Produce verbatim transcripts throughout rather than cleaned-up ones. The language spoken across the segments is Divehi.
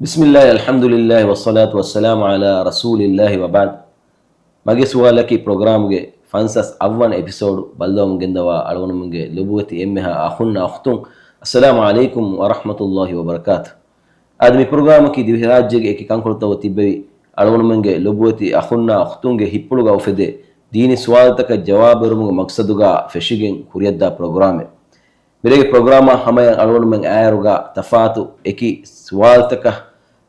بسم الله، الحمد لله، والصلاة والسلام على رسول الله، وبعد. މަގެ ސުވާލަކީ ޕްރޮގްރާމުގެ ފަންސާސް އަށްވަނަ އެޕިސޯޑު ބައްލަވަމުން ގެންދަވާ އަޅުގަނޑުމެންގެ ލޮބުވެތި އެންމެހާ އަޚުންނާ އުޚްތުން، އައްސަލާމު ޢަލައިކުމް ވަރަޙްމަތުﷲި ވަބަރަކާތު. އާދެ، މި ޕްރޮގްރާމަކީ ދިވެހިރާއްޖޭގެ އެކި ކަންކޮޅުތަކުގަ ތިއްބެވި އަޅުގަނޑުމެންގެ ލޮބުވެތި އަޚުންނާ އުޚްތުންގެ ހިތްޕުޅުގަ އުފެދޭ ދީނީ ސުވާލުތަކަށް ޖަވާބު ދެއްވުމުގެ މަޤްޞަދުގަ ފެށިގެން ކުރިއަށްދާ ޕްރޮގްރާމެއް. މިރޭގެ ޕްރޮގްރާމާ ހަމަޔަށް އަޅުގަނޑުމެން އައިއިރުގަ ތަފާތު އެކި ސުވާލުތަކަށް،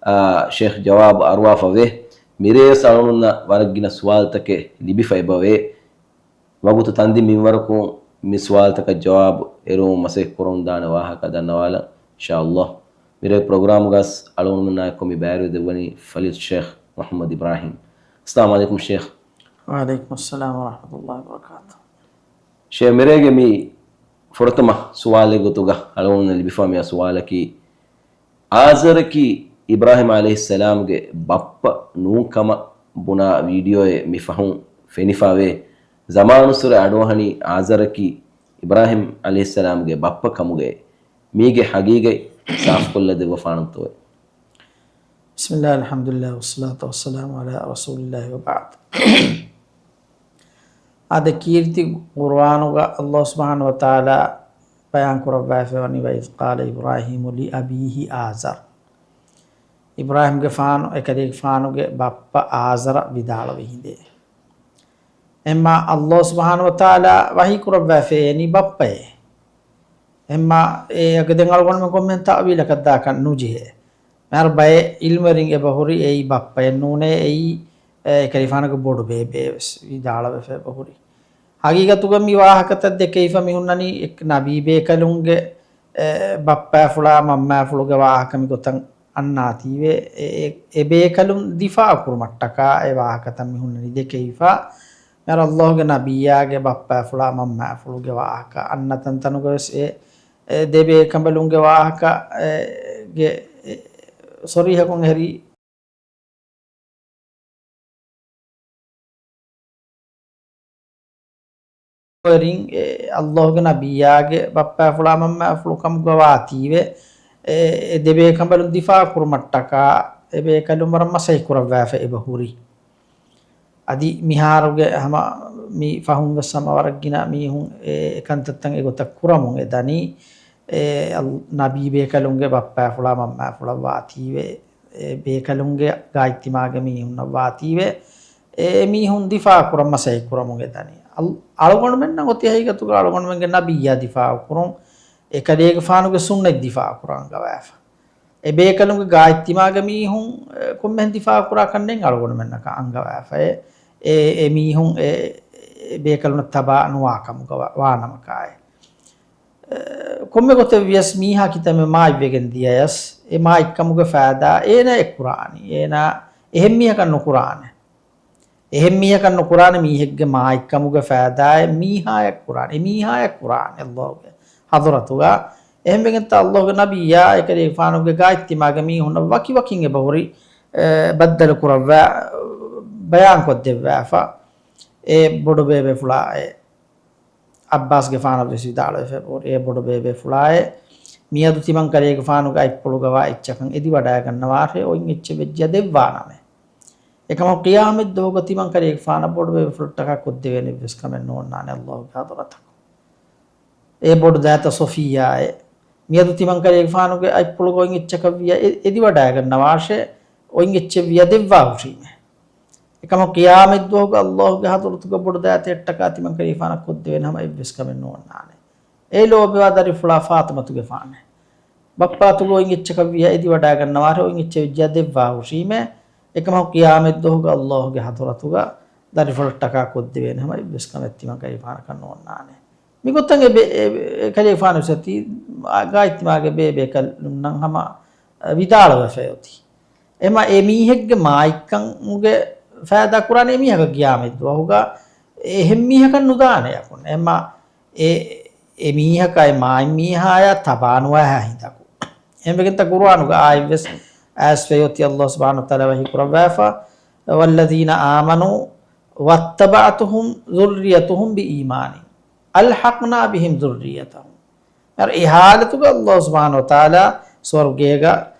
އާ، ޝޭޚް ޖަވާބު އަރުވާފަ ވޭ. މިރޭވެސް އަޅުގަނޑުންނަށް ވަރަށް ގިނަ ސުވާލުތަކެއް ލިބިފަ އެބަވޭ. ވަގުތު ތަންދިން މިންވަރަކުން މި ސުވާލުތަކަށް ޖަވާބު އެރުވުމަށް މަސައްކަތް ކުރަމުންދާނެ ވާހަކަ ދަންނަވާލަން، އިންޝާﷲ. މިރޭ ޕްރޮގްރާމުގަސް އަޅުގަނޑުމެންނާއެކު މި ބައިވެރިވެދެއްވަނީ ފަޟީލަތު ޝޭޚް މުޙައްމަދު އިބްރާހީމް. އައްސަލާމު ޢަލައިކުމް ޝޭޚް. ވަޢަލައިކުމުއްސަލާމް ވަރަޙްމަތުﷲި ވަބަރަކާތުހު. ޝޭޚް، މިރޭގެ މި ފުރަތަމަ ސުވާލެއް ގޮތުގަ އަޅުގަނޑުމެންނަށް ލިބިފާ މި ސުވާލަކީ، އާޒަރަކީ އިބްރާހީމް ޢަލައިހިއްސަލާމްގެ ބައްޕަ ނޫން ކަމަށް ބުނާ ވީޑިއޯއެއް މި ފަހުން ފެނިފާވޭ. ޒަމާނުއްސުރެ އަޑުއަހަނީ އާޒަރަކީ އިބްރާހީމް ޢަލައިހިއްސަލާމްގެ ބައްޕަ ކަމުގައޭ. މީގެ ޙަޤީޤަތް ސާފުކޮށްލަ ދެއްވަފާނަންތޯއޭ؟ بسم الله، الحمد لله، والصلاة والسلام على رسول الله، وبعد. އާދެ، ކީރިތި ޤުރުއާނުގަ ﷲ ސުބްޙާނަހޫ ވަތަޢާލާ ބަޔާން ކުރައްވާފައިވަނީ، وإذ قال إبراهيم لأبيه آزر. އިބްރާހީމްގެފާނު، އެކަލޭގެފާނުގެ ބައްޕަ އާޒަރަށް ވިދާޅުވި ހިނދެއް. އެމާ ﷲ ސުބްޙާނަހޫ ވަތަޢާލާ ވަޙީ ކުރައްވާފައިވަނީ ބައްޕައޭ. އެމާ އޭގެ ދެން އަޅުގަނޑުމެން ކޮންމެހެން ތައުވީލަކަށް ދާކަށް ނުޖެހޭ. މިހާރު ބައެއް ޢިލްމުވެރިން އެބަހުރި އެއީ ބައްޕައެއް ނޫނޭ، އެއީ، އެ، އެކަލޭގެފާނުގެ ބޮޑު ބޭބެއެވެސް ވިދާޅުވެފަ އެބަހުރި. ޙަޤީޤަތުގަ މި ވާހަކަތައް ދެކެވިފަ މިހުންނަނީ އެ ނަބީ ބޭކަލުންގެ، އެ، ބައްޕާފުޅާ މަންމާފުޅުގެ ވާހަކަ މިގޮތަށް އަންނާތީވެ، އެ، އެ، އެ ބޭކަލުން ދިފާޢު ކުރުމަށްޓަކާ އެ ވާހަކަތައް މިހުންނަނީ ދެކެވިފަ. މިހާރު ﷲގެ ނަބިއްޔާގެ ބައްޕާފުޅާ މަންމާފުޅުގެ ވާހަކަ އަންނަ ތަންތަނުގަވެސް އެ، އެ ދެބޭކަނބަލުންގެ ވާހަކަ، އެ، ގެ، އެ، ޞަރީޙަކޮށް އެހެރީ ވެރިން، އެ، ﷲގެ ނަބިއްޔާގެ ބައްޕާފުޅާ މަންމާފުޅު ކަމުގަ ވާތީވެ، އެ، އެ ދެބޭކަނބަލުން ދިފާޢު ކުރުމަށްޓަކާ އެ ބޭކަލުން ވަރަށް މަސައްކަތް ކުރައްވާފަ އެބަ ހުރި. އަދި މިހާރުގެ ހަމަ މި ފަހުން ވެސް ހަމަ ވަރަށް ގިނަ މީހުން އެ، އެ ކަންތައްތައް އެގޮތަށް ކުރަމުން އެ ދަނީ، އެ، އަލް-، ނަބީ ބޭކަލުންގެ ބައްޕާފުޅާ މަންމާފުޅަށް ވާތީވެ، އެ ބޭކަލުންގެ ގާތްތިމާގެ މީހުންނަށް ވާތީވެ، އެ މީހުން ދިފާޢު ކުރަން މަސައްކަތް ކުރަމުން އެ ދަނީ. އަލް-، އަޅުގަނޑުމެންނަށް އޮތީ ޙަޤީޤަތުގަ އަޅުގަނޑުމެންގެ ނަބިއްޔާ ދިފާޢު ކުރުން، އެކަލޭގެފާނުގެ ސުންނަތް ދިފާޢު ކުރަން އަންގަވާފަ. އެ ބޭކަލުންގެ ގާތްތިމާގެ މީހުން، އެ، ކޮންމެހެން ދިފާޢު ކުރާކަށް ނެތް އަޅުގަނޑުމެންނަކަށް އަންގަވާފައޭ. އެ، އެ މީހުން އެ، އެ ބޭކަލުންނަށް ތަބާ ނުވާ ކަމުގަ ވާ-، ވާނަމަކާއެ. އެ، ކޮންމެ ގޮތެއް ވިޔަސް މީހާ ކިތަންމެ މާތްވެގެން ދިޔަޔަސް، އެ މާތްކަމުގެ ފައިދާ އޭނާއަށް ކުރާނީ. އޭނާ އެހެން މީހަކަށް ނުކުރާނެ. އެހެން މީހަކަށް ނުކުރާނެ މީހެއްގެ މާތްކަމުގެ ފައިދާއެއް މީހާއަށް ކުރާނެ. އެ މީހާއަށް ކުރާނެ ﷲގެ ޙަޟްރަތުގަ. އެހެންވެގެންތާ ﷲގެ ނަބިއްޔާ އެކަލޭގެފާނުގެ ގާތްތިމާގެ މީހުންނަށް ވަކިވަކިން އެބަހުރި، އެ، ބައްދަލު ކުރައްވާ، ބަޔާންކޮށްދެއްވާފަ. އެ ބޮޑުބޭބެފުޅާ އެ ޢައްބާސްގެފާނަށް ވެސް ވިދާޅުވެފަ އެބަހުރި. އެ ބޮޑުބޭބެފުޅާއޭ، މިއަދު ތިމަންކަލޭގެފާނުގެ އަތްޕުޅުގަވާ އެއްޗަކަށް އެދިވަޑައިގަންނަވާށޭ، އޮތް އެއްޗެއް ވެއްޖިއްޔާ ދެއްވާނަމޭ. އެކަމަކު ޤިޔާމަތްދުވަހުގަ ތިމަންކަލޭގެފާނަށް ބޮޑުބޭބެފުޅަށްޓަކާ ކޮށްދެވޭނެ އެއްވެސް ކަމެއް ނޯންނާނެ ﷲގެ ޙަޟްރަތަކު. އޭ ބޮޑު ދައިތަ ޞަފިއްޔާއޭ، މިއަދު ތިމަންކަލޭގެފާނުގެ އަތްޕުޅުގަ އޮތް އެއްޗަކަށް ވިއްޔާ އެ-، އެދިވަޑައިގަންނަވާށޭ، އޮތް އެއްޗެއް ވިއްޔާ ދެއްވާ ހުށީމޭ. އެކަމަކު ޤިޔާމަތްދުވަހުގަ ﷲގެ ޙަޟްރަތުގަ ބޮޑު ދައިތައްޓަކާ ތިމަންކަލޭގެފާނަށް ކޮށްދެވޭނެ ހަމަ އެއްވެސް ކަމެއް ނޯންނާނެ. އެ ލޯބިވާ ދަރިފުޅާ ފާޠިމަތުގެފާނޭ. ބައްޕާއަތުގަ އޮތް އެއްޗަކަށް ވިއްޔާ އެދިވަޑައިގަންނަވާށޭ، އޮތް އެއްޗެއް ވެއްޖިއްޔާ ދެއްވާ ހުށީމޭ. އެކަމަކު ޤިޔާމަތްދުވަހުގަ ﷲގެ ޙަޟްރަތުގަ ދަރިފުޅަށްޓަކާ ކޮށްދެވޭނެ ހަމަ އެއްވެސް ކަމެއް ތިމަންކަލޭގެފާނަކަށް ނޯންނާނެ. މިގޮތަށް އެ ބެ-، އެ ބެ-، އެކަލޭގެފާނު ވެސް އޮތީ ގާތްތިމާގެ ބޭބޭކަލުންނަށް ހަމަ، އަ، ވިދާޅުވެފަ އޮތީ. އެމަ އެ މީހެއްގެ މާތްކަމުގެ ފައިދާ ކުރާނެ އެ މީހަކަށް ޤިޔާމަތްދުވަހުގަ އެހެން މީހަކަށް ނުދާނެ އަކުން. އެމަ އެ، އެ މީހަކާއި މާތް މީހާޔާ ތަބާނުވާހާ ހިނދަކު. އެހެންވެގެންތާ ޤުރުއާނުގަ އާއިވެސް އައިސްފައި އޮތީ ﷲ ސުބްޙާނަހޫ ވަތަޢާލާ ވަޙީ ކުރައްވާފަ، والذين آمنوا واتبعتهم ذريتهم بإيمان ألحقنا بهم ذريتهم. އަރ އެ ޙާލަތުގަ ﷲ ސުބްޙާނަހޫ ވަތަޢާލާ ސުވަރުގޭގަ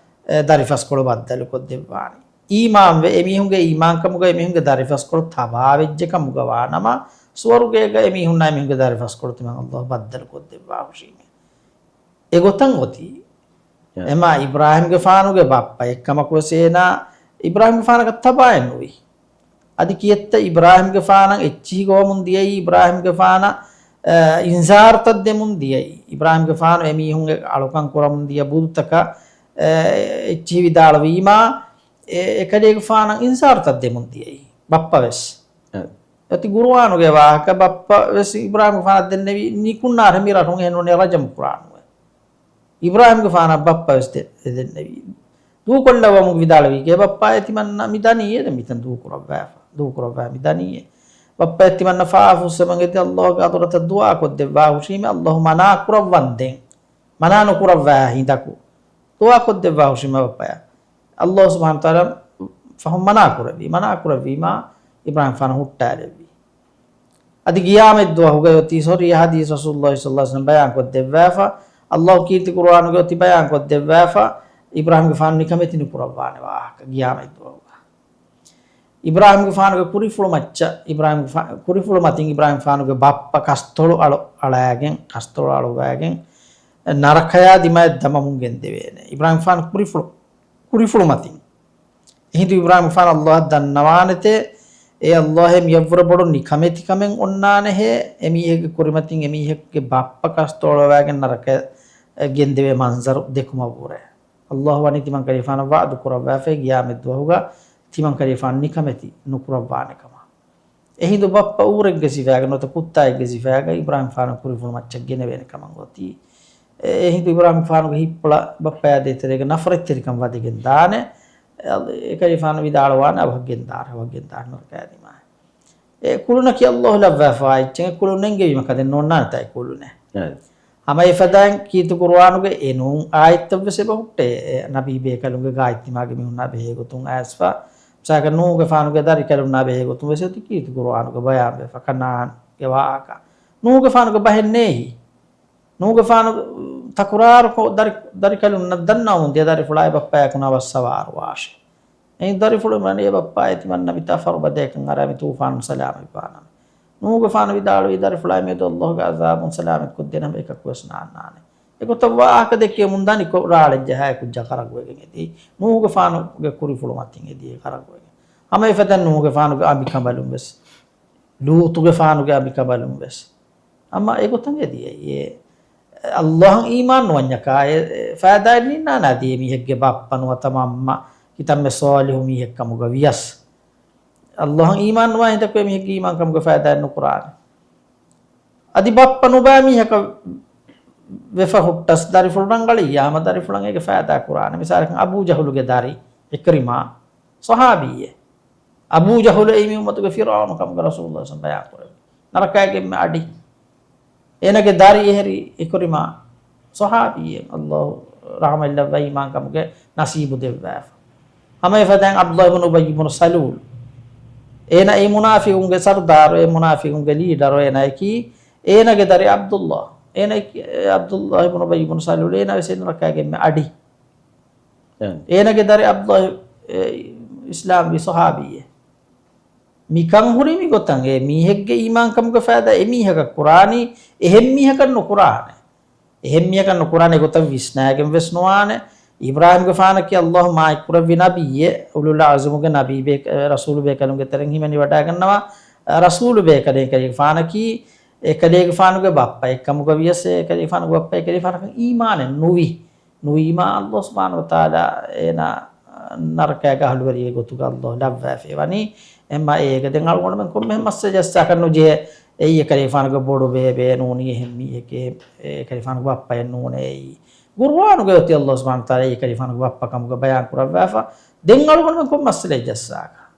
އެ، ދަރިފަސްކޮޅު ބައްދަލުކޮށްދެއްވާނީ. އީމާންވެ އެމީހުންގެ އީމާންކަމުގަ އެމީހުންގެ ދަރިފަސްކޮޅު ތަބާވެއްޖެ ކަމުގަ ވާނަމަ، ސުވަރުގޭގަ އެމީހުންނާ އެމީހުންގެ ދަރިފަސްކޮޅު ތިމަން އައްލާހު ބައްދަލުކޮށްދެއްވާ ހުށީމޭ. އެގޮތަށް އޮތީ. އެ. އެމާ އިބްރާހިމްގެފާނުގެ ބައްޕަ އެއްކަމަކުވެސް އޭނާ އިބްރާހިމްގެފާނަކަށް ތަބާއެއްނުވި. އަދި ކިއެއްތަ އިބްރާހިމްގެފާނަށް އެއްޗިހި ގޮވަމުން ދިޔައީ، އިބްރާހިމްގެފާނަށް، އެ، އިންޒާރުތައް ދެމުން ދިޔައީ، އިބްރާހިމްގެފާނު އެމީހުންގެ އަޅުކަން ކުރަމުން ދިޔަ ބުދުތަކަށް، އެ، އެއްޗިހި ވިދާޅުވީމާ، އެ، އެކަލޭގެފާނަށް އިންޒާރުތައް ދެމުން ދިޔައީ ބައްޕަވެސް. އެ. އޮތީ ގުރުއާނުގެ ވާހަކަ، ބައްޕަވެސް އިބްރާހިމްގެފާނަށް ދެންނެވީ، ނިކުންނާރެ މި ރަށުން އެހެންނޫނޭ ރަޖަމް ކުރާނުވެ. އިބްރާހިމްގެފާނަށް ބައްޕަވެސް ދެ-، ދެންނެވީ. ދޫކޮށްލައްވަމުން ވިދާޅުވީ، އޭ ބައްޕާ، އޭ ތިމަންނަ މި ދަނީ އޭ ދެން މިތަން ދޫކުރައްވާފަ، ދޫކުރައްވާ މި ދަނީ އޭ. ބައްޕަ އޭ ތިމަންނަ ފާފުއްސަމަން އެދި އައްލާހުގެ ޙަޟްރަތަށް ދުޢާކޮށްދެއްވާ ހުށީމޭ، އައްލާހު މަނާ ކުރައްވަންދެން. މަނާ ނުކުރައްވާ ހިނދަކު. ދުޢާކޮށްދެއްވާ ހުށީމޭ ބައްޕަޔާ. އައްލާހު ސުބްޙާނަހު ވަތަޢާލާ ފަހުން މަނާ ކުރެއްވީ. މަނާ ކުރެއްވީމާ، އިބްރާހިމްގެފާނު ހުއްޓާލެއްވީ. އަދި ގިޔާމަތްދުވަހުގައި އޮތީ ޞަޙީޙު ޙަދީޘް ރަސޫލުﷲ ޞައްލަﷲ ޢަލައިހި ވަސައްލަމަ ބަޔާންކޮށްދެއްވާފަ، އައްލާހު ކީރިތި ޤުރުއާނުގައި އޮތީ ބަޔާންކޮށްދެއްވާފަ، އިބްރާހިމްގެފާނު ނިކަމެތި ނުކުރައްވާނެ ވާހަކަ ގިޔާމަތްދުވަހުގަ. އިބްރާހިމްގެފާނުގެ ކުރިފުޅު މައްޗަށް، އިބްރާހިމްގެފާ-، ކުރިފުޅު މަތިން އިބްރާހިމްގެފާނުގެ ބައްޕަ ކަސްތޮޅު އަޅު-، އަޅައިގެން، ކަސްތޮޅު އަޅުވައިގެން، ނަރަކަޔާ ދިމާއަށް ދަމަމުން ގެންދެވޭނެ. އިބްރާހިމްގެފާނު ކުރިފުޅު، ކުރިފުޅު މަތިން. އެހިނދު އިބްރާހިމްގެފާނު އައްލާހަށް ދަންނަވާނެތޭ، އޭ އައްލާހޭ، މިއަށްވުރެ ބޮޑު ނިކަމެތިކަމެއް އޮންނާނެހޭ، އެމީހެއްގެ ކުރިމަތިން އެމީހެއްގެ ބައްޕަ ކަސްތޮޅު އަޅުވައިގެން ނަރަކަޔަށް ގެންދެވޭ މަންޒަރު ދެކުމަށްވުރެ. އައްލާހު ވަނީ ތިމަން ކަލޭގެފާނަށް ވަޢުދު ކުރައްވާފައި ގިޔާމަތްދުވަހުގަ ތިމަން ކަލޭގެފާނު ނިކަމެތި ނުކުރައްވާނެ ކަމަށް. އެހިނދު ބައްޕަ އޫރެއްގެ ސިފައިގަ ނުވަތަ ކުއްތާއެއްގެ ސިފައިގަ އިބްރާހިމްގެފާނު ކުރިފުޅު މައްޗަށް ގެނެވޭނެ ކަމަށް އޮތީ. އެ-، އެހިނދު އިބްރާހިމްގެފާނުގެ ހިތްޕުޅަށް ބައްޕަޔާ ދޭތެރޭގަ ނަފްރަތްތެރިކަން ވަދެގެން ދާނެ. އެ-، އެކަލޭގެފާނު ވިދާޅުވާނެ، އަވަހަށް ގެންދާނެ، އަވަހަށް ގެންދާނެ ނަރަކަޔާ ދިމާއަށް. އެ ކުލުނަކީ އައްލާހު ލައްވާފައިވާ އެއްޗެއް. އެ ކުލުން ނެންގެވީމަ ކަދެއް ނޯންނާނެތާ އެ ކުލުނެއް. އެ. ހަމަ އެފަދައިން ކީރިތި ޤުރުއާނުގެ އެނޫން އާޔަތްތައްވެސް އެބަ ހުއްޓޭ، އެ ނަބީ ބޭކަލުންގެ ގާތްތިމާގެ މީހުންނާ ބެހޭގޮތުން އައިސްފަ. މިސާލަކަށް ނޫހުގެފާނުގެ ދަރިކަލުންނާ ބެހޭގޮތުން ވެސް އޮތީ ކީރިތި ޤުރުއާނުގަ ބަޔާންވެފަ ކަނާންގެ ވާހަކަ. ނޫހުގެފާނުގެ ބަހެއް ނޭހި. ނޫހުގެފާނު ތަކުރާރުކޮށް ދަރި-، ދަރިކަލުންނަށް ދަންނަވަމުން ދިޔަ ދަރިފުޅާއި ބައްޕަޔާ ކުނާ ވަސް ސަވާރު ވާށޭ. އެހިނދު ދަރިފުޅުން ވަނީ އެ ބައްޕާ އޭ ތިމަންނަ މިތާ ފަރުބަދަޔަކަށް އަރާ މި ތޫފާނުން ސަލާމަތްވާނަމޭ. ނޫހުގެފާނު ވިދާޅުވީ ދަރިފުޅާއި މެދު އައްލާހުގެ ޢަޛާބުން ސަލާމަތްކޮށްދޭނަމޭ އެކަކުވެސް ނާންނާނެ. އެގޮތަށް ވާހަކަ ދެއްކެވެމުން ދާނީ ކޮށް ރާޅެއްޖަހާ އެކުއްޖާ ކަރަގުވެގެން އެދި. ނޫހުގެފާނުގެ ކުރިފުޅު މަތިން އެދި އެ ކަރަގުވެގެން. ހަމަ އެފަދައިން ނޫހުގެފާނުގެ އަނބިކަނބަލުން ވެސް، ލޫޠުގެފާނުގެ އަނބިކަނބަލުން ވެސް. ހަމަ އެގޮތަށް އެދި އެ، އެ އައްލާހަށް އީމާން ނުވަންޏަކާ އެ، އެ ފައިދާއެއް ނިންނާނެ އަދި އެމީހެއްގެ ބައްޕަ ނުވަތަ މަންމަ ކިތަންމެ ޞާލިޙު މީހެއްކަމުގަ ވިޔަސް. އައްލާހަށް އީމާން ނުވާ ހިނދަކު އެމީހެއްގެ އީމާންކަމުގެ ފައިދާއެއް ނުކުރާނެ. އަދި ބައްޕަ ނުބައި މީހަކަށް ވެފަ ހުއްޓަސް ދަރިފުޅު ރަނގަޅިއްޔާ ހަމަ ދަރިފުޅަށް އޭގެ ފައިދާ ކުރާނެ. މިސާލަކަށް އަބޫ ޖަހުލުގެ ދަރި އިކްރިމާ ޞަޙާބީއެއް. އަބޫ ޖަހުލު އެއީ މި އުއްމަތުގެ ފިރުޢައުނު ކަމުގަ ރަސޫލުﷲ ޞައްލަﷲ ޢަލައިހި ވަސައްލަމަ ބަޔާން ކުރެއްވި. ނަރަކައިގެ އެންމެ އަޑި. އޭނަގެ ދަރި އެހެރީ އިކްރިމާ ޞަޙާބީއެއް. އައްލާހު ރަޙްމަތްލައްވައި އީމާންކަމުގެ ނަސީބު ދެއްވާފަ. ހަމަ އެފަދައިން ޢަބްދުﷲ އިބްނު އުބައްޔު އިބްނު ސަލޫލް. އޭނަ އެ މުނާފިޤުންގެ ސަރުދާރު، އެ މުނާފިޤުންގެ ލީޑަރު އޭނައަކީ. އޭނަގެ ދަރި ޢަބްދުﷲ. އޭނައަކީ ޢަބްދުﷲ އިބްނު އުބައްޔު އިބްނު ސަލޫލް. އޭނަ ވެސް އެ ނަރަކައިގެ އެންމެ އަޑި. އޭނަގެ ދަރި ޢަބްދުﷲ، އެ، އިސްލާމްވި ޞަޙާބީއެއް. މިކަން ހުރީ މިގޮތަށް. އެ މީހެއްގެ އީމާންކަމުގެ ފައިދާ އެމީހަކަށް ކުރާނީ، އެހެން މީހަކަށް ނުކުރާނެ. އެހެން މީހަކަށް ނުކުރާނެ ގޮތަށް ވިސްނާގެން ވެސް ނުވާނެ. އިބްރާހީމްގެފާނަކީ އައްލާހު މާތްކުރެއްވި ނަބިއްޔެއް، އުލުލް ޢަޒުމުގެ ނަބީ ބޭ-، ރަސޫލު ބޭކަލުންގެ ތެރެއިން ހިމެނިވަޑައިގަންނަވާ، ރަސޫލު ބޭކަލެއް. އެކަލޭގެފާނަކީ، އެކަލޭގެފާނުގެ ބައްޕަ އެއްކަމުގަ ވިޔަސް، އެކަލޭގެފާނުގެ ބައްޕަ އެކަލޭގެފާނަކަށް އީމާނެއް ނުވި. ނުވީމާ، އައްލާހު ސުބްޙާނަހު ވަތަޢާލާ އޭނާ ނަރަކައިގެ އަހުލުވެރިއެއް ގޮތުގަ އައްލާހު ލައްވައިފައި ވަނީ. އެމާ އޭގަ ދެން އަޅުގަނޑުމެން ކޮންމެހެން މައްސަލަ ޖައްސާކަށް ނުޖެހޭ. އެއީ އެކަލޭގެފާނުގެ ބޮޑު ބޭބެއެއް ނޫނީ، އެހެން މީހެކޭ، އެކަލޭގެފާނުގެ ބައްޕައެއް ނޫނޭ އެއީ. ޤުރުއާނުގައި އޮތީ އައްލާހު ސުބްޙާނަހު ވަތަޢާލާ އެކަލޭގެފާނުގެ ބައްޕަ ކަމުގަ ބަޔާން ކުރައްވާފަ. ދެން އަޅުގަނޑުމެން ކޮން މައްސަލައެއް ޖައްސާކަށް؟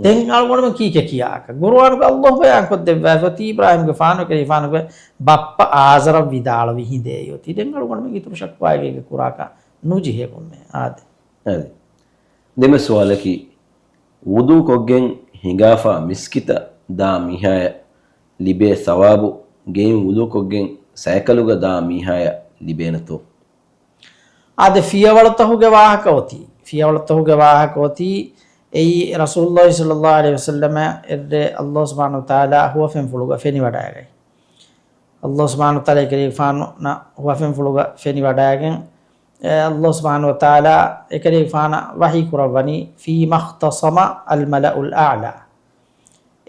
ދެން އަޅުގަނޑުމެން ކީކޭ ކިޔާކަށް؟ ޤުރުއާނުގަ އައްލާހު ބަޔާންކޮށްދެއްވާފަ އޮތީ އިބްރާހީމްގެފާނު އެކަލޭގެފާނުގެ ބައްޕަ އާޒަރަށް ވިދާޅުވި ހިނދޭ އޮތީ. ދެން އަޅުގަނޑުމެން އިތުރު ޝަކުވާއެއް އޭގަ ކުރާކަށް ނުޖެހޭ ކޮންމެ އާދެ. އަދި ދެންމެ ސުވާލަކީ، ވުޟޫ ކޮށްގެން ހިނގާފަ މިސްކިތަށް ދާ މީހާޔަށް ލިބޭ ސަވާބު ގެއިން ވުޟޫ ކޮށްގެން ސައިކަލުގަ ދާ މީހާޔަށް ލިބޭނެތޯ؟ އާދެ، ފިޔަވަޅުތަހުގެ ވާހަކަ އޮތީ، ފިޔަވަޅުތަހުގެ ވާހަކަ އޮތީ، އެއީ ރަސޫލުﷲ ޞައްލަﷲ ޢަލައިހި ވަސައްލަމަ އެއްރޭ ﷲ ސުބްޙާނަހޫ ވަތަޢާލާ ހުވަފެންފުޅުގަ ފެނިވަޑައިގަތް. ﷲ ސުބްޙާނަހޫ ވަތަޢާލާ އެކަލޭގެފާނަށް ހުވަފެންފުޅުގަ ފެނިވަޑައިގެން، އެ، ﷲ ސުބްޙާނަހޫ ވަތަޢާލާ އެކަލޭގެފާނަށް ވަޙީ ކުރައްވަނީ، فيما اختصم الملأ الأعلى.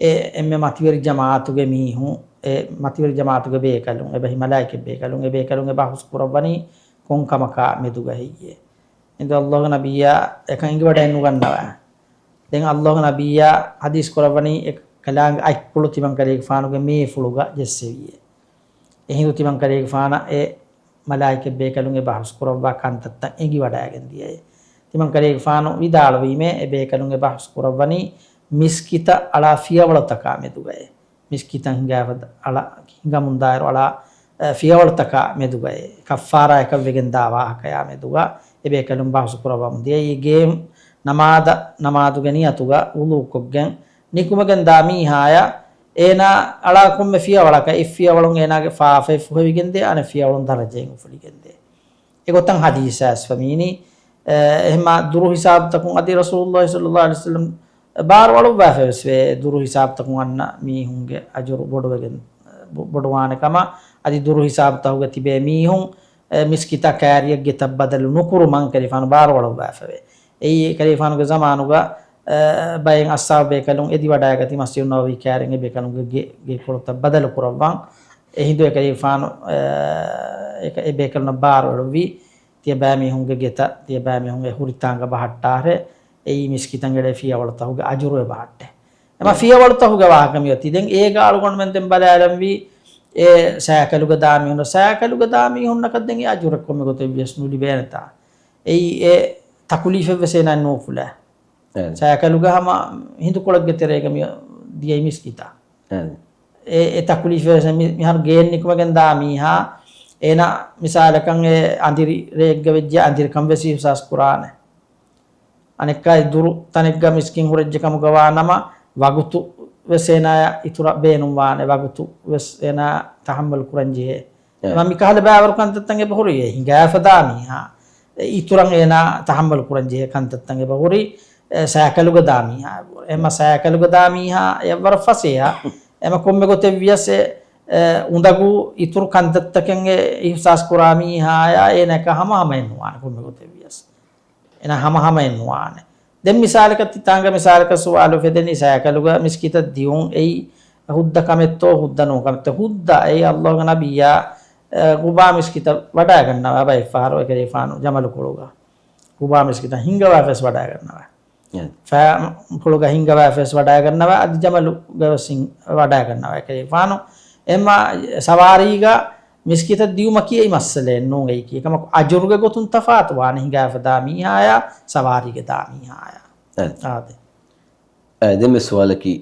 އެ، އެންމެ މަތިވެރި ޖަމާޢަތުގެ މީހުން، އެ، މަތިވެރި ޖަމާޢަތުގެ ބޭކަލުން، އެބަހީ މަލާއިކަތް ބޭކަލުން، އެ ބޭކަލުން އެ ބަހުސް ކުރައްވަނީ ކޮން ކަމަކާ މެދުގަ ހެއްޔޭ؟ އެނދު ﷲގެ ނަބިއްޔާ އެކަން އެނގިވަޑައެއް ނުގަންނަވާ. ދެން ﷲގެ ނަބިއްޔާ ޙަދީޘް ކުރައްވަނީ އެ ކަލާނގެ އަތްޕުޅު ތިމަންކަލޭގެފާނުގެ މޭފުޅުގަ ޖެއްސެވިއޭ. އެހިނދު ތިމަންކަލޭގެފާނަށް އެ މަލާއިކަތް ބޭކަލުން އެ ބަހުސް ކުރައްވާ ކަންތައްތައް އެނގިވަޑައިގެން ދިޔައޭ. ތިމަންކަލޭގެފާނު ވިދާޅުވީމޭ، އެ ބޭކަލުން އެ ބަހުސް ކުރައްވަނީ މިސްކިތަށް އަޅާ ފިޔަވަޅުތަކާ މެދުގައޭ. މިސްކިތަށް ހިނގާފަ އަޅާ، ހިނގަމުންދާއިރު އަޅާ، އެ، ފިޔަވަޅުތަކާ މެދުގައޭ. ކައްފާރާއަކަށް ވެގެންދާ ވާހަކަޔާ މެދުގަ އެ ބޭކަލުން ބަހުސް ކުރައްވަމުން ދިޔައީ. ގޭ ނަމާދަށް، ނަމާދުގެ ނިޔަތުގަ ވުޟޫ ކޮށްގެން ނިކުމެގެން ދާ މީހާޔަށް އޭނާ އަޅާ ކޮންމެ ފިޔަވަޅަކަށް އެއް ފިޔަވަޅުން އޭނާގެ ފާފައެއް ފުހެވިގެންދޭ، އަނެއް ފިޔަވަޅުން ދަރަޖައިން އުފުލިގެންދޭ. އެގޮތަށް ޙަދީޘް އައިސްފަ މީނީ، އެ، އެހެންމާ ދުރު ހިސާބުތަކުން އަދި ރަސޫލުﷲ ޞައްލަﷲ ޢަލައިހި ވަސައްލަމް ބާރުއަޅުއްވާފަވެސް ވޭ، ދުރު ހިސާބުތަކުން އަންނަ މީހުންގެ އަޖުރު ބޮޑުވެގެން، ބޮ-، ބޮޑުވާނެ ކަމަށް. އަދި ދުރު ހިސާބުތަކުގަ ތިބޭ މީހުން، އެ، މިސްކިތަށް ކާރިއަށް ގެތައް ބަދަލު ނުކުރުމަށް ކަލޭގެފާނު ބާރުއަޅުއްވާފަވޭ. އެއީ ކަލޭގެފާނުގެ ޒަމާނުގަ، އެ، ބައެއް އަޞްޙާބު ބޭކަލުން އެދިވަޑައިގަތީ މަސްޖިދު ނަބަވީ ކާރިން އެ ބޭކަލުންގެ ގެ-، ގެކޮޅުތައް ބަދަލު ކުރައްވަން. އެހިނދު އެކަލޭގެފާނު، އެ، އެ ބޭކަލުންނަށް ބާރުއެޅުއްވީ، ތިޔަބައިމީހުންގެ ގެތައް، ތިޔަބައިމީހުން އެ ހުރިތާނގަ ބަހައްޓާށޭ، އެއީ މިސްކިތަށް އެޅޭ ފިޔަވަޅުތަހުގެ އަޖުރު އެބަހައްޓޭ. އެމަ ފިޔަވަޅުތަހުގެ ވާހަކަ މިއޮތީ. ދެން އޭގަ އަޅުގަނޑުމެން ދެން ބަލާލަންވީ، އެ ސައިކަލުގަ ދާ މީހުން، ސައިކަލުގަ ދާ މީހުންނަކަށް ދެން އެ އަޖުރެއް ކޮންމެ ގޮތެއް ވިޔަސް ނުލިބޭނެތާ. އެއީ އެ ތަކުލީފެއްވެސް އޭނާ ނޫފުލޭ. އެ. ސައިކަލުގަ ހަމަ ހިނދުކޮޅެއްގެ ތެރޭގަ މި ދިޔައީ މިސްކިތާ. އެ. އެ، އެ ތަކުލީފެއްވެސް މި-، މިހާރު ގޭން ނިކުމެގެން ދާ މީހާ، އޭނާ މިސާލަކަށް އެ އަނދިރި ރެއެއްގަ ވެއްޖެ އަނދިރިކަން ވެސް އިޙްސާސް ކުރާނެ. އަނެއްކާ ދުރު ތަނެއްގަ މިސްކިތް ހުރެއްޖެ ކަމުގަ ވާ ނަމަ، ވަގުތު ވެސް އޭނާޔަށް އިތުރަށް ބޭނުން ވާނެ، ވަގުތު ވެސް އޭނާ ތަޙައްމަލް ކުރަން ޖެހޭ. އެ. އެމަ މިކަހަލަ ބައިވަރު ކަންތައްތައް އެބަ ހުރި އެ ހިނގާފަ ދާ މީހާ، އެ އިތުރަށް އޭނާ ތަޙައްމަލް ކުރަން ޖެހޭ ކަންތައްތައް އެބަ ހުރި، އެ ސައިކަލުގަ ދާ މީހާ. އެމަ ސައިކަލުގަ ދާ މީހާ އެއަށް ވަރަށް ފަސޭހަ. އެމަ ކޮންމެ ގޮތެއް ވިޔަސް އެ، އެ އުނދަގޫ އިތުރު ކަންތައްތަކެއް އެ އިޙްސާސް ކުރާ މީހާޔާ އޭނައަކާ ހަމަހަމައެއް ނުވާނެ ކޮންމެ ގޮތެއް ވިޔަސް. އޭނާ ހަމަހަމައެއް ނުވާނެ. ދެން މިސާލަކަށް ތިތާނގަ މިސާލަކަށް ސުވާލު ފެދެނީ ސައިކަލުގަ މިސްކިތަށް ދިޔުން އެއީ ހުއްދަ ކަމެއްތޯ ހުއްދަ ނޫން ކަމެއްތޯ؟ ހުއްދަ. އެއީ ﷲގެ ނަބިއްޔާ، އެ، ޤުބާ މިސްކިތަށް ވަޑައިގަންނަވާ ބައެއް ފަހަރު އެކަލޭގެފާނު ޖަމަލުކޮޅުގަ. ޤުބާ މިސްކިތަށް ހިންގަވާފަވެސް ވަޑައިގަންނަވާ. އެ. ފައިކޮޅުގަ ހިންގަވާފަވެސް ވަޑައިގަންނަވާ، އަދި ޖަމަލުގަވެސް ހިން-، ވަޑައިގަންނަވާ އެކަލޭގެފާނު. އެމަ ސަވާރީގަ މިސްކިތަށް ދިޔުމަކީ އެއީ މައްސަލައެއް ނޫން އެއީކީ. އެކަމަކު އަޖުރުގެ ގޮތުން ތަފާތު ވާނެ ހިނގާފަ ދާ މީހާޔާ ސަވާރީގަ ދާ މީހާޔާ. އެ. އާދެ. އަ، ދެން މި ސުވާލަކީ،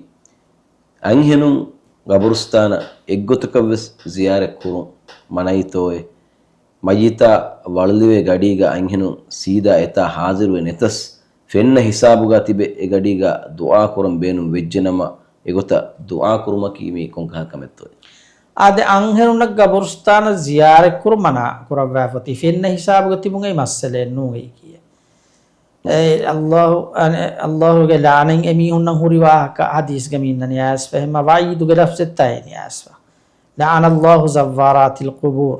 އަންހެނުން ގަބުރުސްތާނަށް އެއްގޮތަކަށްވެސް ޒިޔާރަތް ކުރުން މަނައީތޯއޭ؟ މައްޔިތާ ވަޅުލެވޭ ގަޑީގަ އަންހެނުން ސީދާ އެތާ ހާޒިރުވެ ނެތަސް، ފެންނަ ހިސާބުގަ ތިބެ އެ ގަޑީގަ ދުޢާ ކުރަން ބޭނުން ވެއްޖެނަމަ، އެގޮތަށް ދުޢާ ކުރުމަކީ މީ ކޮންކަހަލަ ކަމެއްތޯއޭ؟ އާދެ، އަންހެނުންނަށް ގަބުރުސްތާނަށް ޒިޔާރަތް ކުރުން މަނާ ކުރައްވާފަ އޮތީ، ފެންނަ ހިސާބުގަ ތިބުން އެއީ މައްސަލައެއް ނޫން އެއީކީ. އެ، ﷲ، އަނެ-، ﷲގެ ލަޢުނަތް އެމީހުންނަށް ހުރި ވާހަކަ ޙަދީޘްގަ މި އިންނަނީ އައިސްފަ، އެހެންމަ ވަޢީދުގެ ލަފްޒެއްތާ އިންނަނީ އައިސްފަ. لعن الله زوارات القبور.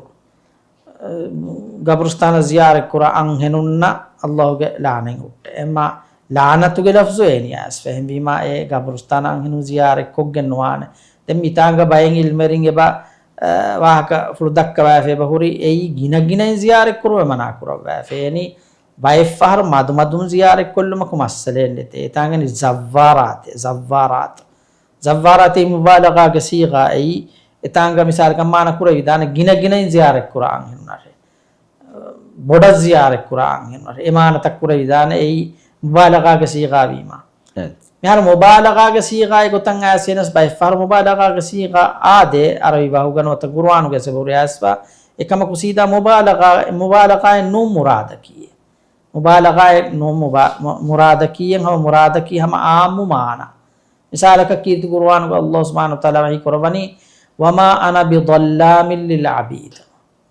ގަބުރުސްތާނަށް ޒިޔާރަތް ކުރާ އަންހެނުންނަށް ﷲގެ ލަޢުނަތް ހުއްޓޭ. އެމާ ލަޢުނަތުގެ ލަފްޒު އެނީ އައިސްފަ. އެހެންވީމާ އެ ގަބުރުސްތާނަށް އަންހެނުން ޒިޔާރަތް ކޮށްގެން ނުވާނެ. ދެން މިތާނގަ ބައެއް ޢިލްމުވެރިން އެބަ، އަ، ވާހަކަފުޅު ދައްކަވާފަ އެބަ ހުރި އެއީ ގިނަ ގިނައިން ޒިޔާރަތް ކުރުމެއް މަނާ ކުރައްވާފަ. އެނީ ބައެއްފަހަރު މަދުމަދުން ޒިޔާރަތް ކޮށްލުމަކު މައްސަލައެއް ނެތޭ. އެތާނގަ އިނީ ޒައްވާރާތޭ، ޒައްވާރާތު. ޒައްވާރާތީ މުބާލަޣާގެ ސީޣާ އެއީ، އެތާނގަ މިސާލަކަށް މާނަ ކުރެވިދާނެ ގިނަ ގިނައިން ޒިޔާރަތް ކުރާ އަންހެނުންނަށޭ. ބޮޑަށް ޒިޔާރަތް ކުރާ އަންހެނުންނަށޭ. އެ މާނަތައް ކުރެވިދާނެ އެއީ މުބާލަޣާގެ ސީޣާ ވީމާ. އެ. މިހާރު މުބާލަޣާގެ ސީޣާ އެގޮތަށް އައިސް ވެނަސް ބައެއްފަހަރު މުބާލަޣާގެ ސީޣާ އާދޭ، ޢަރަބި ބަހުގަ ނުވަތަ ޤުރުއާނުގަ އެބަހުރި އައިސްފަ. އެކަމަކު ސީދާ މުބާލަޣާ، މުބާލަޣާއެއް ނޫން މުރާދަކީ. މުބާލަޣާއެއް ނޫން މުބާ-، މު-، މުރާދަކީއެއް ހަމަ މުރާދަކީ ހަމަ ޢާއްމު މާނަ. މިސާލަކަށް ކީރިތި ޤުރުއާނުގަ ﷲ ސުބްޙާނަހޫ ވަތަޢާލާ ވަޙީ ކުރައްވަނީ، وما أنا بظلام للعبيد.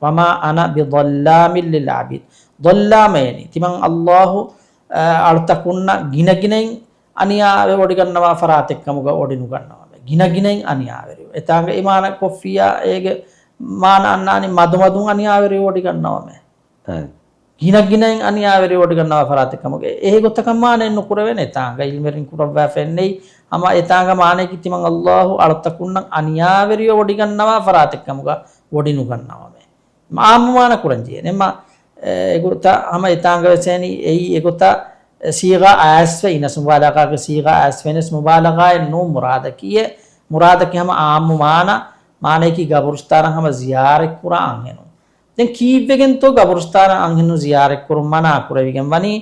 وما أنا بظلام للعبيد. ޟައްލާމޭނީ. ތިމަން ﷲ، އަ، އަޅުތަކުންނަށް ގިނަގިނައިން އަނިޔާވެ ވޮޑިގަންނަވާ ފަރާތެއްކަމުގަ ވޮޑިނުގަންނަވަމޭ. ގިނަގިނައިން އަނިޔާވެރިވެ. އެތާނގަ އިމާނަ ކޮށްފިއްޔާ އޭގެ މާނަ އަންނާނީ މަދުމަދުން އަނިޔާވެރިވެ ވޮޑިގަންނަވަމޭ. އަ. ގިނަގިނައިން އަނިޔާވެރިވެ ވޮޑިގަންނަވާ ފަރާތެއްކަމުގަ އެ ގޮތަކަށް މާނައެއް ނުކުރެވޭނެ. އެތާނގަ ޢިލްމުވެރިން ކުރައްވާފައެއްނެތް. ހަމަ އެތާނގަ މާނައަކީ ތިމަން ﷲ އަޅުތަކުންނަށް އަނިޔާވެރިވެ ވޮޑިގަންނަވާ ފަރާތެއްކަމުގަ ވޮޑިނުގަންނަވަމޭ. އާއްމު މާނަ ކުރަންޖެހޭނެ. އެމަ، އެ، އެގޮތަށް ހަމަ އެތާނގަ ވެސް އެނީ، އެއީ އެގޮތަށް، އެ، ސީޣާ އައިސްފަ އިނަސް މުބާލަޣާގެ ސީޣާ އައިސްފައިނަސް މުބާލަޣާއެއް ނޫން މުރާދަކީ، އެ، މުރާދަކީ ހަމަ އާއްމު މާނަ، މާނައަކީ ގަބުރުސްތާނަށް ހަމަ ޒިޔާރަތްކުރާ އަންހެނުން. ދެން ކީއްވެގެންތޯ ގަބުރުސްތާނަށް އަންހެނުން ޒިޔާރަތްކުރުން މަނާ ކުރެވިގެން ވަނީ؟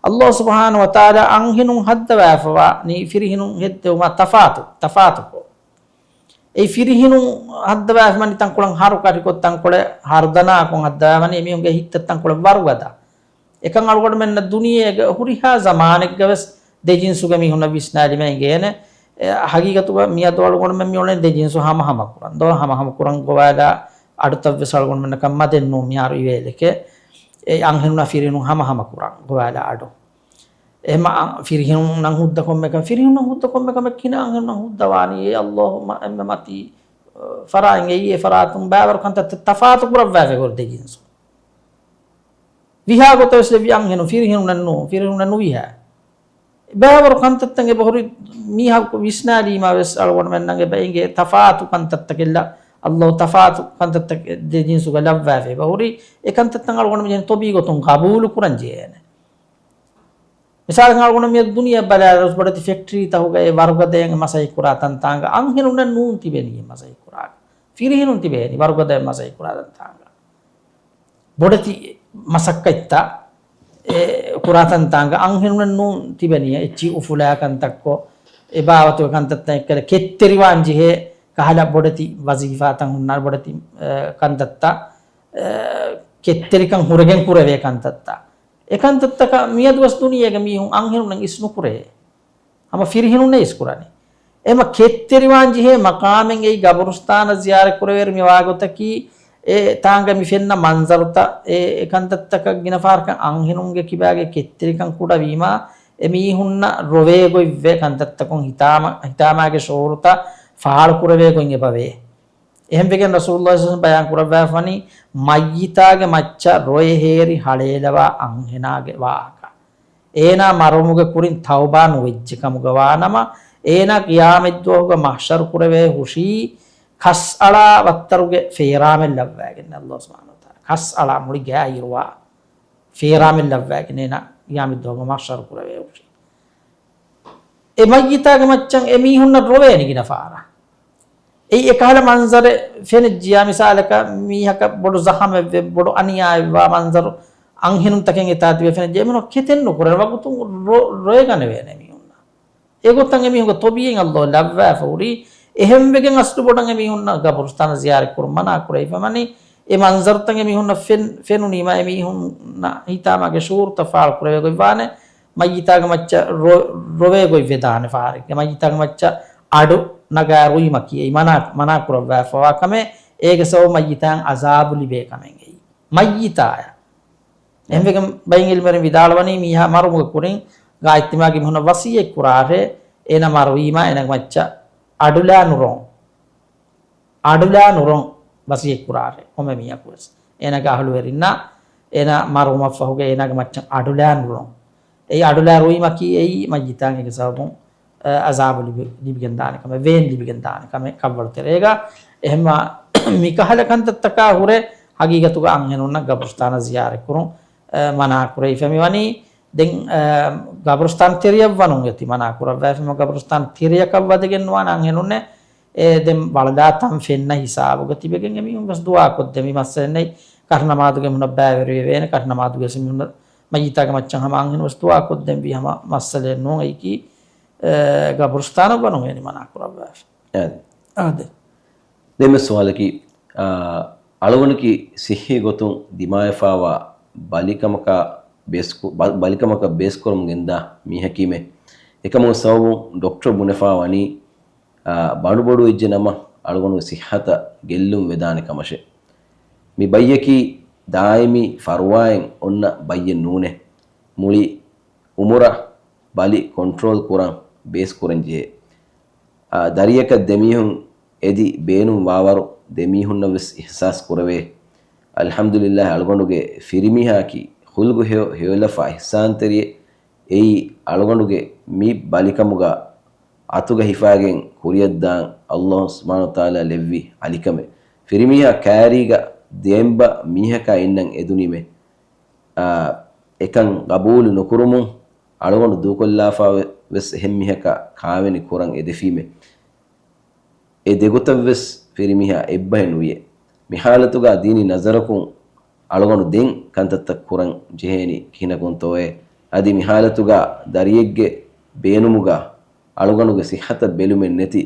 ﷲ ސުބްޙާނަހޫ ވަތަޢާލާ އަންހެނުން ހައްދަވާފަވާނީ ފިރިހެނުން ހެއްދެވުމާ ތަފާތު، ތަފާތުކޮށް. އެ ފިރިހެނުން ހައްދަވާފަ ވަނީ ތަންކޮޅެއް ހަރު ކަށިކޮށް، ތަންކޮޅެއް ހަރުދަނާކޮށް ހައްދަވާ ވަނީ އެމީހުންގެ ހިތްތައް ތަންކޮޅެއް ވަރުގަދަ. އެކަން އަޅުގަނޑުމެންނަށް ދުނިޔޭގެ ހުރިހާ ޒަމާނެއްގަ ވެސް ދެ ޖިންސުގެ މީހުންނަށް ވިސްނާލީމަ އެނގޭނެ. އެ، ހަގީގަތުގަ މިއަދު އަޅުގަނޑުމެން މިއުޅެނީ ދެ ޖިންސު ހަމަހަމަ ކުރަން. ދޯ ހަމަހަމަ ކުރަން ގޮވާލާ އަޑުތައް ވެސް އަޅުގަނޑުމެންނަކަށް މަދެއް ނޫން މިހާރު އިވޭލެކޭ. އެ އަންހެނުންނާ ފިރިހެނުން ހަމަހަމަ ކުރަން ގޮވާލާ އަޑު. އެހެމަ އަ، ފިރިހެނުންނަށް ހުއްދަ ކޮންމެ ކަމެއް، ފިރިހެނުންނަށް ހުއްދަ ކޮންމެ ކަމެއް ކިނަ އަންހެނުންނަށް ހުއްދަވާނީ؟ އެ ﷲ މަ، އެންމެ މަތީ، އަ، ފަރާތް އެއީ އެ ފަރާތުން ބައިވަރު ކަންތައްތައް ތަފާތު ކުރައްވާފަ ގޮތް ދެ ޖިންސު. ވިހާ ގޮތަށް ވެސް ލެއްވި އަންހެނުން ފިރިހެނުންނަށް ނޫ، ފިރިހެނުންނަށް ނުވިހާ. ބައިވަރު ކަންތައްތައް އެބަހުރި މީހަކު ވިސްނާލީމާ ވެސް އަޅުގަނޑުމެންނަށް އެބަ އެނގޭ ތަފާތު ކަންތައްތަކެއްލަ ﷲ ތަފާތު ކަންތައްތަކެއް ދެ ޖިންސުގަ ލައްވާފަ އެބަހުރި. އެ ކަންތައްތައް އަޅުގަނޑުމެން ތޮބީ ގޮތުން ގަބޫލު ކުރަން ޖެހޭނެ. މިސާލަކަށް އަޅުގަނޑު މިއަދު ދުނިޔެ ބަލާލަވަސް ބޮޑެތި ފެކްޓްރީތަކުގައި ވަރުގަދައިން މަސައްކަތް ކުރާ ތަންތާނގަ އަންހެނުންނަށް ނޫން ތިބެނީ މަސައްކަތް ކުރާ. ފިރިހެނުން ތިބޭނީ ވަރުގަދައިން މަސައްކަތް ކުރާ ތަންތާނގަ. ބޮޑެތި މަސައްކަތްތައް އެ ކުރާ ތަންތާނގަ އަންހެނުންނަށް ނޫން ތިބެނީ. އެއްޗިހި އުފުލާ ކަންތައްކޮށް، އެ ބާވަތުގެ ކަންތައްތައް އެއްކަލަ ކެތްތެރިވާން ޖެހޭ ކަހަލަ ބޮޑެތި ވަޒީފާތައް ހުންނާނެ، ބޮޑެތި، އެ، ކަންތައްތައް، އެ، ކެތްތެރިކަން ހުރެގެން ކުރެވޭ ކަންތައްތައް. އެ ކަންތައްތަކަށް މިއަދުވެސް ދުނިޔޭގެ މީހުން އަންހެނުންނަށް އިސްނުކުރޭ. ހަމަ ފިރިހެނުންނޭ އިސްކުރަނީ. އެމަ ކެތްތެރިވާން ޖެހޭ މަޤާމެއް އެއީ ގަބުރުސްތާނަށް ޒިޔާރަތް ކުރެވޭއިރު މިވާ ގޮތަކީ، އެ ތާނގަ މި ފެންނަ މަންޒަރުތައް، އެ، އެ ކަންތައްތަކަށް ގިނަ ފަހަރަކަށް އަންހެނުންގެ ކިބާގެ ކެތްތެރިކަން ކުޑަވީމާ، އެ މީހުންނަށް ރޮވޭ ގޮތްވެ ކަންތައްތަކުން ހިތާމަ، ހިތާމާގެ ޝުޢޫރުތައް ފާޅު ކުރެވޭ ގޮތް އެބަވޭ. އެހެންވެގެން ރަސޫލުﷲ ޞައްލަﷲު ޢަލައިހި ވަސައްލަމަ ބަޔާން ކުރައްވާފަވަނީ، މައްޔިތާގެ މައްޗަށް ރޮއެ ހޭރި ހަޅޭލަވާ އަންހެނާގެ ވާހަކަ. އޭނާ މަރުވުމުގެ ކުރިން ތައުބާ ނުވެއްޖެ ކަމުގަ ވާނަމަ، އޭނާ ޤިޔާމަތްދުވަހުގަ މަޙްޝަރު ކުރެވޭ ހުށީ، ކަސްއަޅާ ވައްތަރުގެ ފޭރާމެއް ލައްވައިގެން ﷲ ސުބްޙާނަހޫ ވަތަޢާލާ. ކަސްއަޅާ މުޅި ގާތް އިރުވާ ފޭރާމެއް ލައްވައިގެން އޭނާ ޤިޔާމަތްދުވަހުގަ މަޙްޝަރު ކުރެވޭ ހުށީ. އެ މައްޔިތާގެ މައްޗަށް އެ މީހުންނަށް ރޮވޭނެ ގިނަ ފަހަރަށް. އެއީ އެކަހަލަ މަންޒަރެއް ފެނިއްޖިޔާ، މިސާލަކަށް މީހަކަށް ބޮޑު ޒަޚަމެއްވެ، ބޮޑު އަނިޔާއެއްވާ މަންޒަރު އަންހެނުންތަކެއް އެތާ ތިބެ ފެނިއްޖެ، އެމީހުން ކެތެއް ނުކުރޭ، ވަގުތުން ރޮ، ރޮވެގަނެވޭނެ މީހުންނަށް. އެގޮތަށް އެމީހުންގެ ޠަބީޢަތް ﷲ ލައްވާފަ ހުރީ. އެހެންވެގެން އަސްލު ބޮޑަށް އެމީހުންނަށް ގަބުރުސްތާނަށް ޒިޔާރަތް ކުރުން މަނާ ކުރެވިފަ ވަނީ. އެ މަންޒަރުތައް އެމީހުންނަށް ފެން، ފެނުނީމަ އެމީހުންނަށް ހިތާމާގެ ޝުޢޫރުތައް ފާޅު ކުރެވޭ ގޮތްވާނެ. މައްޔިތާގެ މައްޗަށް ރޮ، ރޮވޭ ގޮތް ވެދާނެ ފަހަރެއްގެ، މައްޔިތާގެ މައްޗަށް އަޑު ނަގާ ރުއިމަކީ އެއީ މަނާ، މަނާ ކުރައްވާފަވާ ކަމެއް، އޭގެ ސަބަބުން މައްޔިތާއަށް ޢަޒާބު ލިބޭ ކަމެއް އެއީ. މައްޔިތާއަށް. އެހެންވެގެން ބައެއް ޢިލްމުވެރިން ވިދާޅުވަނީ މީހާ މަރުމުގެ ކުރިން ގާތްތިމާގެ މީހުންނަށް ވަޞިއްޔަތް ކުރާށޭ، އޭނަ މަރުވީމާ އޭނަގެ މައްޗަށް އަޑުލާ ނުރޮން. އަޑުލާ ނުރޮން ވަޞިއްޔަތް ކުރާށޭ ކޮންމެ މީހަކު ވެސް. އޭނަގެ އަހުލުވެރިންނަށް އޭނަ މަރުވުމަށްފަހުގަ އޭނާގެ މައްޗަށް އަޑުލާ ނުރޮން. އެއީ އަޑުލާ ރުއިމަކީ އެއީ މައްޔިތާއަށް އޭގެ ސަބަބުން، އަ، ޢަޒާބު ލިބި، ލިބިގެން ދާނެ ކަމެއް، ވޭން ލިބިގެން ދާނެ ކަމެއް ކަށްވަޅު ތެރޭގަ. އެހެންމާ މިކަހަލަ ކަންތައްތަކާ ހުރެ ޙަޤީޤަތުގަ އަންހެނުންނަށް ޤަބުރުސްތާނަށް ޒިޔާރަތް ކުރުން، އަ، މަނާ ކުރެވިފަ މިވަނީ. ދެން، އަ، ޤަބުރުސްތާން ތެރެޔަށް ވަނުން އެތި މަނާ ކުރައްވާފަ، ޤަބުރުސްތާން ތެރެޔަކަށް ވަދެގެން ނުވާނެ އަންހެނުންނެއް. އެ ދެން ވަޅުލާ ތަން ފެންނަ ހިސާބުގަ ތިބެގެން އެމީހުން ވެސް ދުޢާ ކޮށްދެން މި މައްސަލައެއް ނެތް. ކަށުނަމާދުގެ މީހުންނަށް ބައިވެރިވެވޭނެ، ކަށުނަމާދުގެ މީހުންނަށް މައްޔިތާގެ މައްޗަށް ހަމަ އަންހެނުން ވެސް ދުޢާ ކޮށްދެން ވީ ހަމަ މައްސަލައެއް ނޫން. އެއީކީ، އެ، ޤަބުރުސްތާނަށް ވަނުން އެނި މަނާ ކުރައްވާފަ. އާދެ. އާދެ. ދެން ސުވާލަކީ، އާ، އަޅުގަނޑަކީ ޞިއްޙީ ގޮތުން ދިމާވެފާވާ ބަލިކަމަކާ ބޭސްކު-، ބަ-، ބަލިކަމަކަށް ބޭސްކުރަމުން ގެންދާ މީހަކީމެ. އެކަމުގެ ސަބަބުން ޑޮކްޓަރު ބުނެފާ ވަނީ، އާ، ބަނޑުބޮޑުވެއްޖެ ނަމަ އަޅުގަނޑުގެ ޞިއްޙަތަށް ގެއްލުން ވެދާނެ ކަމަށެ. މި ބައްޔަކީ ދާއިމީ ފަރުވާއެއް އޮންނަ ބައްޔެއް ނޫނޭ. މުޅި އުމުރަށް ބަލި ކޮންޓްރޯލް ކުރަން ބޭސް ކުރަން ޖެހޭ. އާ، ދަރިޔަކަށް ދެމީހުން އެދި ބޭނުން ވާވަރު ދެމީހުންނަށް ވެސް އިހްސާސް ކުރެވޭ. އަލްޙަމްދުލިއްލާހް، އަޅުގަނޑުގެ ފިރިމީހާއަކީ ޚުލްގު ހެޔޮ، ހެޔޮލަފާ އިޙްސާންތެރިއެއް. އެއީ އަޅުގަނޑުގެ މި ބަލިކަމުގަ އަތުގަ ހިފާގެން ކުރިއަށްދާން އަލްލާހު ސުބްޙާނަހު ވަތަޢާލާ ލެއްވި އަލިކަމެއް. ފިރިމީހާ ކައިރީގަ ދޭންބަ މީހަކާ އިންނަން އެދުނީމޭ. އާ، އެކަން ގަބޫލު ނުކުރުމުން އަޅުގަނޑު ދޫކޮށްލާފަ ވެ-، ވެސް އެހެން މީހަކާ ކާވެނި ކުރަން އެދެފީމޭ. އެ ދެގޮތަށް ވެސް ފިރިމީހާ އެއްބަހެއް ނުވިއޭ. މި ޙާލަތުގަ ދީނީ ނަޒަރަކުން އަޅުގަނޑު ދެން ކަންތައްތައް ކުރަން ޖެހޭނީ ކިހިނަކުންތޯއޭ؟ އަދި މި ޙާލަތުގަ ދަރިއެއްގެ ބޭނުމުގަ އަޅުގަނޑުގެ ޞިއްޙަތަށް ބެލުމެއް ނެތި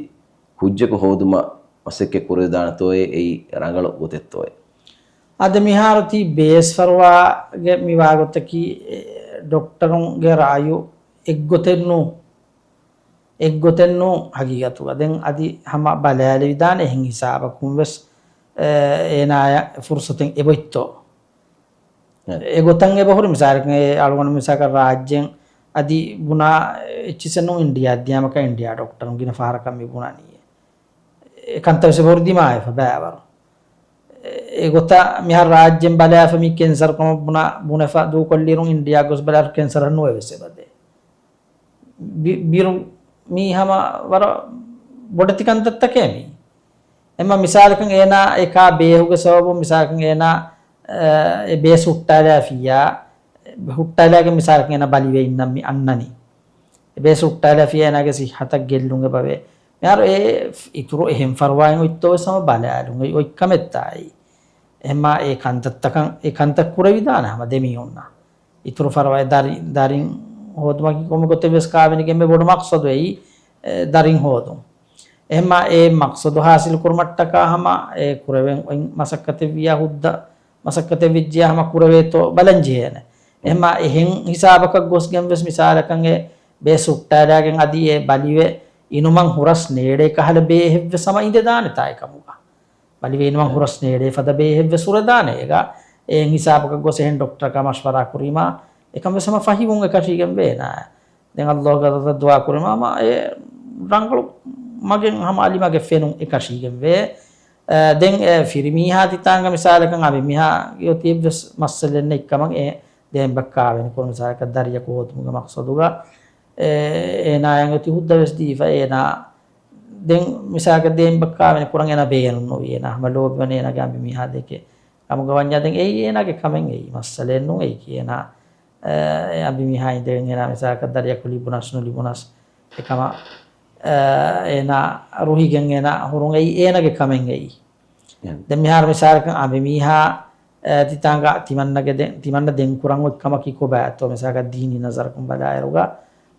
ކުއްޖަކު ހޯދުމަށް މަސައްކަތް ކުރެވިދާނެތޯއޭ؟ އެއީ ރަނގަޅު ގޮތެއްތޯއޭ؟ އަދި މިހާރު ތި ބޭސް ފަރުވާގެ މި ވާގޮތަކީ، އެ، ޑޮކްޓަރުންގެ ރާޔު އެއްގޮތެއް ނޫ، އެއްގޮތެއް ނޫ ހަގީގަތުގަ. ދެން އަދި ހަމަ ބަލާލެވިދާނެ އެހެން ހިސާބަކުން ވެސް، އެ، އޭނާޔަށް ފުރުސަތެއް އެބައޮތްތޯ؟ އެ. އެގޮތަށް އެބަހުރި މިސާލަކަށް އެ އަޅުގަނޑު މިސާލަކަށް ރާއްޖޭން އަދި ބުނާ އެއްޗިސެއް ނޫން އިންޑިއާ ދިޔާމަކަށް އިންޑިއާ ޑޮކްޓަރުން ގިނަ ފަހަރަކަށް މި ބުނަނީ. އެ ކަންތައް ވެސް އެބަހުރި ދިމާވެފަ ބައިވަރު. އެ ގޮތަށް މިހާރު ރާއްޖޭން ބަލާފަ މި ކެންސަރު ކަމަށް ބުނާ ބުނެފަ ދޫކޮށްލިއިރުން އިންޑިއާ ގޮސް ބަލާފަ ކެންސަރ ނުވެ ވެސް އެބަދޭ. ބި-، ބިރު މީ ހަމަ ވަރަށް ބޮޑެތި ކަންތައްތަކޭ މީ. އެމަ މިސާލަކަށް އޭނާ އެކާ ބޭހުގެ ސަބަބުން މިސާލަކަށް އޭނާ، އެ، އެ ބޭސް ހުއްޓާލާފިއްޔާ، ހުއްޓާލާގެން މިސާލަކަށް އޭނާ ބަލިވެ އިންނަން މި އަންނަނީ. އެ ބޭސް ހުއްޓާލާފިއްޔާ އޭނާގެ ސިއްހަތަށް ގެއްލުން އެބަވޭ. މިހާރު އެ އިތުރު އެހެން ފަރުވާއެއް އޮތްތޯ ވެސް ހަމަ ބަލާލުން އޮތް ކަމެއްތާއި. އެހެންމާ އެ ކަންތައްތަކަން، އެ ކަންތައް ކުރެވިދާނެ ހަމަ ދެމީހުންނަށް. އިތުރު ފަރުވާއެއް ދަރި-، ދަރިން ހޯދުމަކީ ކޮންމެ ގޮތެއް ވެސް ކާވެނިގެން މި ބޮޑު މަޤްޞަދު އެއީ، އެ، ދަރިން ހޯދުން. އެހެންމާ އެ މަޤްޞަދު ހާސިލު ކުރުމަށްޓަކާ ހަމަ އެ ކުރެވެން އޮތް މަސައްކަތެއް ވިޔާ ހުއްދަ މަސައްކަތެއް ވެއްޖިޔާ ހަމަ ކުރެވޭތޯ ބަލަން ޖެހޭނެ. އެހެންމާ އެހެން ހިސާބަކަށް ގޮސްގެން ވެސް މިސާލަކަށް އެ ބޭސް ހުއްޓާލާގެން އަދި އެ ބަލިވެ އިނުމަށް ހުރަސް ނޭޅޭ ކަހަލަ ބޭހެއް ވެސް ހަމަ އިނދެދާނެ ތާއެކަމުގަ. ބަލިވެ އިނުމަށް ހުރަސް ނޭޅޭ ފަދަ ބޭހެއް ވެސް ހުރެދާނެ އޭގަ. އެހެން ހިސާބަކަށް ގޮސް އެހެން ޑޮކްޓަރަކާ މަޝްވަރާ ކުރީމާ އެކަން ވެސް ހަމަ ފަހިވުން އެކަށީގެން ވޭނާ. ދެން އައްލާހުގެ ޙަޟްރަތަށް ދުޢާ ކުރީމާ ހަމަ އެ ރަނގަޅު މަގެއް ހަމަ އަލި މަގެއް ފެނުން އެކަށީގެން ވޭ. އަ، ދެން އެ ފިރިމީހާ ތިތާނގަ މިސާލަކަށް އަނބިމީހާގެ އޮތީ އެއްވެސް މައްސަލައެއް ނެތްކަމަށް އެ ދޭން ބައްކާވެނި ކުރު މިސާލަކަށް ދަރިޔަކު ހޯދުމުގެ މަޤްޞަދުގަ އެ، އޭނާޔަށް އޮތީ ހުއްދަ ވެސް ދީފަ އޭނާ ދެން މިސާލަކަށް ދޭން ބައްކާވެނި ކުރަން އޭނާ ބޭނުން ނުވި އޭނާ ހަމަ ލޯބިވަނީ އޭނާގެ އަނބިމީހާ ދެކެ ކަމުގަ ވަންޏާ ދެން އެއީ އޭނާގެ ކަމެއް އެއީ މައްސަލައެއް ނޫން އެއީކީ އޭނާ، އެ، އެ އަނބިމީހާ އިނދެގެން އޭނާ މިސާލަކަށް ދަރިޔަކު ލިބުނަސް ނުލިބުނަސް އެކަމަށް، އެ، އޭނާ ރުހިގެން އޭނާ ހުރުން އެއީ އޭނާގެ ކަމެއް އެއީ. އެ. ދެން މިހާރު މިސާލަކަށް އަނބިމީހާ، އެ، ތިތާނގަ ތިމަންނަގެ ދެ-، ތިމަންނަ ދެން ކުރަން އޮތް ކަމަކީ ކޮބާތޯ މިސާލަކަށް ދީނީ ނަޒަރަކުން ބަލާއިރުގަ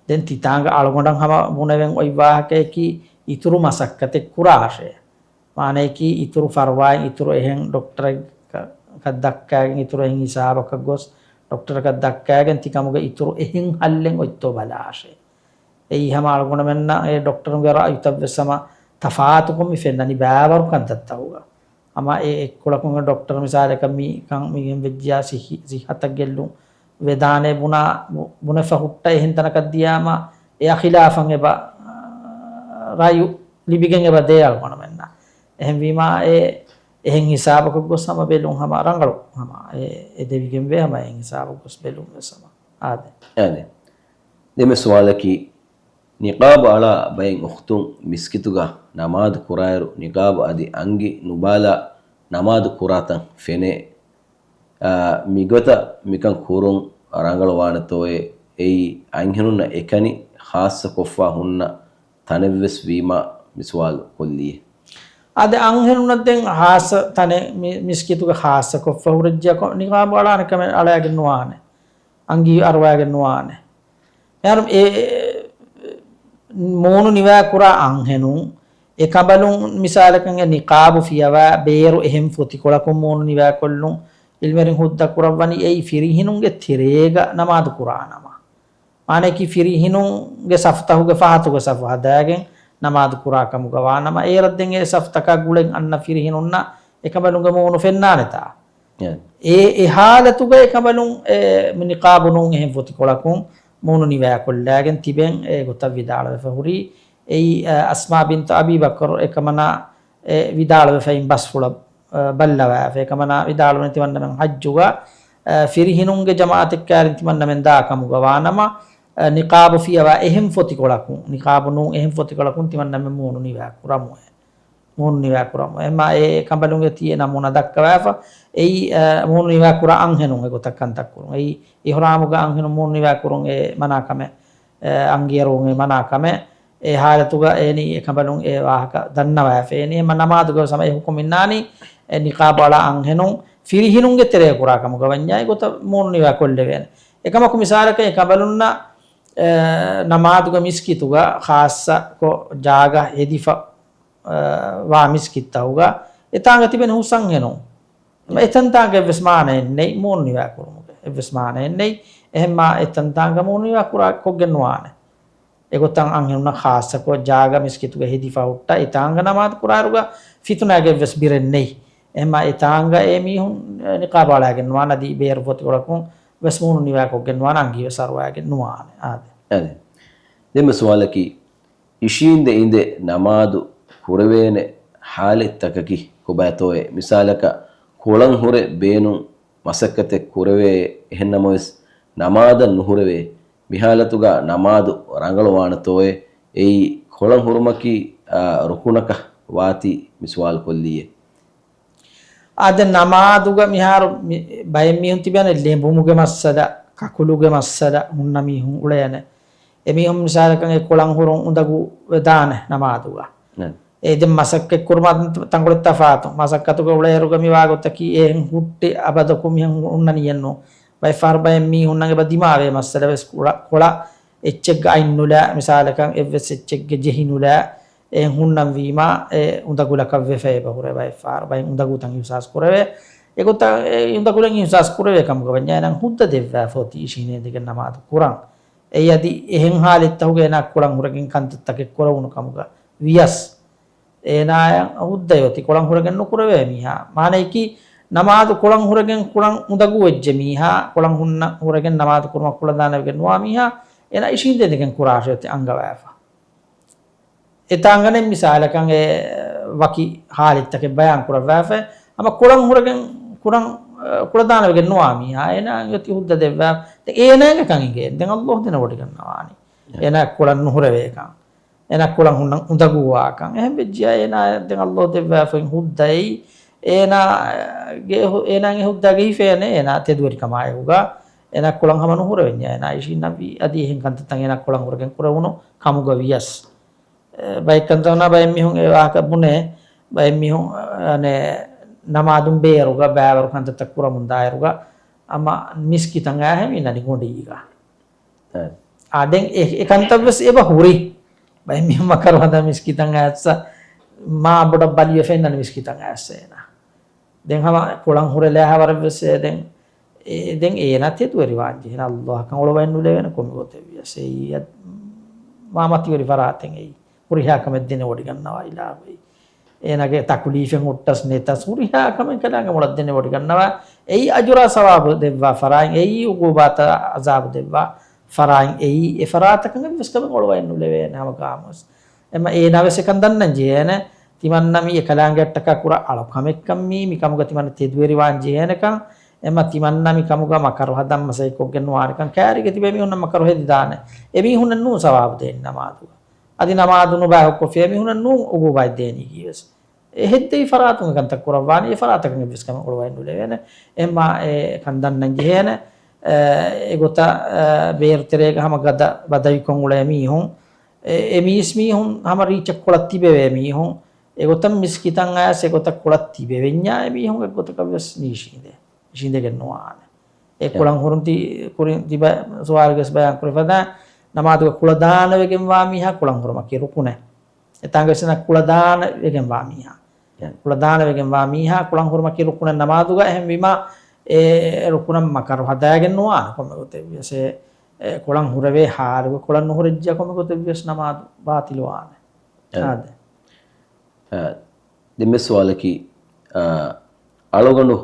ދެން ތިތާނގަ އަޅުގަނޑަށް ހަމަ ބުނެވެން އޮތް ވާހަކަޔަކީ އިތުރު މަސައްކަތެއް ކުރާށޭ. މާނަޔަކީ އިތުރު ފަރުވާއެއް އިތުރު އެހެން ޑޮކްޓަރެއް ކަ-، ކަށް ދައްކާގެން އިތުރު އެހެން ހިސާބަކަށް ގޮސް ޑޮކްޓަރަކަށް ދައްކާގެން ތި ކަމުގެ އިތުރު އެހެން ހައްލެއް އޮތްތޯ ބަލާށޭ. އެއީ ހަމަ އަޅުގަނޑުމެންނަށް އެ ޑޮކްޓަރުންގެ ރައުތައް ވެސް ހަމަ ތަފާތުކޮށް މި ފެންނަނީ ބައިވަރު ކަންތައްތަކުގަ. ހަމަ އެ އެއްކޮޅަކުން ޑޮކްޓަރު މިސާލަކަށް މި ކަން މިގެން ވެއްޖިޔާ ސިއްހި-، ސިއްހަތަށް ގެއްލުން ވެދާނެ ބުނާ، ބު-، ބުނެފަ ހުއްޓަ އެހެން ތަނަކަށް ދިޔާމަ އެއާ ޚިލާފަށް އެބަ، އާ، ރައު ލިބިގެން އެބަ ދޭ އަޅުގަނޑުމެންނަށް. އެހެންވީމާ އެ އެހެން ހިސާބަކަށް ގޮސް ހަމަ ބެލުން ހަމަ ރަނގަޅު ހަމަ އެ، އެ ދެވިގެން ވޭ ހަމަ އެހެން ހިސާބަކަށް ގޮސް ބެލުން ވެސް ހަމަ އާދެ. އާދެ. ދެމެ ސުވާލަކީ، ނިޤާބު އަޅާ ބައެއް އުޚްތުން މިސްކިތުގަ ނަމާދު ކުރާއިރު، ނިޤާބު އަދި އަނގި ނުބާލާ ނަމާދު ކުރާތަން ފެނޭ. އާ، މިގޮތަށް މިކަން ކުރުން ރަނގަޅުވާނެތޯއޭ؟ އެއީ އަންހެނުންނަށް އެކަނި ޚާއްޞަކޮށްފަ ހުންނަ ތަނެއްވެސް ވީމާ މި ސުވާލު ކޮށްލީ. އާދެ، އަންހެނުންނަށް ދެން ޚާއްޞަ ތަނެއް މި-، މިސްކިތުގެ ޚާއްޞަކޮށްފަ ހުރެއްޖެއަކު ނިޤާބު އަޅާނެ ކަމެއް އަޅައިގެން ނުވާނެ. އަނގި އަރުވައިގެން ނުވާނެ. އެހެން އެ މޫނު ނިވާ ކުރާ އަންހެނުން، އެ ކަނބަލުން މިސާލަކަށް އެ ނިޤާބު ފިޔަވާ ބޭރު އެހެން ފޮތިކޮޅަކުން މޫނު ނިވާކޮށްލުން އިލްމެރިން ހުއްދަ ކުރައްވަނީ އެއީ ފިރިހިނުންގެ ތެރޭގަ ނަމާދު ކުރާނަމަ. މާނަޔަކީ ފިރިހިނުންގެ ސަފުތަހުގެ ފަހަތުގެ ސަފު ހަދާގެން ނަމާދު ކުރާ ކަމުގަ ވާނަމަ، އޭރަށް ދެން އެ ސަފުތަކާ ގުޅެން އަންނަ ފިރިހިނުންނަށް އެކަނބަލުންގެ މޫނު ފެންނާނެތާ؟ އެ. އެ، އެ ހާލަތުގައި ކަނބަލުން އެ، ނިޤާބު ނޫން އެހެން ފޮތިކޮޅަކުން މޫނު ނިވާކޮށްލާގެން ތިބެން އެ ގޮތަށް ވިދާޅުވެފަ ހުރީ. އެއީ، އަ، އަސްމާ ބިންތު އަބީ ބަކުރު އެކަމަނާ އެ ވިދާޅުވެފައިން ބަސްފުޅަށް، އަ، ބައްލަވާފަ. އެކަމަނާ ވިދާޅުވަނީ ތިމަންނަމެން ޙައްޖުގަ، އަ، ފިރިހިނުންގެ ޖަމާޢަތެއްކާރިން ތިމަންނަމެން ދާ ކަމުގަ ވާނަމަ، އަ، ނިޤާބު ފިޔަވާ އެހެން ފޮތިކޮޅަކުން، ނިޤާބު ނޫން އެހެން ފޮތިކޮޅަކުން ތިމަންނަމެން މޫނު ނިވާ ކުރަމު. މޫނު ނިވާ ކުރަމު. އެމާ އެ ކަނބަލުންގެ ތިޔަ ނަމޫނާ ދައްކަވާފަ. އެއީ، އަ، މޫނު ނިވާ ކުރާ އަންހެނުން އެ ގޮތަށް ކަންތައް ކުރުން. އެއީ، އިޙްރާމުގަ އަންހެނުން މޫނު ނިވާ ކުރުން އެ މަނާ ކަމެއް، އަ، އަންގިއެރުވުން އެ މަނާ ކަމެއް. އެ ހާލަތުގަ އޭނީ އެ ކަނބަލުން އެ ވާހަކަ ދަންނަވާފަ. އޭނީ އެ މަ-، ނަމާދުގަ ސަމަ އެ ހުކުމް އިންނާނީ އެ ނިޤާބު އަޅާ އަންހެނުން ފިރިހިނުންގެ ތެރޭ ކުރާ ކަމުގަ ވަންޏާ އެ ގޮތަށް މޫނު ނިވާ ކޮށްލެވޭނެ. އެކަމަކު މިސާލަކަށް އެ ކަނބަލުންނަށް، އެ، ނަމާދުގަ މިސްކިތުގަ ޚާއްޞަ ކޮށް ޖާގަ ހެދިފަ އަ، ވާ މިސްކިތްތަހުގަ އެތާނގަ ތިބެން ހުސް އަންހެނުން. އެ. އެތަންތާނގަ އެއްވެސް މާނައެއް ނެތް، މޫނު ނިވާ ކުރުމުގެ އެއްވެސް މާނައެއް ނެތް. އެހެންމާ އެތަންތާނގަ މޫނު ނިވާ ކުރާ ކޮށްގެން ނުވާނެ. އެގޮތަށް އަންހެނުންނަށް ޚާއްޞަކޮށް ޖާގަ މިސްކިތުގަ ހެދިފަ ހުއްޓާ އެތާނގަ ނަމާދު ކުރާއިރުގަ ފިތުނާގެ އެއްވެސް ބިރެއް ނެތް. އެހެންމާ އެތާނގަ އެ މީހުން ނިޤާބު އަޅާގެން ނުވާނެ، އަދި ބޭރު ފޮތިކޮޅަކުން ވެސް މޫނު ނިވާ ކޮށްގެން ނުވާނެ، އަނގީ ވެސް އަރުވާގެން ނުވާނެ. އާދެ. އާދެ. ދެންމެ ސުވާލަކީ، އިށީނދެ އިނދެ ނަމާދު ކުރެވޭނެ ޙާލަތްތަކަކީ ކޮބާތޯއޭ؟ މިސާލަކަށް، ކޮޅަށް ހުރެ ބޭނުން މަސައްކަތެއް ކުރެވޭ، އެހެންނަމަވެސް ނަމާދަށް ނުހުރެވޭ. މި ޙާލަތުގަ ނަމާދު ރަނގަޅުވާނެތޯއޭ؟ އެއީ ކޮޅަށް ހުރުމަކީ، އާ، ރުކުނަކަށް ވާތީ މި ސުވާލު ކޮށްލީއޭ. އާދެ، ނަމާދުގަ މިހާރު މި-، ބައެއް މީހުން ތިބޭނެ ލެނބުމުގެ މައްސަލަ، ކަކުލުގެ މައްސަލަ ހުންނަ މީހުން އުޅޭނެ. އެމީހުން މިސާލަކަށް އެ ކޮޅަށް ހުރުން އުނދަގޫ ވެދާނެ ނަމާދުގަ. ނަ. އެ ދެން މަސައްކަތް ކުރުމަށް ތަންކޮޅެއް ތަފާތު. މަސައްކަތުގަ އުޅޭއިރުގަ މިވާ ގޮތަކީ އެހެން ހުއްޓި އަބަދަކު މިހެން ހުންނަނީއެއްނު. ބައެއް ފަހަރު ބައެއް މީހުންނަށް އެބަ ދިމާވޭ މައްސަލަ ވެސް ކޮޅަ-، ކޮޅަށް އެއްޗެއްގެ އަތް ނުލާ، މިސާލަކަށް އެއްވެސް އެއްޗެއްގެ ޖެހި ނުލާ، އެހެން ހުންނަން ވީމާ، އެ އުނދަގުލަކަށް ވެފަ އެބަ ހުރޭ ބައެއް ފަހަރު. ބައެއް އުނދަގޫތައް އިހުސާސް ކުރެވޭ. އެގޮތަށް އެ އުނދަގުލެއް އިހުސާސް ކުރެވޭ ކަމުގަ ވަންޏާ އޭނާ ހުއްދަ ދެއްވާފަ އޮތީ އިށީނދެގެން ނަމާދު ކުރަން. އެއީ އަދި އެހެން ހާލަތްތަކުގަ އޭނާ ކޮޅަށް ހުރެގެން ކަންތައްތަކެއް ކުރެވުނު ކަމުގަ ވިޔަސް، އޭނާއަށް ހުއްދައެއް އޮތީ ކޮޅަށް ހުރެގެން ނުކުރެވޭ މީހާ. މާނަޔަކީ، ނަމާދު ކޮޅަށް ހުރެގެން ކުރަން އުނދަގޫ ވެއްޖެ މީހާ، ކޮޅަށް ހުންނަ ހުރެގެން ނަމާދު ކުރުމަށް ކުޅަދާނަވެގެން ނުވާ މީހާ، އޭނާ އިށީނދެގެން ކުރާށޭ އޮތީ އަންގަވާފަ. އެތާނގަނެ މިސާލަކަށް އެ ވަކި ހާލަތްތަކެއް ބަޔާން ކުރައްވާފަ، ހަމަ ކޮޅަށް ހުރެގެން ކުރަން، އަ، ކުޅަދާނަވެގެން ނުވާ މީހާ، އޭނާ އޮތީ ހުއްދަ ދެއްވާ. ދެން އޭނާގެ ކަން އިނގޭ. ދެން އައްލޯ ދެނެވޮޑިގަންނަވާނީ. އެ. އޭނާ ކޮޅަށް ނުހުރެވޭކަން. އޭނާ ކޮޅަށް ހުންނަ އުނދަގޫވާކަން. އެހެން ވެއްޖިޔާ އޭނާ ދެން އައްލޯ ދެއްވާފައި ހުއްދައެއް. އޭނާގެ ހު-، އޭނާގެ ހުއްދައިގެ ހިފޭނެ އޭނާ ތެދުވެރިކަމާއެކުގަ. އޭނާ ކޮޅަށް ހަމަ ނުހުރެވެންޏާ އޭނާ އިށީންނަންވީ އަދި އެހެން ކަންތައްތައް އޭނާ ކޮޅަށް ހުރެގެން ކުރެވުނު ކަމުގަ ވިޔަސް. އެ، ބައެއް ކަންތައް ހުންނަ ބައެއް މީހުން އެ ވާހަކަ ބުނޭ، ބައެއް މީހުން، އަނެ، ނަމާދުން ބޭރުގަ ބައިވަރު ކަންތައްތައް ކުރަމުން ދާއިރުގަ ހަމަ މިސްކިތަށް އައިހެން އިންނަނީ ގޮނޑީގަ. އެ. އާ، ދެން އެ، އެ ކަންތައް ވެސް އެބަ ހުރި. ބައެއް މީހުން މަކަރު ހަދާ މިސްކިތަށް އައިސް މާ ބޮޑަށް ބަލިވެފަ އިންނަނީ މިސްކިތަށް އައިސް އޭނާ. ދެން ހަމަ ކޮޅަށް ހުރެލާ ހަވަރަށް ވެސް އެ ދެން، އެ، ދެން އޭނާ ތެދުވެރިވާން ޖެހޭނެ އައްލާހަކަށް އޮޅުވައެއް ނުލެވޭނެ ކޮންމެ ގޮތެއް ވިޔަސް. އެއީ އަ-، މާ މަތިވެރި ފަރާތެއް އެއީ. ހުރިހާ ކަމެއް ދެނެވޮޑިގަންނަވާ އިލާހު އެއީ. އޭނާގެ ތަކުލީފެއް ހުއްޓަސް ނެތަސް ހުރިހާ ކަމެއް ކަލާނގެ މޮޅަށް ދެނެވޮޑިގަންނަވާ. އެއީ އަޖުރާ ސަވާބު ދެއްވާ ފަރާތް، އެއީ އުގޫބާތަށް އަޒާބު ދެއްވާ ފަރާތް، އެއީ އެ ފަރާތަކަށް އެއްވެސް ކަމެއް އޮޅުވައެއް ނުލެވޭނެ ހަމަ ގާމުވެސް. އެމަ އޭނާ ވެސް އެކަން ދަންނަން ޖެހޭނެ. ތިމަންނަ މި އެކަލާނގެއަށްޓަކާ ކުރާ އަޅުކަމެއްކަން މީ، މިކަމުގަ ތިމަންނަ ތެދުވެރިވާން ޖެހޭނެކަން، އެމަ ތިމަންނަ މިކަމުގަ މަކަރު ހަދަން މަސައްކަތްކޮށްގެން ނުވާނެކަން. ކައިރީގަ ތިބޭ މީހުންނަށް މަކަރު ހެދިދާނެ. އެމީހުންނަށް ނޫން ސަވާބު ދޭން ނަމާދުގަ. އަދި ނަމާދު ނުބައިކޮށްފިޔާ މީހުންނަށް ނޫން އުގޫބާތް ދޭނީކީވެސް. އެ ހެއްދެވި ފަރާތުން އެކަންތައް ކުރައްވާނީ، އެ ފަރާތަކަށް އެއްވެސް ކަމެއް އޮޅުވައެއް ނުލެވޭނެ. އެމާ އެ ކަން ދަންނަން ޖެހޭނެ. އެ، އެގޮތަށް، އެ، ބޭރު ތެރޭގަ ހަމަ ގަދަ ބަދަވިކޮށް އުޅޭ މީހުން، އެ، އެ މީސް މީހުން ހަމަ ރީއްޗަށް ކޮޅަށް ތިބެވޭ މީހުން، އެގޮތަށް މިސްކިތަށް އައިސް އެގޮތަށް ކޮޅަށް ތިބެވެންޏާ އެ މީހުން އެގޮތަކަށް ވެސް ނީށީނދޭ. އިށީނދެގެން ނުވާނެ. އެ ކޮޅަށް ހުރުން ތި-، ކުރިން ތިބަ-، ސުވާލުގެ ވެސް ބަޔާން ކުރި ފަދަ ނަމާދުގަ ކުޅަދާނަވެގެންވާ މީހާ ކޮޅަށް ހުރުމަކީ ރުކުނެއް. އެތާނގަ ވެސް އޭނާ ކުޅަދާނަވެގެންވާ މީހާ. އެ. ކުޅަދާނަވެގެންވާ މީހާ ކޮޅަށް ހުރުމަކީ ރުކުނެއް ނަމާދުގަ. އެހެންވީމާ، އެ ރުކުނަށް މަކަރު ހަދާގެން ނުވާނެ ކޮންމެ ގޮތެއް ވިޔަސް. އެ، އެ ކޮޅަށް ހުރެވޭ ހާލުގަ ކޮޅަށް ނުހުރެއްޖެ ކޮންމެ ގޮތެއް ވިޔަސް ނަމާދު ބާތިލުވާނެ. އެ. އާދެ. އަ، ދެންމެ ސުވާލަކީ، އަ، އަޅުގަނޑު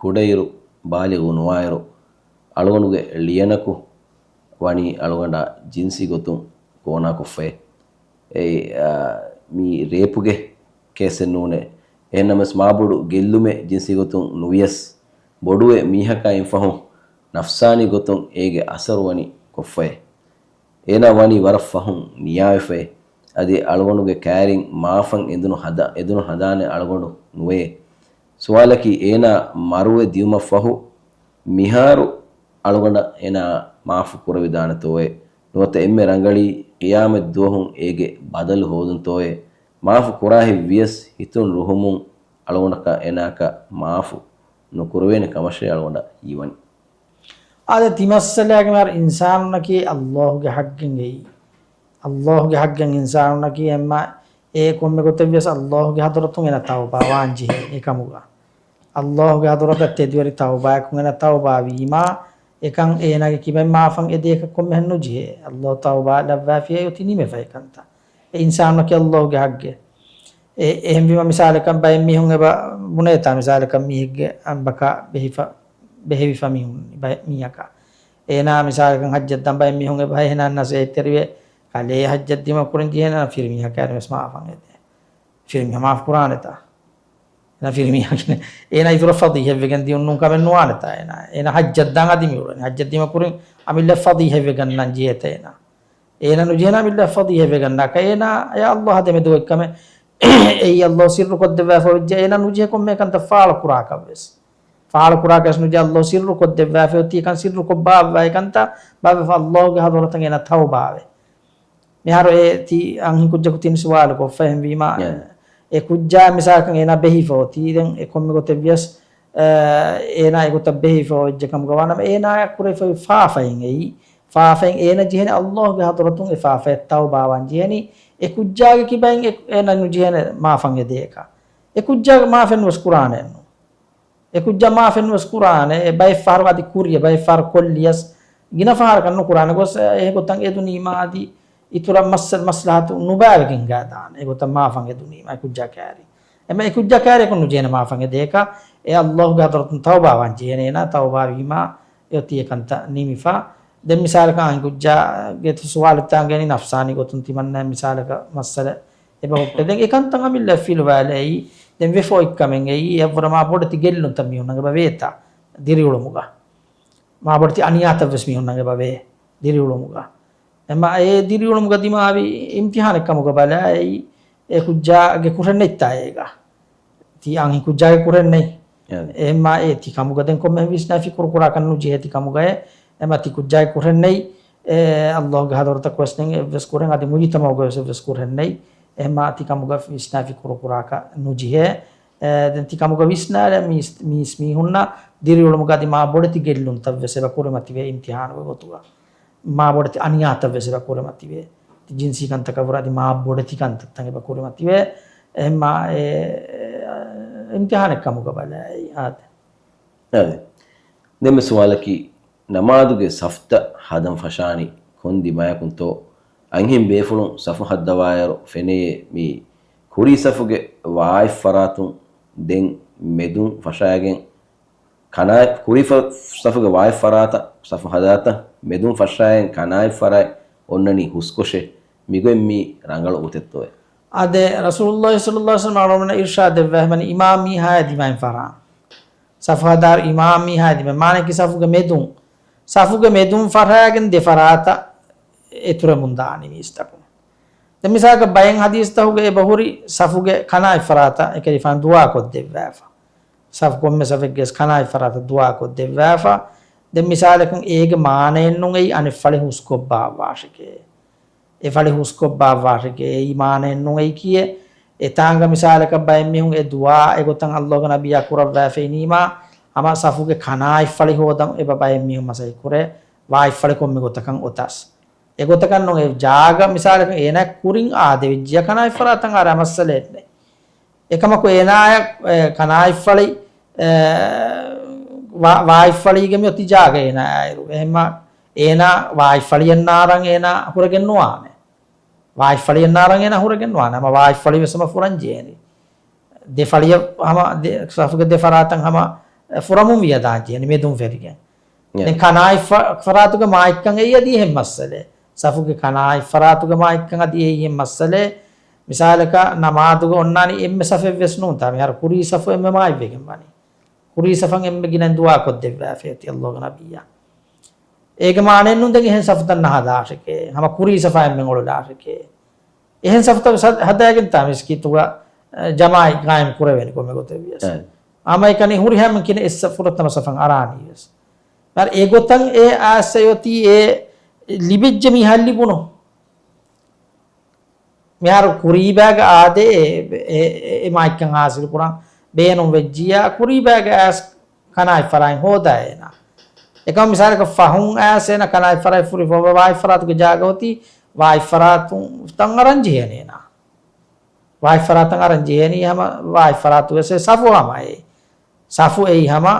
ކުޑައިރު ބާލިޣު ނުވާއިރު އަޅުގަނޑުގެ ޅިޔަނަކު ވަނީ އަޅުގަނޑާ ޖިންސީ ގޮތުން ކޯނާކޮށްފައި. އެއީ، އާ، މީ ރޭޕުގެ ކޭސެއް ނޫނޭ. އެހެންނަމަވެސް މާބޮޑު ގެއްލުމެއް ޖިންސީ ގޮތުން ނުވިޔަސް، ބޮޑުވެ މީހަކާ އިން ފަހުން ނަފްސާނީ ގޮތުން އޭގެ އަސަރު ވަނީ ކޮށްފައި. އޭނާ ވަނީ ވަރަށް ފަހުން ނިޔާވެފައި. އަދި އަޅުގަނޑުގެ ކައިރިން މާފަށް އެދުނު ހަދާ، އެދުނު ހަދާނެ އަޅުގަނޑު ނުވޭ. ސުވާލަކީ އޭނާ މަރުވެ ދިޔުމަށް ފަހު މިހާރު އަޅުގަނޑަށް އޭނާ މާފު ކުރެވިދާނެތޯއޭ؟ ނުވަތަ އެންމެ ރަނގަޅީ ޤިޔާމަތް ދުވަހުން އޭގެ ބަދަލު ހޯދުންތޯއޭ؟ މާފު ކުރާހެއް ވިޔަސް ހިތުން ރުހުމުން އަޅުގަނޑަކަށް އޭނާއަކަށް މާފު ނުކުރެވޭނެ ކަމަށޭ އަޅުގަނޑަށް ހީވަނީ. އާދެ، ތިމައްސަލައިގެ މިހާރު އިންސާނުންނަކީ ﷲ ގެ ޙައްޤެއްގައި. ﷲ ގެ ޙައްޤެއް އިންސާނުންނަކީ އެންމެ އެ ކޮންމެ ގޮތެއް ވިޔަސް ﷲ ގެ ޙަޟްރަތުން އޭނަ ތައުބާ ވާން ޖެހޭ އެކަމުގަ. ﷲ ގެ ޙަޟްރަތަށް ތެދުވެރި ތައުބާއަކުން އޭނަ ތައުބާ ވީމާ، އެކަން އޭނާގެ ކިބައިން މާފަށް އެދޭކަށް ކޮންމެހެން ނުޖެހޭ. ﷲ ތައުބާ ލައްވާފިއޭ އޮތީ ނިމިފައި ކަންތައް. އެ އިންސާނުންނަކީ ﷲ ގެ ޙައްޤެއް. އެ، އެހެންވީމަ މިސާލަކަށް ބައެއް މީހުން އެބަ ބުނޭތާ މިސާލަކަށް މީހެއްގެ އަނބަކާ ބެހިފަ، ބެހެވިފަ މީހުން، ބައެއް މީހަކާ. އޭނާ މިސާލަކަށް ޙައްޖަށް ދާން ބައެއް މީހުން އެބަ ހައި އެހެނާންނަސް އެތެރެވޭ ކަލޭ ޙައްޖަށް ދިމަ ކުރިން ޖެހޭނާ ފިރިމީހަކާ އެރުވެސް މާފަށް އެދޭ. ފިރިމީހާ މާފު ކުރާނެތާ؟ އޭނާ ފިރިމީހާ ކިނެ. އޭނާ އިތުރަށް ފަޟީޙަތްވެގެން ދިޔުން ނޫން ކަމެއް ނުވާނެތާ އޭނާ. އޭނާ ޙައްޖަށް ދާން އަދި މިއުޅެނީ. ޙައްޖަށް ދިމަ ކުރިން އަމިއްލަ ފަޟީޙަތްވެގަންނަން ޖެހޭތަ އޭނާ؟ އޭނަ ނުޖެހޭނެ އަމިއްލަ ފަޟީޙަތްވެގަންނާކަށް. އޭނާ އެ ﷲ އާ ދެމެދު އޮތްކަމެއް. އެއީ ﷲ ސިއްރު ކޮށްދެއްވާފަ ވެއްޖެ އޭނަ ނުޖެހޭ ކޮންމެ ކަންތައް ފާޅު ކުރާކަށްވެސް. ފާޅު ކުރާކަށް ނުޖެހޭ ﷲ ސިއްރު ކޮށްދެއްވާފަ އޮތީ ކަން ސިއްރު ކޮށް ބާއްވާ އެކަންތައް ބާއްވާފަ ﷲ ގެ ޙަޟްރަތަށް އޭނަ ތައުބާވެ. މިހާރު އެ ތި އަންހެން ކުއްޖަކު ތިން ސުވާލު ކޮށްފަ އެހެންވީމާ، އެ ކުއްޖާ މިސާލަކަށް އޭނާ ބެހިފަ އޮތީ. ދެން އެ ކޮންމެ ގޮތެއް ވިޔަސް، އަ، އޭނާ އެގޮތަށް ބެހިފަ އޮތްޖެ ކަމުގަ ވާނަމަ، އޭނާޔަށް ކުރެވިފައި ފާފައިން އެއީ. ފާފައިން އޭނަ ޖެހޭނެ ﷲ ގެ ޙަޟްރަތުން އެ ފާފަޔަށް ތައުބާވާން ޖެހޭނީ. އެ ކުއްޖާގެ ކިބައިން އެ، އޭނަ ނުޖެހޭނެ މާފަށް އެދޭކަށް. އެ ކުއްޖާގެ މާފެއްނުވެސް ކުރާނެއެއްނު. އެ ކުއްޖާ މާފެއްނުވެސް ކުރާނެ، އެ ބައެއް ފަހަރު އަދި ކުރިޔަ، ބައެއް ފަހަރު ކޮށްލިޔަސް، ގިނަ ފަހަރަކަށް ނުކުރާނެ ގޮސް، އެ ގޮތަށް އެދުނީމާ އަދި އިތުރަށް މައްސަ-، މަސްލަހަތު ނުބައިވެގެން ގާދާނެ. އެ ގޮތަށް މާފަށް އެދުނީމާ އެ ކުއްޖާ ކައިރި. އެމަ އެ ކުއްޖާ ކައިރިއަކުން ނުޖެހޭނެ މާފަށް އެދޭކަށް، އެ ﷲ ގެ ޙަޟްރަތުން ތައުބާވާން ޖެހޭނެ އޭނާ، ތައުބާވީމާ އެ އޮތީ އެކަންތައް ނިމިފަ. ދެން މިސާލަކަށް އަންހެން ކުއްޖާގެ ސުވާލުތައް އަންގަނީ ނަފްސާނީ ގޮތުން ތިމަންނަ މިސާލަކަށް މައްސަލަ އެބަ ހުއްޓޭ. ދެން އެކަންތައް އަމިއްލަ ފިލުވާލެއް އެއީ. ދެން ވެފަ އޮތްކަމެއް އެއީ. އެއްވަރަށް މާ ބޮޑެތި ގެއްލުންތައް މީހުންނަށް އެބަ ވޭތާ ދިރިއުޅުމުގަ. މާ ބޮޑެތި އަނިޔާތައް ވެސް މީހުންނަށް އެބަ ވޭ ދިރިއުޅުމުގަ. އެމަ އެ ދިރިއުޅުމުގަ ދިމާވި އިމްތިހާނެއް ކަމުގަ ބަލާ އެއީ އެ ކުއްޖާގެ ކުށެއް ނެތްތާ އޭގަ. ތި އަންހެން ކުއްޖާގެ ކުށެއް ނެތް. އެ. އެހެންމާ އެ ތި ކަމުގަ ދެން ކޮންމެހެން ވިސްނާ ފިކުރު ކުރާކަށް ނުޖެހޭ ތި ކަމުގަ އެ. އެމަ ތި ކުއްޖާގެ ކުށެއް ނެތް. އެ ﷲ ގެ ޙަޟްރަތަކު ވެސް ނެތް އެއްވެސް ކުށެއް، އަދި މުޖުތަމަޢުގަ ވެސް އެއްވެސް ކުށެއް ނެތް. އެހެންމާ ތި ކަމުގަ ވިސްނާ ފިކުރު ކުރާކަށް ނުޖެހޭ. އެ، ދެން ތި ކަމުގަ ވިސްނާލަ މީސް، މީސް މީހުންނަށް ދިރިއުޅުމުގަ އަދި މާ ބޮޑެތި ގެއްލުންތައް ވެސް އެބަ ކުރިމަތިވޭ އިމްތިޙާނުގެ ގޮތުގަ. މާ ބޮޑެތި އަނިޔާތައް ވެސް އެބަ ކުރިމަތިވޭ. ތި ޖިންސީ ކަންތަކަށް ވުރެ އަދި މާ ބޮޑެތި ކަންތައްތައް އެބަ ކުރިމަތިވޭ. އެހެންމާ އެ، އެ، އިމްތިޙާނެއް ކަމުގަ ބަލާ އެއީ އާދެ. އާދެ. ދެންމެ ސުވާލަކީ، ނަމާދުގެ ސަފްތައް ހަދަން ފަށާނީ ކޮން ދިމާޔަކުންތޯ؟ އަންހެން ބޭފުޅުން ސަފު ހައްދަވާއިރު ފެނެޔޭ މި ކުރީ ސަފުގެ ވާއިފަރާތުން ދެން މެދުން ފަށާގެން ކަނާ-، ކުރީ ފަ-، ސަފުގެ ވާއިފަރާތަށް ސަފު ހަދާތަން މެދުން ފަށާގެން ކަނާތް ފަރާތް އޮންނަނީ ހުސްކޮށެއް. މިގޮތް މީ ރަނގަޅު ގޮތެއްތޯއޭ؟ އާދެ، ރަސޫލުﷲ ޞައްލަﷲ ޢަލައިހި ވަސައްލަމަ އަޅުގަނޑުމެންނަށް އިރްޝާދެއްވާ ހަމަ އިމާމް މީހާޔާ ދިމާއިން ފަށާ. ސަފު ހަދާއިރު އިމާމް މީހާޔާ ދިމާއިން. މާނައަކީ ސަފުގެ މެދުން، ސަފުގެ މެދުން ފަށާގެން ދެ ފަރާތަށް އެތުރެމުން ދާނީ މީސްތަކުން. ދެން މިސާލަކަށް ބައެއް ޙަދީޘްތަކުގަ އެބަ ހުރި ސަފުގެ ކަނާތް ފަރާތަށް އެކަލޭގެފާނު ދުޢާ ކޮށްދެއްވާފަ. ސަފު ކޮންމެ ސަފެއްގެ ވެސް ކަނާތް ފަރާތަށް ދުޢާ ކޮށްދެއްވާފަ. ދެން މިސާލަކަށް އޭގެ މާނައެއްނޫން އެއީ އަނެއް ފަޅި ހުސްކޮށް ބާއްވާށެކޭ. އެ ފަޅި ހުސްކޮށް ބާއްވާށެކޭ. އެއީ މާނައެއްނޫން އެއީކީއެއް. އެތާނގަ މިސާލަކަށް ބައެއް މީހުން އެ ދުޢާ އެގޮތަށް ﷲ ގެ ނަބިއްޔާ ކުރައްވާފައިނީމާ، ހަމަ ސަފުގެ ކަނާތް ފަޅި ހޯދަން އެބަ ބައެއް މީހުން މަސައްކަތް ކުރޭ، ވާތް ފަޅި ކޮންމެ ގޮތަކަށް އޮތަސް. އެގޮތަކަށް ނޫން، އެ ޖާގަ މިސާލަކަށް އޭނާ ކުރިން އާދެވިއްޖެ ކަނާތް ފަރާތަށް އަރާ މައްސަލައެއް ނެތް. އެކަމަކު އޭނާޔަށް، އެ، ކަނާތްފަޅި، އެ، ވާ-، ވާތްފަޅީގެ މި އޮތީ ޖާގަ އޭނާ އާއިރު. އެހެންމަ އޭނާ ވާތްފަޅިއެއް ނާރަން އޭނާ ހުރެގެން ނުވާނެ. ވާތްފަޅިއެއް ނާރަން އޭނާ ހުރެގެން ނުވާނެ. ހަމަ ވާތްފަޅި ވެސް ހަމަ ފުރަން ޖޭނީ. ދެ ފަޅިއަށް ހަމަ ދެ-، ސަފުގެ ދެ ފަރާތަށް ހަމަ، ފުރަމުން ވިޔަދާން ޖެހެނީ މެދުން ފެށިގެން. ދެން ކަނާތް ފަ-، ފަރާތުގެ މާތްކަން އެއީ އަދި އެހެން މައްސަލައެއް. ސަފުގެ ކަނާތް ފަރާތުގެ މާތްކަން އަދި އެއީ އެހެން މައްސަލައެއް. މިސާލަކަށް ނަމާދުގަ އޮންނާނީ އެންމެ ސަފެއް ވެސް ނޫންތާ. މިހާރު ކުރީ ސަފު އެންމެ މާތްވެގެން ވަނީ. ކުރީ ސަފަށް އެންމެ ގިނައިން ދުޢާ ކޮށްދެއްވާފައި އޮތީ އައްލާހުގެ ނަބިއްޔާ. އޭގެ މާނައެއް ނޫން ދެން އެހެން ސަފުތައް ނަހަދާށެކޭ. ހަމަ ކުރީ ސަފާ އެންމެން އޮޅުލާށެކޭ. އެހެން ސަފުތައް ވެސް ހަ-، ހަދާގެންތާ މިސްކިތުގަ، އަ، ޖަމާޢަތް ޤާއިމް ކުރެވޭނެ ކޮންމެ ގޮތެއް ވިޔަސް. އެ. ހަމައެކަނި ހުރިހާމެން ކިނެ އެއްސަ ފުރަތަމަ ސަފަށް އަރާނީ ވެސް. މިހާރު އެގޮތަށް އެ އާސަ އޮތީ އެ ލިބިއްޖެ މީހާ ލިބުނު. މިހާރު ކުރީބާގަ އާދޭ އެ، އެ، އެ، އެ މާތްކަން ހާސިލު ކުރަން ބޭނުން ވެއްޖިއްޔާ، ކުރީބާގަ އައިސް ކަނާތް ފަރާތް ހޯދާ އޭނާ. އެކަމަ މިސާލަކަށް ފަހުން އައިސް އޭނާ ކަނާތް ފަރާތް ފުރި ފޮބަ ވާތް ފަރާތުގެ ޖާގަ އޮތީ ވާތް ފަރާތުން ތަން އަރަން ޖެހޭނެ އޭނާ. ވާތް ފަރާތަށް އަރަން ޖެހޭނީ ހަމަ ވާތް ފަރާތު ވެސް އެ ސަފު ހަމަ އެ. ސަފު އެއީ ހަމަ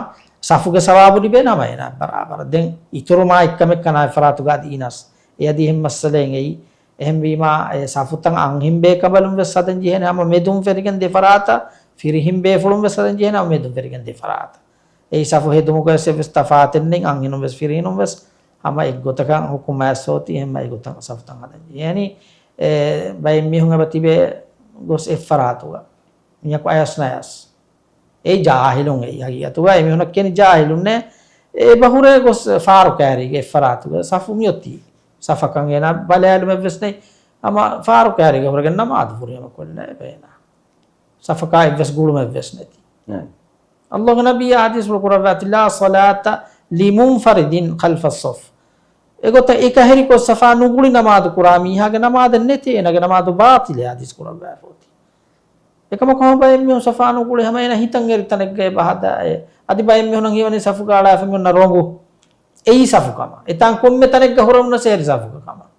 ސަފުގެ ސަވާބު ލިބޭނެ ހަމަ އޭނާ ބަރާބަރަށް. ދެން އިތުރު މާތްކަމެއް ކަނާތް ފަރާތުގަ އަދި އިނަސް. އެ އަދި އެހެން މައްސަލައެއް އެއީ. އެހެންވީމާ، އެ ސަފުތައް އަންހެން ބޭކަނބަލުން ވެސް ހަދަން ޖެހޭނެ ހަމަ މެދުން ފެށިގެން ދެ ފަރާތަށް، ފިރިހިން ބޭފުޅުން ވެސް ހަދަން ޖެހޭނެ ހަމަ މެދުން ފެށިގެން ދެ ފަރާތަށް. އެއީ ސަފު ހެދުމުގަ ވެސް އެއްވެސް ތަފާތެއް ނެތް، އަންހެނުން ވެސް ފިރިހެނުން ވެސް ހަމަ އެއްގޮތަކަށް ހުކުމް އައިސް އޮތީ، އެހެންމަ އެގޮތަށް ސަފުތައް ހަދަން ޖެހޭނީ. އެ، ބައެއް މީހުން އެބަ ތިބޭ ގޮސް އެއްފަރާތުގަ މީހަކު އަޔަސް ނަޔަސް. އެއީ ޖާހިލުން އެއީ ހަގީގަތުގަ. އެ މީހުނަށް ކިޔަނީ ޖާހިލުންނޭ. އެބަ ހުރޭ ގޮސް ފާރު ކައިރީގެ އެއްފަރާތުގަ ސަފު މިއޮތީ. ސަފަކަށް އޭނާ ބަލާލުމެއްވެސް ނެތް. ހަމަ ފާރު ކައިރީގަ ހުރެގެން ނަމާދު ފުރިހަމަ ކޮށްލާ އެބަ އޭނާ. ސަފަކާ އެއްވެސް ގުޅުމެއްވެސް ނެތި. އެ. އައްލާހުގެ ނަބިއްޔާ ޙަދީޘްފުޅު ކުރައްވާތީ، "لا صلاة لمنفرد خلف الصف." އެގޮތަށް އެކަހެރިކޮށް ސަފާ ނުގުޅި ނަމާދު ކުރާ މީހާގެ ނަމާދެއް ނެތޭ، އޭނާގެ ނަމާދު ބާޠިލޭ ޙަދީޘް ކުރައްވާފަ އޮތީ. އެކަމަކު ހަމަ ބައެއް މީހުން ސަފާ ނުގުޅި ހަމަ އޭނަ ހިތަށް އެރި ތަނެއްގަ އެބަ ހަދާ އެ. އަދި ބައެއް މީހުންނަށް ހީވަނީ ސަފުގަ އަޅާފަ މީހުންނަށް ރޮނގު. އެއީ ސަފު ކަމަށް. އެތާން ކޮންމެ ތަނެއްގަ ހުރެވުނަސް އެރި ސަފުގަ ކަމަށް.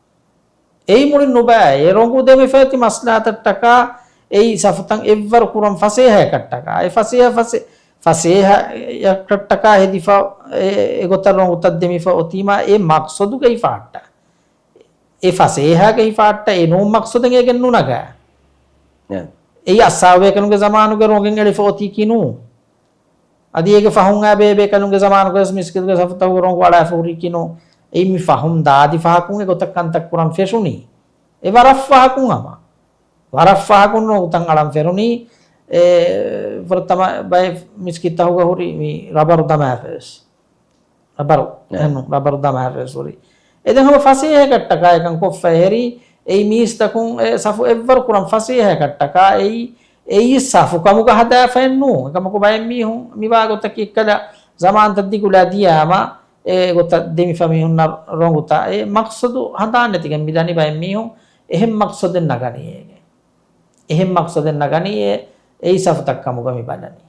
އެއީ މުޅިން ނުބައި. އެ ރޮނގު ދެމިފައި އޮތީ މަސްލަހަތަށްޓަކާ، އެއީ ސަފުތައް އެއްވަރު ކުރަން ފަސޭހަޔަކަށްޓަކާ. އެ ފަސޭހަ ފަސޭ-، ފަސޭހަޔަކަށްޓަކާ ހެދިފަ އެ، އެގޮތަށް ރޮނގުތައް ދެމިފަ އޮތީމާ އެ މަޤްޞަދުގައި ފަހައްޓާ. އެ ފަސޭހަގައި ފަހައްޓާ އެ ނޫން މަޤްޞަދެއް އޭގެން ނުނަގާ. އެ. އެއީ އައްސާބުބޭކަލުންގެ ޒަމާނުގެ ރޮނގެއް އެޅިފަ އޮތީކީ ނޫން. އަދި އޭގެ ފަހުން އާ ބޭބޭކަލުންގެ ޒަމާނުގަވެސް މިސްކިތުގެ ސަފުތަކުގަ ރޮނގު އަޅާފަ ހުރީކީ ނޫން. އެއީ މި ފަހުން ދާދި ފަހަކުން އެގޮތަށް ކަންތައް ކުރަން ފެށުނީ. އެ ވަރަށް ފަހަކުން ހަމަ. ވަރަށް ފަހަކުން ރޮނގުތައް އަޅަން ފެށުނީ. އެ، ފުރަތަމަ ބައެއް މިސްކިތްތަކުގަ ހުރި މި ރަބަރު ދަމާފަ ވެސް. ރަބަރު، އެ. އެހެންނު، ރަބަރު ދަމާފަ ވެސް ހުރި. އެ ދެން ހަމަ ފަސޭހައަކަށްޓަކާ އެކަން ކޮށްފަ އެހެރީ، އެއީ މީސްތަކުން އެ ސަފު އެއްވަރު ކުރަން ފަސޭހައަކަށްޓަކާ އެއީ، އެއީ ސަފު ކަމުގަ ހަދާފައެއް ނޫން. އެކަމަކު ބައެއް މީހުން މިވާ ގޮތަކީ އެއްކަލަ ޒަމާންތައް ދިގުލާ ދިޔާމަ، އެ ގޮތަށް ދެމިފަ މީހުންނަށް ރޮނގުތައް އެ މަޤްޞަދު ހަނދާން ނެތިގެން މިދަނީ ބައެއް މީހުން އެހެން މަޤްޞަދެއް ނަގަނީ އޭގެ. އެހެން މަޤްޞަދެއް ނަގަނީ އެ، އެއީ ސަފުތައް ކަމުގަ މި ބަލަނީ.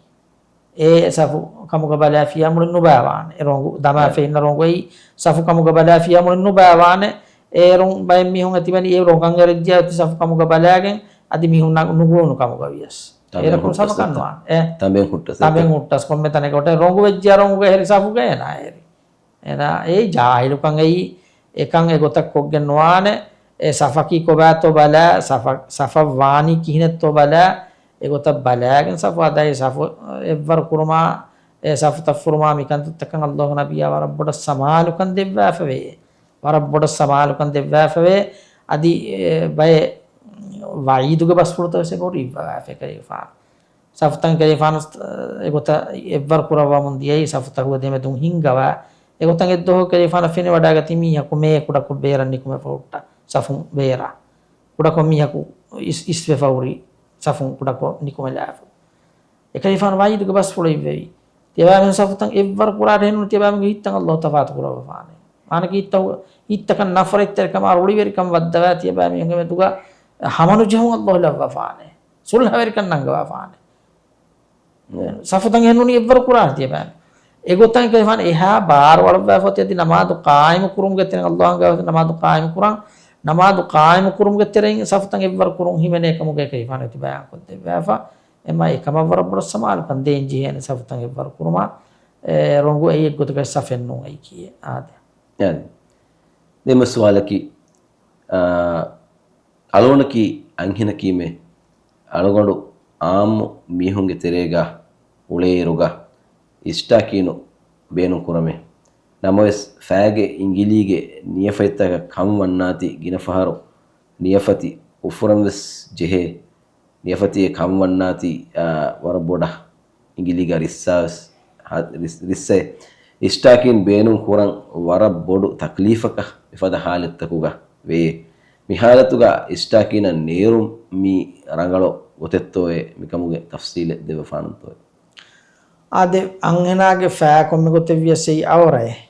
އެ ސަފު ކަމުގަ ބަލާފިޔާ މުޅިން ނުބައިވާނެ. އެ ރޮނގު ދަމާފަ އެ. އިންނަ ރޮނގު އެއީ ސަފު ކަމުގަ ބަލާފިޔާ މުޅިން ނުބައިވާނެ. އޭރުން ބައެއް މީހުން އެ ތިބެނީ އެ ރޮނގަށް އެރިއްޖެ އޮތީ ސަފު ކަމުގަ ބަލާގެން އަދި މީހުން ނަ-، ނުގުޅުނު ކަމުގަ ވިޔަސް. ތަނބެން އޭރަކުން ހުއްޓަސް ސަފަކަށް އެތަ-، ނުވާނެ. އެ. ތަނބެން ހުއްޓަސް އެތަ-، ތަނބެން ހުއްޓަސް ކޮންމެ ތަނެއްގަ އޮތޭ ރޮނގު ވެއްޖިޔާ ރޮނގުގަ އެހެރި ސަފުގަ އޭނާ އެރި. އޭނާ އެއީ ޖާހިލުކަން އެއީ، އެކަން އެގޮތަށް ކޮށްގެން ނުވާނެ. އެ ސަފަކީ ކޮބާތޯ ބަލާ، ސަފަ-، ސަފަށް ވާނީ ކިހިނެއްތޯ ބަލާ، އެގޮތަށް ބަލާގެން ސަފު ހަދާ، އެ ސަފު އެއްވަރު ކުރުމާ، އެ ސަފުތައް ފުރުމާ މިކަންތައްތަކަން އައްލާހު ނަބިއްޔާ ވަރަށް ބޮޑަށް ސަމާލުކަން ދެއްވާފަވޭ. ވަރަށް ބޮޑަށް ސަމާލުކަން ދެއްވާފަވޭ. އަދި، އެ، ބައެއް ވަޢީދުގެ ބަސްފުޅުތައް ވެސް އެބަހުރި އިއްވަވާފަ ކަލޭފާނު. ސަފުތައް ކަލޭފާނު އެގޮތަށް އެއްވަރު ކުރައްވަމުން ދިޔައީ ސަފުތަކުގެ ދެމެދުން ހިންގަވާ. އެގޮތަށް އެއްދުވަހު ކަލޭފާނަށް ފެނިވަޑައިގަތީ މީހަކު މޭ ކުޑަކޮށް ބޭރަށް ނިކުމެފަ ހުއްޓާ. ސަފުން ބޭރަށް. ކުޑަކޮށް މީހަކު އިސް، އިސްވެފަ ހުރި ސަފުން ކުޑަކޮށް ނިކުމެލާފަ. އެކަލޭފާނު ވަޢީދުގެ ބަސްފުޅު އިއްވެވި. ތިޔަބައިމީހުން ސަފުތައް އެއްވަރު ކުރާށޭ ނޫނީ ތިޔަބައިމީހުންގެ ހިތްތައް އައްލާހު ތަފާތު ކުރައްވަފާނެ. އާނަކީ ހިތްތައް، ހިތްތަކަށް ނަފްރަތްތެރިކަމާ ރުޅިވެރިކަން ވައްދަވާ ތިޔަބައިމީހުންގެ މެދުގަ ހަމަނުޖެހުން އައްލާހު ލައްވަފާނެ. ސުލްހަވެރިކަން ނަންގަވާފާނެ. ސަފުތައް އެހެންނޫނީ އެއްވަރު ކުރާށޭ ތިޔަބައިމީހުން. އެގޮތަށް ކަލޭފާނު އެހާ ބާރު އަޅުއްވާފަ އޮތީ އަދި ނަމާދު ޤާއިމު ކުރުމުގެ ތެރެއިން އައްލާހުގެ ނަމާދު ޤާއިމު ކުރަން، ނަމާދު ޤާއިމު ކުރުމުގެ ތެރެއިން ސަފުތައް އެއްވަރު ކުރުން ހިމެނޭ ކަމުގައި ކަލޭފާނު އެތި ބަޔާން ކޮށްދެއްވާފަ. އެމާ އެކަމަށް ވަރަށް ބޮޑަށް ސަމާލުކަން ދޭން ޖެހޭނެ ސަފުތައް އެއްވަރު ކުރުމާ، އެ، ރޮނގު އެއީ އެއްގޮތަކަށް ސަފެއް ނޫން އައި ކިޔޭ އާދެ. އެ. ދެން ސުވާލަކީ، އާ، އަޅުގަނޑަކީ އަންހެނަކީމެ އަޅުގަނޑު އާއްމު މީހުންގެ ތެރޭގަ އުޅޭއިރުގަ އިސްޓާކީނު ބޭނުން ކުރަމޭ. ނަމަވެސް، ފައިގެ އިނގިލީގެ ނިޔަފަތިތަކަށް ކަން ވަންނާތީ ގިނަ ފަހަރު ނިޔަފަތި އުފުރަން ވެސް ޖެހޭ. ނިޔަފަތިއެއް ކަން ވަންނާތީ، އާ، ވަރަށް ބޮޑަށް އިނގިލީގަ ރިއްސާ ވެސް، ހަ-، ރިއްސް-، ރިއްސައެއް. އިސްޓާކީން ބޭނުން ކުރަން ވަރަށް ބޮޑު ތަކްލީފަކަށް މިފަދަ ހާލަތްތަކުގަ ވެޔޭ. މި ހާލަތުގަ އިސްޓާކީނަށް ނޭރުން މީ ރަނގަޅު ގޮތެއްތޯއޭ؟ މިކަމުގެ ތަފްސީލެއް ދެއްވަފާނަންތޯއޭ؟ އާދެ، އަންހެނާގެ ފައި ކޮންމެ ގޮތެއް ވިޔަސް އެއީ އައުރައެއް.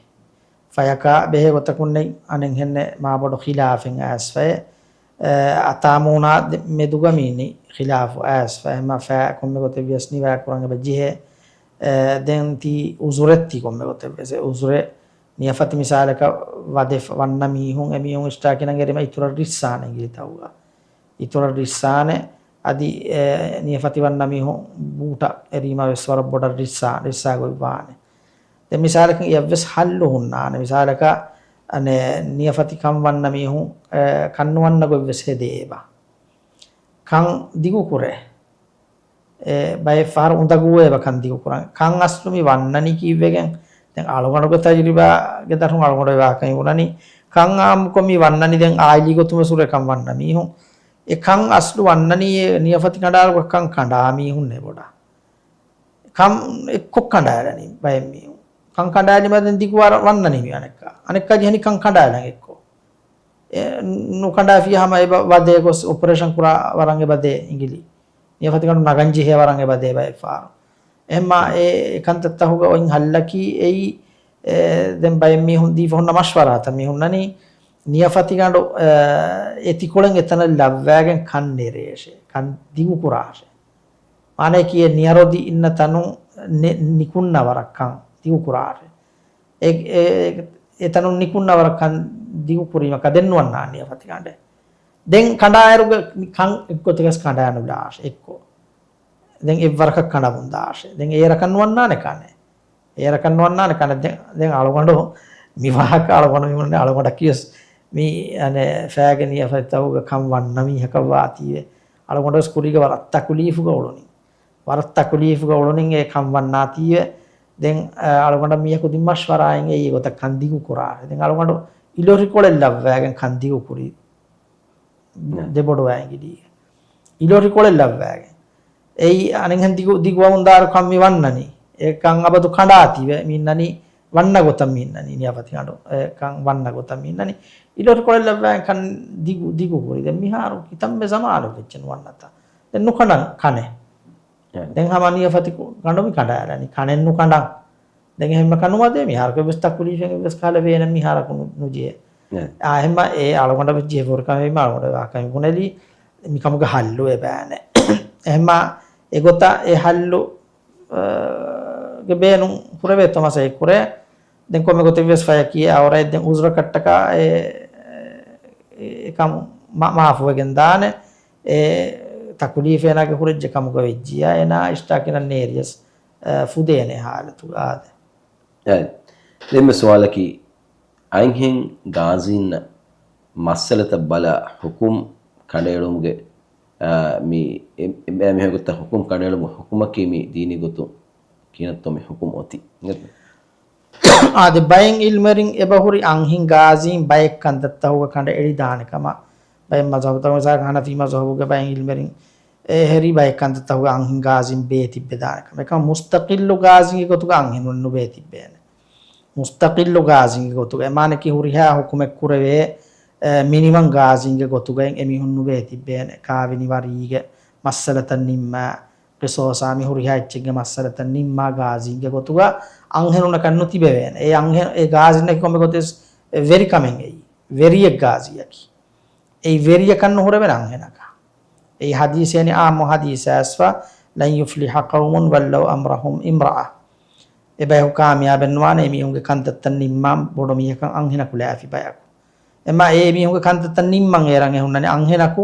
ފަޔަކާ ބެހޭ ގޮތަކުންނެއް އަނެއްހެންނެއް މާބޮޑު ޚިލާފެއް އައިސްފައެ. އަތާ މޫނާ ދެ-، މެދުގަ މީނީ ޚިލާފު އައިސްފަ. އެހެންމަ ފައި ކޮންމެ ގޮތެއް ވިޔަސް ނިވާ ކުރަން އެބަ ޖެހޭ. އެ، ދެން ތީ އުޒުރެއް ތީ ކޮންމެ ގޮތެއް ވެސް އެ އުޒުރެއް ނިޔަފަތި މިސާލަކަށް ވަދެ ފަ-، ވަންނަ މީހުން އެ މީހުން އިސްޓާކީނަށް އެރީމަ އިތުރަށް ރިއްސާނެ އިނގިލިތަކުގަ. އިތުރަށް ރިއްސާނެ. އަދި، އެ، ނިޔަފަތި ވަންނަ މީހުން ބޫޓަށް އެރީމަ ވެސް ވަރަށް ބޮޑަށް ރިއްސާ-، ރިއްސާ ގޮތްވާނެ. ދެން މިސާލަކަށް އެއަށްވެސް ހައްލު ހުންނާނެ. މިސާލަކަށް، އަނެއް، ނިޔަފަތި ކަން ވަންނަ މީހުން، އެ، ކަން ނުވަންނަ ގޮތްވެސް ހެދޭ އެބަ. ކަން ދިގު ކުރޭ. އެ، ބައެއް ފަހަރު އުނދަގޫވޭ އެބަ ކަން ދިގު ކުރަން. ކަން އަސްލު މި ވަންނަނީ ކީއްވެގެން؟ ދެން އަޅުގަނޑުގެ ތަޖުރިބާގެ ދަށުން އަޅުގަނޑު އެ ވާހަކަ މި ބުނަނީ. ކަން އާއްމުކޮށް މި ވަންނަނީ ދެން އާއިލީ ގޮތުން ވެސް ހުރެ ކަން ވަންނަ މީހުން. އެ ކަން އަސްލު ވަންނަނީ އެ ނިޔަފަތި ކަނޑާލުގަ ކަން ކަނޑާ މީހުންނޭ ބޮޑަށް. ކަން އެއްކޮށް ކަނޑާލަނީ ބައެއް މީހުން. ކަން ކަނޑާލީމަ ދެން ދިގު ވަރަށް ވަންނަނީ މި އަނެއްކާ. އަނެއްކާ ޖެހެނީ ކަން ކަނޑާލަން އެއްކޮށް. އެ، ނުކަނޑާފިޔާ ހަމަ އެބަ ވަދޭ ގޮސް އޮޕަރޭޝަން ކުރާ ވަރަށް އެބަ ދޭ އިނގިލި. ނިޔަފަތި ކަނޑު ނަގަން ޖެހޭ ވަރަށް އެބަ ދޭ ބައެއް ފަހަރު. އެހެންމާ އެ ކަންތައްތަކުގަ އޮތް ހައްލަކީ އެއީ، އެ، ދެން ބައެއް މީހުން ދީފަ ހުންނަ މަޝްވަރާތައް މި ހުންނަނީ ނިޔަފަތިގަނޑު، އެ، އެ ތިކޮޅެއް އެތަނަށް ލައްވައިގެން ކަން ނެރޭށޭ، ކަން ދިގު ކުރާށޭ. މާނައަކީ އެ ނިޔަރޮދި އިންނަ ތަނުން ނެ-، ނިކުންނަ ވަރަށް ކަން ދިގު ކުރާށޭ. އެ، އެ، އެ ތަނުން ނިކުންނަ ވަރަށް ކަން ދިގު ކުރީމަ ކަ ދެން ނުވަންނާނެ ނިޔަފަތިގަނޑެއް. ދެން ކަނޑާއިރުގަ ކަން އެއްގޮތަކަސް ކަނޑާނުލާށޭ އެއްކޮށް. ދެން އެއްވަރަކަށް ކަނޑަމުންދާށޭ. ދެން އޭރަކަށް ނުވަންނާނެ ކަނެއް. އޭރަކަށް ނުވަންނާނެ ކަނެއް. ދެން، ދެން އަޅުގަނޑު މި ވާހަކަ އަޅުގަނޑު މި ހުންނަ އަޅުގަނޑަކީވެސް މި އަނެއް ފައިގެ ނިޔަފަތިތަކުގަ ކަން ވަންނަ މީހަކަށް ވާތީވެ. އަޅުގަނޑުވެސް ކުރީގަ ވަރަށް ތަކުލީފުގަ އުޅުނީ. ވަރަށް ތަކުލީފުގަ އުޅުނީ އެ ކަން ވަންނާތީވެ. ދެން، އަ، އަޅުގަނޑަށް މީހަކު ދިން މަޝްވަރާއިން އެއީ ގޮތަށް ކަން ދިގު ކުރާށޭ. ދެން އަޅުގަނޑު އިލޮރިކޮޅެއް ލައްވައިގެން ކަން ދިގު ކުރީ. ދެބޮޑުވާ އިނގިލީގެ. އިލޮރިކޮޅެއް ލައްވައިގެން. އެއީ އަނެއްހެން ދިގު، ދިގު ވަމުންދާރު ކަން މި ވަންނަނީ. އެ ކަން އަބަދު ކަނޑާތީވެ މި އިންނަނީ ވަންނަ ގޮތަށް މި އިންނަނީ. ނިޔަފަތި ކަނޑު، އެ ކަން ވަންނަ ގޮތަށް މި އިންނަނީ. އިލޮރިކޮޅެއް ލައްވައިގެން ކަން ދިގު، ދިގު ކުރި. ދެން މިހާރު ކިތަންމެ ޒަމާނެއް ވެއްޖެ ނުވަންނަތާ. ދެން ނުކަނޑަން ކަނެއް. އެ. ދެން ހަމަ ނިޔަފަތި ކަނޑު މި ކަނޑާލަނީ. ކަނެއް ނުކަނޑަން. ދެން އެހެންމަ ކަނުމަދޭ މިހާރަކު ވެސް ތަކުލީފެއް ވެސް ކަހަލަ ވޭނެ މިހާރަކު ނު-، ނުޖެހޭ. އެ. އާ، އެހެންމަ އެ އަޅުގަނޑަށް ވެސް ޖެހިފަ ހުރި ކަމެއް މި އަޅުގަނޑަށް ވާހަކަ މި ބުނެލީ މިކަމުގެ ހައްލު އެބައިނެ. އެހެންމަ އެގޮތަށް އެ ހައްލު، އަ، ގެ ބޭނުން ކުރެވޭތޯ މަސައްކަތް ކުރޭ. ދެން ކޮންމެ ގޮތެއް ވެސް ފަޔަކީ އައުރައެއް ދެން އުޒުރަކަށްޓަކާ އެ، އެ، އެކަމު މަ-، މާފުވެގެން ދާނެ. އެ ތަކުލީފް އޭނާގެ ހުރެއްޖެ ކަމުގަ ވެއްޖިޔާ އޭނާ އިސްޓާކީނަށް ނޭރިޔަސް، އަ، ފުދޭނެ ހާލަތުގަ އާދެ. އެ، ދެންމެ ސުވާލަކީ، އަންހެން ގާޒީންނަށް މައްސަލަތައް ބަލާ ހުކުމް ކަނޑައެޅުމުގެ، އާ، މި އެ-، އެ-، މިހާ ގޮތަށް ހުކުމް ކަނޑައެޅުމު ހުކުމަކީ މި ދީނީ ގޮތުން ކިހިނެއްތޯ މި ހުކުމް އޮތީ؟ އާދެ، ބައެއް އިލްމުވެރިން އެބަހުރި އަންހެން ގާޒީން ބައެއް ކަންތައްތަކުގަ ކަނޑައެޅިދާނެ ކަމަށް. ބައެއް މަޒްހަބުތަކުން، މިސާލަކަށް ހަނަފީ މަޒްހަބުގެ ބައެއް އިލްމުވެރިން އެ ހެރީ ބައެއް ކަންތައްތަކުގަ އަންހެން ގާޒީން ބޭތިއްބެދާނެ ކަމަށް. އެކަމަށް މުސްތަޤިއްލު ގާޒީންގެ ގޮތުގަ އަންހެނުން ނުބޭތިއްބޭނެ. މުސްތަޤިއްލު ގާޒީންގެ ގޮތުގައި، މާނައަކީ ހުރިހާ ހުކުމެއް ކުރެވޭ، އެ، މިނިވަން ގާޒީންގެ ގޮތުގައި އެމީހުން ނުބޭތިއްބޭނެ. ކާވެނި ވަރީގެ މައްސަލަތައް ނިންމާ، ޤިޞާޞާ މި ހުރިހާ އެއްޗެއްގެ މައްސަލަތައް ނިންމާ ގާޒީންގެ ގޮތުގަ އަންހެނުންނަކަށް ނުތިބެވޭނެ. އެ އަންހެން، އެ ގާޒީންނަކީ ކޮންމެ ގޮތެއް ވެރިކަމެއް އެއީ. ވެރިއެއް ގާޒީއަކީ. އެއީ ވެރިޔަކަށް ނުހުރެވޭނެ އަންހެނަކަށް. އެއީ ޙަދީޘޭނެ ޢާއްމު ޙަދީޘެއް އައިސްފަ، "لن يفلح قوم ولوا أمرهم امرأة." އެބަޔަކު ކާމިޔާބެއް ނުވާނެ އެމީހުންގެ ކަންތައްތައް ނިންމާން ބޮޑު މީހަކަށް އަންހެނަކު ލާފި ބަޔަކު. އެމާ އެ މީހުންގެ ކަންތައްތައް ނިންމަން އޭރަށް އެ ހުންނަނީ އަންހެނަކު،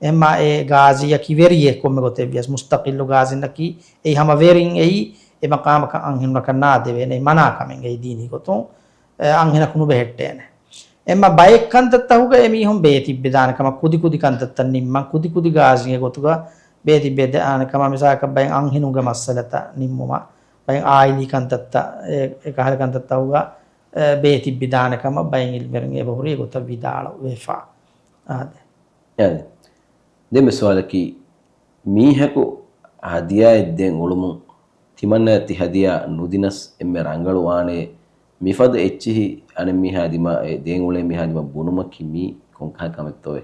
އެމާ އެ ގާޒީއަކީ ވެރިއެއް ކޮންމެ ގޮތެއް ވިޔަސް، މުސްތަޤިއްލު ގާޒީންނަކީ އެއީ ހަމަ ވެރިން އެއީ، އެ މަޤާމަކަށް އަންހެނުންނަކަށް ނާދެވޭނެ، އެ މަނާ ކަމެއް އެއީ ދީނީ ގޮތުން، އެ އަންހެނަކު ނުބެހެއްޓޭނެ. އެމަ ބައެއް ކަންތައްތަކުގަ އެމީހުން ބޭތިއްބެދާނެ ކަމަށް، ކުދި ކުދި ކަންތައްތައް ނިންމަން، ކުދި ކުދި ގާޒީންގެ ގޮތުގަ ބޭތިއްބެދާނެ ކަމަށް، މިސާލަކަށް ބައެއް އަންހެނުންގެ މައްސަލަތައް ނިންމުމަށް، ބައެއް އާއިލީ ކަންތައްތައް، އެ، އެކަހަލަ ކަންތައްތައް އެބަ ހުރީ ގޮތަށް ވިދާޅުވެފަ. އާދެ. އެ، ދެން މި ސުވާލަކީ، މީހަކު ހަދިޔާއެއް ދޭން އުޅުމުން ތިމަންނަޔަށް ތި ހަދިޔާ ނުދިނަސް އެންމެ ރަނގަޅުވާނޭ، މިފަދަ އެއްޗިހި އަނެއްމީހާ ދިމާ އެ ދޭން އުޅޭ މީހާ ދިމާ ބުނުމަކީ މީ ކޮންކަހަލަ ކަމެއްތޯއޭ؟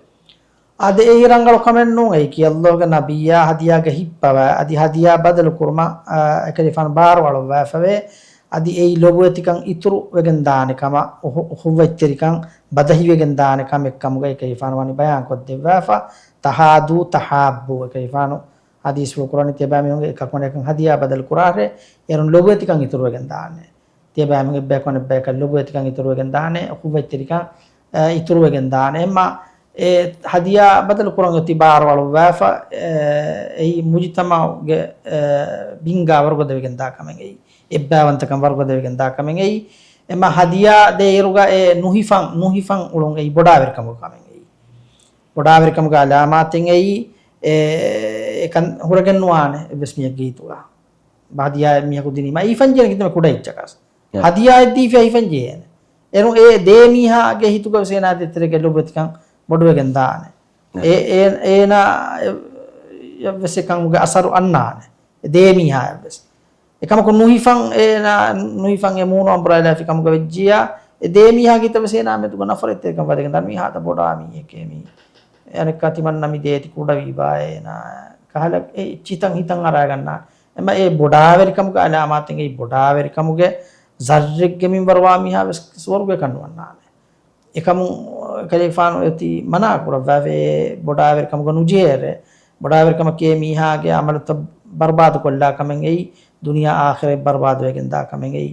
އާދެ، އެއީ ރަނގަޅު ކަމެއް ނޫން. އެއީކީ ﷲ ގެ ނަބިއްޔާ ހަދިޔާގަ ހިއްޕަވާ، އަދި ހަދިޔާ ބަދަލު ކުރުމަށް، އާ، އެކަލޭގެފާނު ބާރުއަޅުއްވާފަވޭ. އަދި އެއީ ލޮބުވެތިކަން އިތުރު ވެގެން ދާނެ ކަމަށް، އުހު-، އުޚުއްވަތްތެރިކަން ބަދަހި ވެގެން ދާނެ ކަމެއް ކަމުގައި އެކަލޭގެފާނު ވަނީ ބަޔާން ކޮށްދެއްވާފަ. ތަހާދޫ ތަހާއްބޫ، އެކަލޭގެފާނު ޙަދީޘްފުޅު ކުރަނީ ތިޔަބައިމީހުންގެ އެކަކު އަނެކަކަށް ހަދިޔާ ބަދަލު ކުރާށޭ، އޭރުން ލޮބުވެތިކަން އިތުރުވެގެން ދާނެ. ތިޔަބައިމީހުން އެއްބަޔަކު އަނެއްބަޔަކަށް ލޮބުވެތިކަން އިތުރުވެގެން ދާނެ، އުޚުއްވަތްތެރިކަން، އަ، އިތުރުވެގެން ދާނެ. އެހެންމާ އެ ހަދިޔާ ބަދަލު ކުރަން އޮތީ ބާރު އަޅުއްވާފަ، އެ، އެއީ މުޖުތަމަޢުގެ، އެ، ބިންގާ ވަރުގަދަވެގެން ދާ ކަމެއް އެއީ. އެއްބައިވަންތަކަން ވަރުގަދަވެގެން ދާ ކަމެއް އެއީ. އެހެންމާ ހަދިޔާ ދޭއިރުގަ އެ ނުހިފަން، ނުހިފަން އުޅުން އެއީ ބޮޑާވެރިކަމުގެ ކަމެއް އެއީ. ބޮޑާވެރިކަމުގެ އަލާމާތެއް އެއީ. އެ، އެކަން ހުރެގެން ނުވާނެ އެއްވެސް މީހެއްގެ ހިތުގަ. ބަ-، ހަދިޔާއެއް މީހަކު ދިނީމަ އެ ހިފަން ޖެހޭނެ ކިތަންމެ ކުޑަ އެއްޗަކަސް. އެ. ހަދިޔާއެއް ދީފިޔާ ހިފަން ޖެހޭނެ. އޭރު އެ ދޭ މީހާގެ ހިތުގަވެސް އޭނާ ދޭތެރޭގަ ލޮބުވެތިކަން ބޮޑުވެގެން ދާނެ. އެ. އެ-، އޭ-، އޭނާ އެ-، އެއްވެސް އެކަމުގެ އަސަރު އަންނާނެ. އެ ދޭ މީހާއަށްވެސް. އެކަމަކު ނުހިފަން އޭނާ، ނުހިފަން އެ މޫނު އަނބުރާލާފި ކަމުގަ ވެއްޖިއްޔާ، އެ ދޭ މީހާގެ ހިތަށްވެސް އޭނާ މެދުގަ ނަފްރަތްތެރިކަން ވަދެގެން ދާނެ. މީ ހާދަ ބޮޑާ މީހެކޭ މީ. އެ އަނެއްކާ ތިމަންނަ މި ދޭތި ކުޑަވީބާ އޭނާ. ކަހަލަ އެ އެއްޗިތައް ހިތަށް އަރާގަންނާނެ. އެމަ އެ ބޮޑާވެރިކަމުގެ އަލާމާތެއް އެއީ ބޮޑާވެރިކަމުގެ ޒައްރެއްގެ މިންވަރުވާ މީހާވެސް ސުވަރުގެކަށް ނުވަންނާނެ. އެކަމުން ކަލޭފާނު އޮތީ މަނާ ކުރައްވާފައޭ ބޮޑާވެރިކަމުގަ ނުޖެހޭއިރޭ. ބޮޑާވެރިކަމަކީ މީހާގެ އަމަލުތައް ބަރުބާދު ކޮށްލާ ކަމެއް އެއީ، ދުނިޔެ އާޚިރަތް ބަރުބާދުވެގެން ދާ ކަމެއް އެއީ،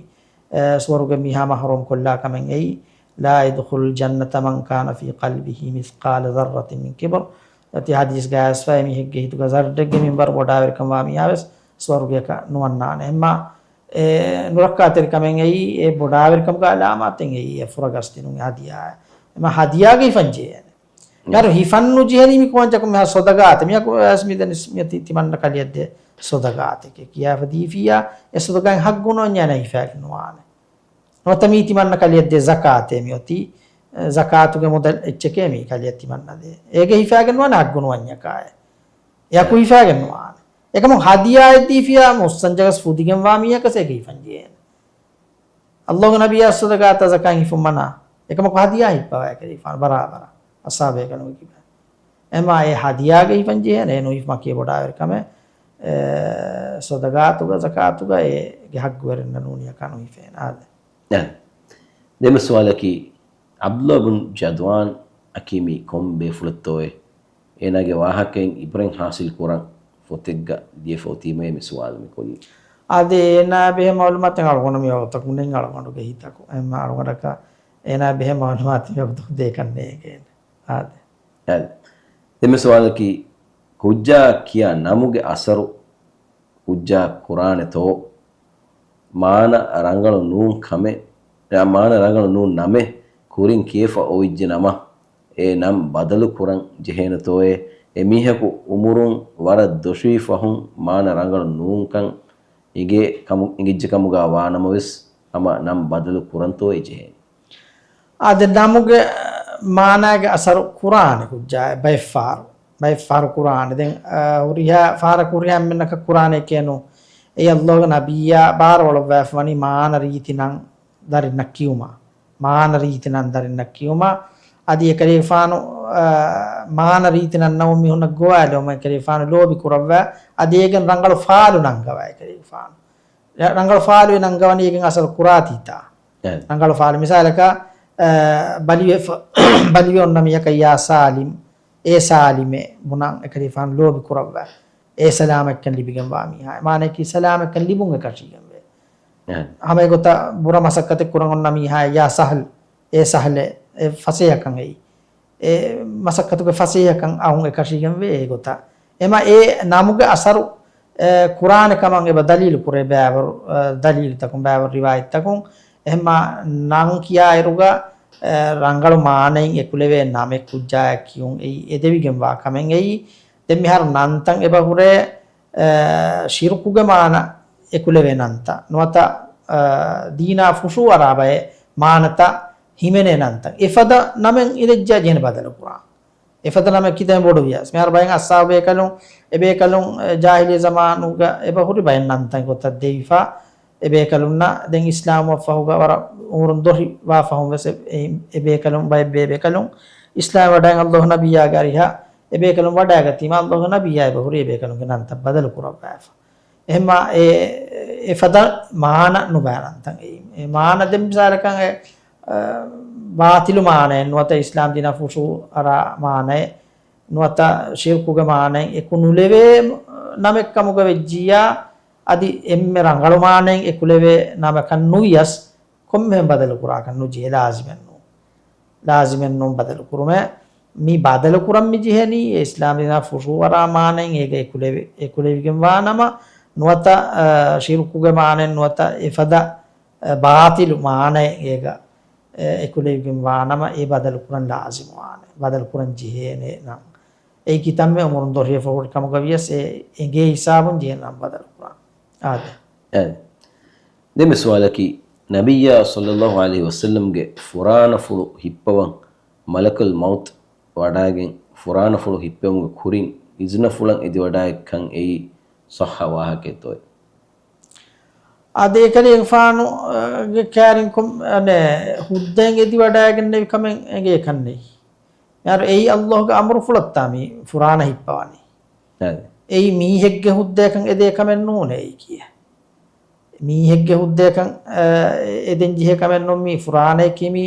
އެ، ސުވަރުގެ މީހާ މަޙްރޫމް ކޮށްލާ ކަމެއް އެއީ. لا يدخل الجنة من كان في قلبه مثقال ذرة من كبر. އޮތީ ޙަދީޘްގައި އައިސްފައި މީހެއްގެ ހިތުގަ ޒައްރެއްގެ މިންވަރު ބޮޑާވެރިކަން ވާ މީހާވެސް ސުވަރުގެއަކަށް ނުވަންނާނެ. އެހެންމާ އެ ނުރައްކާތެރިކަމެއް އެއީ، އެ ބޮޑާވެރިކަމުގެ އަލާމާތެއް އެއީ، އެ ފުރަގަސްދިނުން އެ ހަދިޔާ. އެމަ ހަދިޔާގެ ހިފަން ޖެހޭނެ. މިހާރު ހިފަން ނުޖެހެނީ މި ކުވަންޖަކު މިހާ ސޮދަގާތެއް. މިޔަކު އަސް މިދަނިސް މިއޮތީ ތިމަންނަ ކަލެއަށްދޭ ސޮދަގާތެކޭ. ކިޔާފަ ދީފިއްޔާ، އެ ސޮދަގާއިން ހައްގު ނުވަންޏާ އޭނާ ހިފާގެން ނުވާނެ. ނުވަތަ މީ ތިމަންނަ ކަލެއަށްދޭ ޒަކާތޭ މިއޮތީ، އެ، ޒަކާތުގެ މުދަލް އެއްޗެކޭ މީ ކަލެއަށް ތިމަންނަ ދޭ. އޭގެ ހިފާގެން ނުވާނެ ހައްގު ނުވަންޏަކާއެ. އެޔަކު ހިފާގެން ނުވާނެ. އެކަމު ހަދިޔާއެއް ދީފިޔާ މުއްސަންޖަކަސް ފުދިގެންވާ މީހަކަސް އޭގެ ހިފަން ޖެހޭނެ. ﷲ ގެ ނަބިއްޔާ ސަދަގާތަށް ޒަކާތް ހިފުން މަނާ. އެކަމަކު ހަދިޔާ ހިއްޕަވާ ކަލޭފާނު ބަރާބަރަށް އަސާބޭކަނުގެ ކިބަ. އެމާ އެ ހަދިޔާގެ ހިފަން ޖެހޭނެ އެ ނުހިފުމަކީ ބޮޑާވެރި ކަމެއް. އެ، ސަދަގާތުގަ ޒަކާތުގަ އޭގެ ހައްގުވެރިންނަށް ނޫނިޔަކާ ނުހިފޭނެ. އާދެ. އެ. ދެން މި ސުވާލަކީ، ޢަބްދުﷲ ބިން ޖަދުވާން އަކީ މީ ކޮން ބޭފުޅެއްތޯއޭ؟ އޭނާގެ ވާހަކައިން އިބްރަތް ހާސިލް ކުރަން ފޮތެއްގަ ލިޔެފަ އޮތީމޭ މި ސުވާލު މި ކުރީ. އާދެ، އޭނާ ބެހޭ މަޢުލޫމާތެއް އަޅުގަނޑު މި ވަގުތަކު ނެތް އަޅުގަނޑުގެ ހިތަކު. އެހެންމަ އަޅުގަނޑަކަށް އޭނާ ބެހޭ މަޢުލޫމާތެއް މި ވަގުތަކު ދޭކަށް ނޭނގޭނެ. އާދެ. އާދެ. ދެން މި ސުވާލަކީ، ކުއްޖާ ކިޔާ ނަމުގެ އަސަރު ކުއްޖާ ކުރާނެތޯ؟ މާނަ ރަނގަޅު ނޫން ކަމެއް، އެ މާނަ ރަނގަޅު ނޫން ނަމެއް ކުރިން ކިޔެފަ އޮވިއްޖެ ނަމަ، އެ ނަން ބަދަލު ކުރަން ޖެހޭނެތޯއޭ؟ އެ މީހަކު އުމުރުން ވަރަށް ދޮށުވި ފަހުން މާނަ ރަނގަޅު ނޫންކަން އިނގޭ ކަމު-، އިނގިއްޖެ ކަމުގަ ވާނަމަވެސް، ހަމަ ނަން ބަދަލު ކުރަންތޯއޭ ޖެހޭނީ؟ އާދެ، ނަމުގެ މާނާގެ އަސަރު ކުރާނެ ކުއްޖާ ބައެއްފަހަރު. ބައެއްފަހަރު ކުރާނެ. ދެން، އާ، ހުރިހާ ފަހަރަކު ހުރިހާ އެންމެންނަކަށް ކުރާނެ ކޭނު. އެއީ ﷲ ގެ ނަބިއްޔާ ބާރުއަޅުއްވާފަ ވަނީ މާނަ ރީތި ނަން ދަރިންނަށް ކިޔުމަށް. މާނަ ރީތި ނަން ދަރިންނަށް ކިޔުމަށް. އަދި އެކަލޭގެފާނު، އާ، މާނަ ރީތި ނަން ނަމުން މީހުންނަށް ގޮވާލެވުމަށް އެކަލޭގެފާނު ލޯބި ކުރައްވާ. އަދި އޭގެން ރަނގަޅު ފާލު ނަންގަވާ އެކަލޭގެފާނު. ރަ-، ރަނގަޅު ފާލު ނަންގަވަނީ އޭގެން އަސަރު ކުރާތީތާ. އެ. ރަނގަޅު ފާލު. މިސާލަކަށް، އަ، ބަލިވެފަ-، ބަލިވެ އޮންނަ މީހަކަށް ޔާ ސާލިމް، އޭ ސާލިމޭ ބުނަން އެކަލޭގެފާނު ލޯބި ކުރައްވާ. އޭ ސަލާމަތްކަން ލިބިގެންވާ މީހާ. މާނައަކީ ސަލާމަތްކަން ލިބުން އެކަށީގެންވޭ. އެ. ހަމަ އެގޮތަށް ބުރަ މަސައްކަތެއް ކުރަން އޮންނަ މީހާ ޔާ ސަހަލް، އޭ ސަހަލޭ، އެ ފަސޭހަކަން އެއީ. އެ މަސައްކަތުގެ ފަސޭހަކަން އައުން އެކަށީގެންވޭ އެގޮތަށް. އެމަ އެ ނަމުގެ އަސަރު، އެ، ކުރާނެ ކަމަށް އެބަ ދަލީލު ކުރޭ ބައިވަރު، އެ، ދަލީލުތަކުން ބައިވަރު ރިވާޔަތްތަކުން. އެހެންމާ ނަން ކިޔާއިރުގަ، އެ، ރަނގަޅު މާނައިން އެކުލެވޭ ނަމެއް ކުއްޖާއަށް ކިޔުން އެއީ އެދެވިގެންވާ ކަމެއް އެއީ. ދެން މިހާރު ނަންތައް އެބަ ހުރޭ، އެ، ޝިރުކުގެ މާނަ އެކުލެވޭ ނަންތައް ނުވަތަ، އާ، ދީނާ ފުށޫ އަރާ ބައެއް މާނަތައް ހިމެނޭ ނަންތައް. އެފަދަ ނަމެއް އިނދެއްޖާ ޖެހޭނެ ބަދަލު ކުރާ. އެފަދަ ނަމެއް ކިތަންމެ ބޮޑު ވިޔަސް. މިހާރު ބައެއް އައްސާބު ބޭކަލުން، އެ ބޭކަލުން، އެ، ޖާހިލީ ޒަމާނުގަ އެބަ ހުރި ބައެއް ނަންތައް ގޮތަށް ދެވިފަ. އެ ބޭކަލުންނަށް ދެން އިސްލާމް ވާ ފަހުގަ ވަރަށް އުމުރުން ދޮށި ވާ ފަހުން ވެސް އެ، އެ، އެ ބޭކަލުން ބައެއް ބޭ ބޭކަލުން އިސްލާމް ވަޑައިގެން އައްލާހު ނަބިއްޔާގެ އަރިހަށް އެ ބޭކަލުން ވަޑައިގަތީމަ އައްލާހު ނަބިއްޔާ އެބަ ހުރި އެ ބޭކަލުންގެ ނަންތައް ބަދަލު ކުރައްވާފަ. އެހެންމާ އެ، އެ ފަދަ މާނަ ނުބައި ނަންތައް އެއީ. އެ މާނަ ދެން މިސާލަކަށް އެ، އަ، ބާތިލު މާނައެއް ނުވަތަ އިސްލާމް ދީނާ ފުށޫ އަރާ މާނައެއް ނުވަތަ ޝިރްކުގެ މާނައެއް އެކު ނުލެވޭ ނަމެއް ކަމުގަ ވެއްޖިއްޔާ، އަދި އެންމެ ރަނގަޅު މާނައެއް އެކުލެވޭ ނަމަކަށް ނުވިޔަސް، ކޮންމެހެން ބަދަލު ކުރާކަށް ނުޖެހޭ ލާޒިމެއް ނޫން. ލާޒިމެއް ނޫން ބަދަލު ކުރުމެއް. މި ބަދަލު ކުރަން މި ޖެހެނީ އެ އިސްލާމް ދީނާ ފުށޫ އަރާ މާނައެއް އޭގަ އެކުލެވި، އެކުލެވިގެން ވާ ނަމަ، ނުވަތަ، އަ، ޝިރްކުގެ މާނައެއް ނުވަތަ އެފަދަ، އަ، ބާތިލު މާނައެއް އޭގަ، އެ، އެކުލެވިގެން ވާ ނަމަ އެ ބަދަލު ކުރަން ލާޒިމު ވާނެ. ބަދަލު ކުރަން ޖެހޭނެ ނަން. އެއީ ކިތަންމެ އުމުރުން ދޮށިވެފަ ހުރި ކަމުގަ ވިޔަސް އެ އެނގޭ ހިސާބުން ޖެހޭނެ ނަން ބަދަލު ކުރާނެ. އާދެ. އާދެ. ދެން މި ސުވާލަކީ، ނަބިއްޔާ ޞައްލައްލާހު ޢަލައިހި ވަސައްލަމްގެ ފުރާނަފުޅު ހިއްޕަވަން މަލަކުލް މައުތު ވަޑައިގެން ފުރާނަފުޅު ހިއްޕެވުމުގެ ކުރިން އިޒުނަފުޅަށް އެދިވަޑައިގަތްކަން އެއީ ޞައްޙަ ވާހަކައެއްތޯއޭ؟ އާދެ، އެކަލޭގެފާނުގެ ކާރިން ކޮން، އަނެއް، ހުއްދައިން އެދިވަޑައިގެންނެވި ކަމެއް އެނގޭކަށް ނެތް. މިހާރު އެއީ އައްލާހުގެ އަމުރުފުޅަށްތާ މި ފުރާނަ ހިއްޕަވަނީ. އާދެ. އެއީ މީހެއްގެ ހުއްދައަކަށް އެދޭ ކަމެއް ނޫނޭ އެއީ ކިޔޭ. މީހެއްގެ ހުއްދައަކަށް، އަ، އެދެން ޖެހޭ ކަމެއް ނޫން މީ ފުރާނައަކީ މީ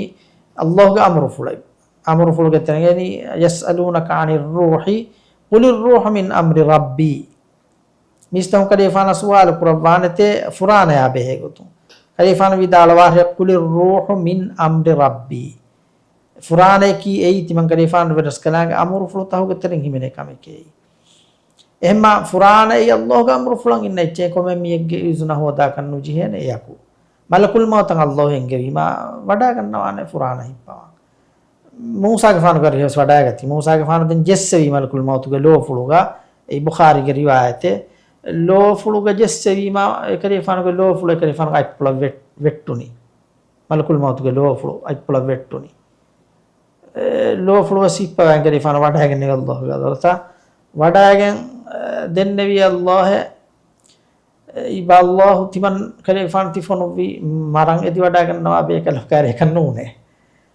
އައްލާހުގެ އަމުރުފުޅެއް. އަމުރުފުޅުގެ ތެރެއިން، يسألونك عن الروح قل الروح من أمر ربي. މީސްތަކުން ކަލޭގެފާނަށް ސުވާލު ކުރައްވާނެތޭ ފުރާނަޔާ ބެހޭ ގޮތުން. ކަލޭގެފާނު ވިދާޅުވާށޭ، قل الروح من أمر ربي. ފުރާނައަކީ އެއީ ތިމަން ކަލޭގެފާނު ރަސްކަލާނގެ އަމުރުފުޅުތަކުގެ ތެރެއިން ހިމެނޭ ކަމެކޭ. އެހެންމާ ފުރާނައީ އައްލާހުގެ އަމުރުފުޅަށް އިންނަ އެއްޗެއް ކޮންމެ މީހެއްގެ އިޒުނަ ހޯދާކަށް ނުޖެހޭނެ އެއަކު. މަލަކުލް މައުތަށް އައްލާހު އެންގެވީމާ ވަޑައިގަންނަވާނެ ފުރާނަ ހިއްޕަވާން. މޫސާގެފާނުގެ އަރިހަށް ވެސް ވަޑައިގަތީ. މޫސާގެފާނު ދެން ޖެއްސެވީ މަލަކުލް މައުތުގެ ލޯފުޅުގަ. އެއީ ބުޚާރީގެ ރިވާޔަތެއް. ލޯފުޅުގަ ޖެއްސެވީމާ އެކަލޭގެފާނުގެ ލޯފުޅު އެކަލޭގެފާނުގެ އަތްޕުޅަށް ވެ-، ވެއްޓުނީ. މަލަކުލް މައުތުގެ ލޯފުޅު އަތްޕުޅަށް ވެއްޓުނީ. އެ، ލޯފުޅު ވެސް ހިއްޕަވަން އެކަލޭގެފާނު ވަޑައިގެންނެވި އައްލާހުގެ ޙަޟްރަތަށް. ވަޑައިގެން، އެ، ދެންނެވީ އައްލާހެއް. އެ، އިބަ އައްލާހު ތިމަން ކަލޭގެފާނު ތި ފޮނުއްވީ މަރަން އެދިވަޑައިގަންނަވާ ބޭކަލަކު ކާރިއަކަށް ނޫނޭ.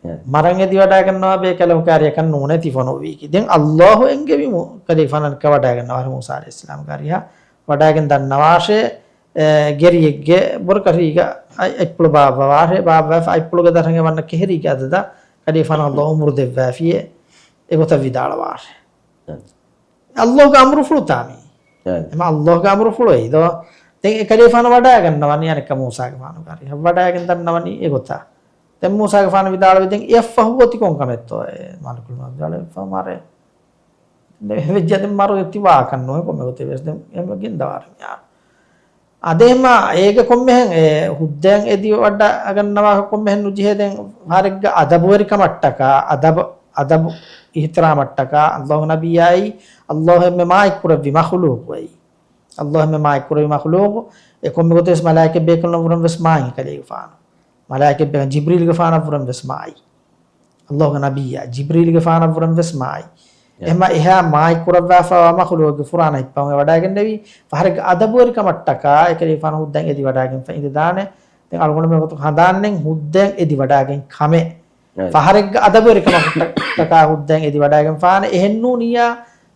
އެ. މަރަން އެދިވަޑައިގަންނަވާ ބޭކަލަކު ކާރިއަކަށް ނޫނޭ ތި ފޮނުއްވީކީ. ދެން އައްލާހު އެންގެވިމު ކަލޭގެފާނަށް ވަޑައިގަންނަވާށޭ މޫސާ ޢަލައިހިއްސަލާމްގެ އަރިހަށް. ވަޑައިގެން ދަންނަވާށޭ، އެ، ގެރިއެއްގެ ބުރަކަށީގަ އަތް-، އަތްޕުޅު ބާއްވަވާށޭ، ބާއްވަވާފަ އަތްޕުޅުގެ ދަށަށް އެ ވަންނަ ކެހެރީގެ އަދަދަށް ކަލޭގެފާނަށް އައްލާހު އުމުރު ދެއްވާފިޔޭ، އެގޮތަށް ވިދާޅުވާށޭ. އެ. އައްލާހުގެ އަމުރުފުޅުތާ މީ. އެ. އެމަ އައްލާހުގެ އަމުރުފުޅު އެއީ ދޯ. ދެން އެ ކަލޭގެފާނު ވަޑައިގަންނަވަނީ އަނެއްކާ މޫސާގެފާނުގެ އަރިހަށް ވަޑައިގެން ދަންނަވަނީ އެގޮތަށް. ދެން މޫސާގެފާނު ވިދާޅުވި ދެން އެއަށްފަހު އޮތީ ކޮން ކަމެއްތޯ އެ މަލަކުލް މައުތު ވިދާޅުވި އެއަށްފަހު މަރޭ. ދެން އެ ވެއްޖެ ދެން މަރު އެތި ވާކަށް ނޫން ކޮންމެ ގޮތެއް ވެސް ދެން އެމަ ގެންދަވާރެ މިހާރު. އާދެ އެމަ އޭގެ ކޮންމެހެން އެ ހުއްދައިން އެދިވަޑައިގަންނަވާކަށް ކޮންމެހެން ނުޖެހޭ ދެން ފަހަރެއްގަ އަދަބުވެރިކަމަށްޓަކާ، އަދަބު، އަދަބު އިޙްތިރާމަށްޓަކާ، އައްލާހު ނަބިއްޔާއީ، އައްލާހު އެންމެ މާތްކުރެއްވި މަޚުލޫޤު އެއީ. އައްލާހު އެންމެ މާތްކުރެއްވި މަޚުލޫޤު، އެ ކޮންމެ ގޮތެއް ވެސް މަލާއިކަ ބޭކަލުންނަށް ވުރެން ވެސް މާތް ކަލޭގެފާނު. މަލާއިކަ ބޭކަލުން ޖިބްރީލްގެފާނަށް ވުރެން ވެސް މާތް. އައްލާހުގެ ނަބިއްޔާ ޖިބްރީލްގެފާނަށް ވުރެން ވެސް މާތް. އެ. އެހެންމަ އެހާ މާތް ކުރައްވާފައިވާ މަޚުލޫޤުގެ ފުރާނަ ހިއްޕަވަން ވަޑައިގެންނެވީ، ފަހަރެއްގެ އަދަބުވެރިކަމަށްޓަކާ، އެކަލޭގެފާނު ހުއްދައިން އެދިވަޑައިގެންފަ އިނދެދާނެ. ދެން އަޅުގަނޑު މި ގޮތުން ހަނދާންނެން ހުއްދައިން އެދިވަޑައިގެން ކަމެއް. އެ. ފަހަރެއްގެ އަދަބުވެރިކަމަށްޓަކާ ހުއްދައިން އެދިވަޑައިގެންފާނެ. އެހެންނޫނިއްޔާ،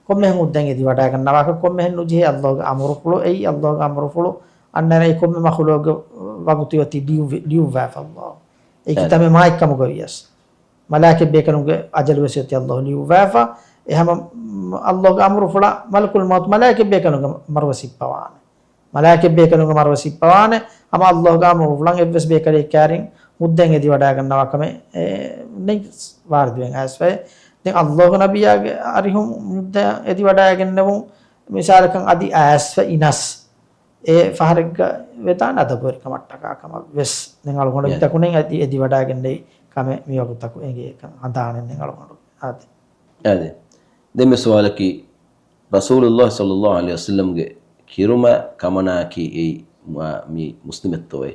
ކޮންމެހެން ހުއްދައިން އެދިވަޑައިގަންނަވާކަށް ކޮންމެހެން ނުޖެހޭ އައްލާހުގެ އަމުރުފުޅު އެއީ، އައްލާހުގެ އަމުރުފުޅު އަންނަނައި ކޮންމެ މަޚުލޫޤުގެ ވަގުތު އޮތީ ލިޔުއްވި-، ލިޔުއްވާފަ އައްލާހު. އެ އެ. ކިތަންމެ މާތްކަމުގަ ވިޔަސް. މަލާއިކަ ބޭކަލުންގެ އަޖަލު ވެސް އޮތީ އައްލާހު ލިޔުއްވާފަ. އެހަމަ، މް، އައްލާހުގެ އަމުރުފުޅަށް މަލަކުލް މައުތު މަލާއިކަ ބޭކަލުންގެ މަރުވެސް ހިއްޕަވާނެ. މަލާއިކަ ބޭކަލުންގެ މަރުވެސް ހިއްޕަވާނެ. ހަމަ އައްލާހުގެ އަމުރުފުޅަށް އެއްވެސް ބޭކަލެއް ކާރިން ހުއްދައިން އެދިވަޑައިގަންނަވާ ކަމެއް، އެ، ނެތް ވާރިދުވެން އައިސްފައި. ދެން އައްލާހުގެ ނަބިއްޔާގެ އަރިހުން ހުއްދައިން އެދިވަޑައިގެންނެވުން މިސާލަކަށް އަދި އައިސްފަ އިނަސް. އެ ފަހަރެއްގަ ވެދާނެ އަދަބުވެރިކަމަށްޓަކާ ކަމަށް ވެސް. ދެން އަޅުގަނޑު އެ. މިތަކުނިން އަދި އެދިވަޑައިގެންނެވި ކަމެއް މިވަގުތަކު އެނގޭކަން ހަނދާނެއް ދެން އަޅުގަނޑު އާދެ. އާދެ. ދެން މި ސުވާލަކީ، ރަސޫލުﷲ ޞައްލަﷲ ޢަލައިހި ވަސައްލަމްގެ ކިރުމަ ކަމަނާއަކީ އެއީ މ-، މި މުސްލިމެއްތޯއޭ؟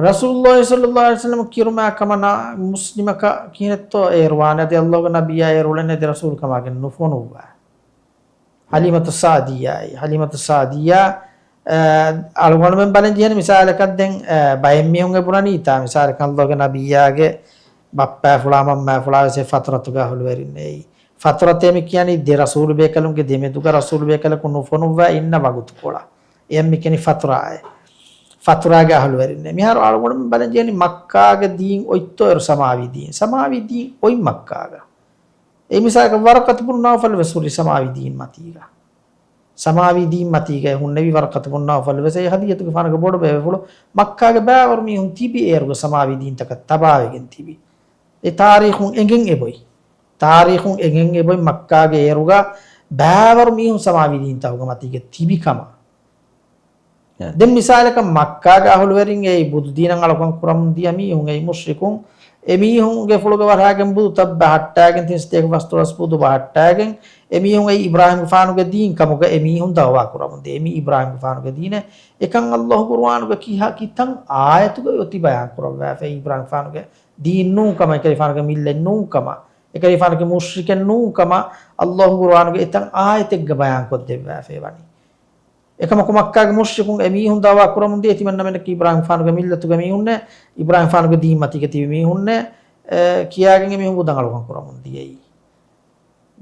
ރަސޫލުﷲ ޞައްލަﷲ ޢަލައިހި ވަސައްލަމަ ކިރުމާ ކަމަނާ މުސްލިމަކަށް ކިހިނެއްތޯ އޭރުވާނެ؟ އަދި ﷲގެ ނަބިއްޔާ އޭރު އުޅެން އެދި ރަސޫލު ކަމާގެން ނުފޮނުއްވާ. ޙަލީމަތު ސަޢުދިއްޔާއި، ޙަލީމަތު ސަޢުދިއްޔާ، އަޅުގަނޑުމެން ބަލަން ޖެހޭނެ މިސާލަކަށް ދެން، އަ، ބައެއް މީހުން އެ ބުނަނީތާ މިސާލަކަށް ﷲގެ ނަބިއްޔާގެ ބައްޕާފުޅާ މަންމާފުޅާ ވެސް އެ ފަތުރަތުގެ އަހުލުވެރިންނޭ. ފަތުރަތޭ މި ކިޔަނީ ދެ ރަސޫލު ބޭކަލުންގެ ދެމެދުގަ ރަސޫލު ބޭކަލަކު ނުފޮނުއްވާ އިންނަ ވަގުތުކޮޅަށް. އެއަށް މި ކިޔަނީ ފަތުރާއޭ. ފަތުރާގެ އަހުލުވެރިންނޭ. މިހާރު އަޅުގަނޑުމެން ބަލަން ޖެހޭނީ މައްކާގެ ދީން އޮތްތޯ އޭރު ސަމާވީ ދީން؟ ސަމާވީ ދީން އޮތް މައްކާގަ. އެ މިސާލަކަށް ވަރަޤަތު ބުނު ނައުފަލް ވެސް ހުރި ސަމާވީ ދީން މަތީގަ. ސަމާވީ ދީން މަތީގައި ހުންނެވި ވަރަޤަތު ބުނު ނައުފަލް ވެސް އެ ޚަދީޖަތުގެފާނުގެ ބޮޑު ބޭބެފުޅު. މައްކާގެ ބައިވަރު މީހުން ތިބި އޭރުގަ ސަމާވީ ދީންތަކަށް ތަބާވެގެން ތިބި. އެ ތާރީޚުން އެނގެން އެބޮތް. ތާރީޚުން އެނގެން އެބޮތް މައްކާގެ އޭރުގަ ބައިވަރު މީހުން ސަމާވީ ދީންތަކުގެ މަތީގަ ތިބި ކަމަށް. އެ. ދެން މިސާލަކަށް މައްކާގެ އަހުލުވެރިން އެއީ ބުދުދީނަށް އަޅުކަން ކުރަމުން ދިޔަ މީހުން އެއީ މުޝްރިކުން. އެ މީހުންގެ ފުޅުގަ ވަރަހައިގެން ބުދުތައް ބަހައްޓާގެން ތިން ސަތޭކަ ފަސްދޮޅަސް ބުދު ބަހައްޓާގެން އެ މީހުން އެއީ އިބްރާހިމްގެފާނުގެ ދީން ކަމުގަ އެ މީހުން ދައުވާ ކުރަމުން ދިޔަ. އެ މީ އިބްރާހިމްގެފާނުގެ ދީނެއް. އެކަން ﷲ ޤުރުއާނުގަ ކިހާ ކިތަން އާޔަތުގަ އޮތީ ބަޔާން ކުރައްވާފައި އިބްރާހިމްގެފާނުގެ ދީން ނޫން ކަމަށް، އެކަލޭގެފާނުގެ މިއްލަތް ނޫން ކަމަށް، އެކަލޭގެފާނުގެ މުޝްރިކެއް ނޫން ކަމަށް ﷲ ޤުރުއާނުގަ އެތައް އާޔަތެއްގަ ބަޔާން ކޮށްދެއްވާފައި ވަނީ. އެކަމަކު މައްކާގެ މުޝްރިކުން އެ މީހުން ދައުވާ ކުރަމުން ދިޔަ ތިމަންނަމެންނަކީ އިބްރާހިމްފާނުގެ މިއްލަތުގެ މީހުންނޭ، އިބްރާހިމްފާނުގެ ދީން މަތީގަ ތިބި މީހުންނޭ، އެ، ކިޔާގެން އެ މީހުން ބުދަށް އަޅުކަން ކުރަމުން ދިޔައީ.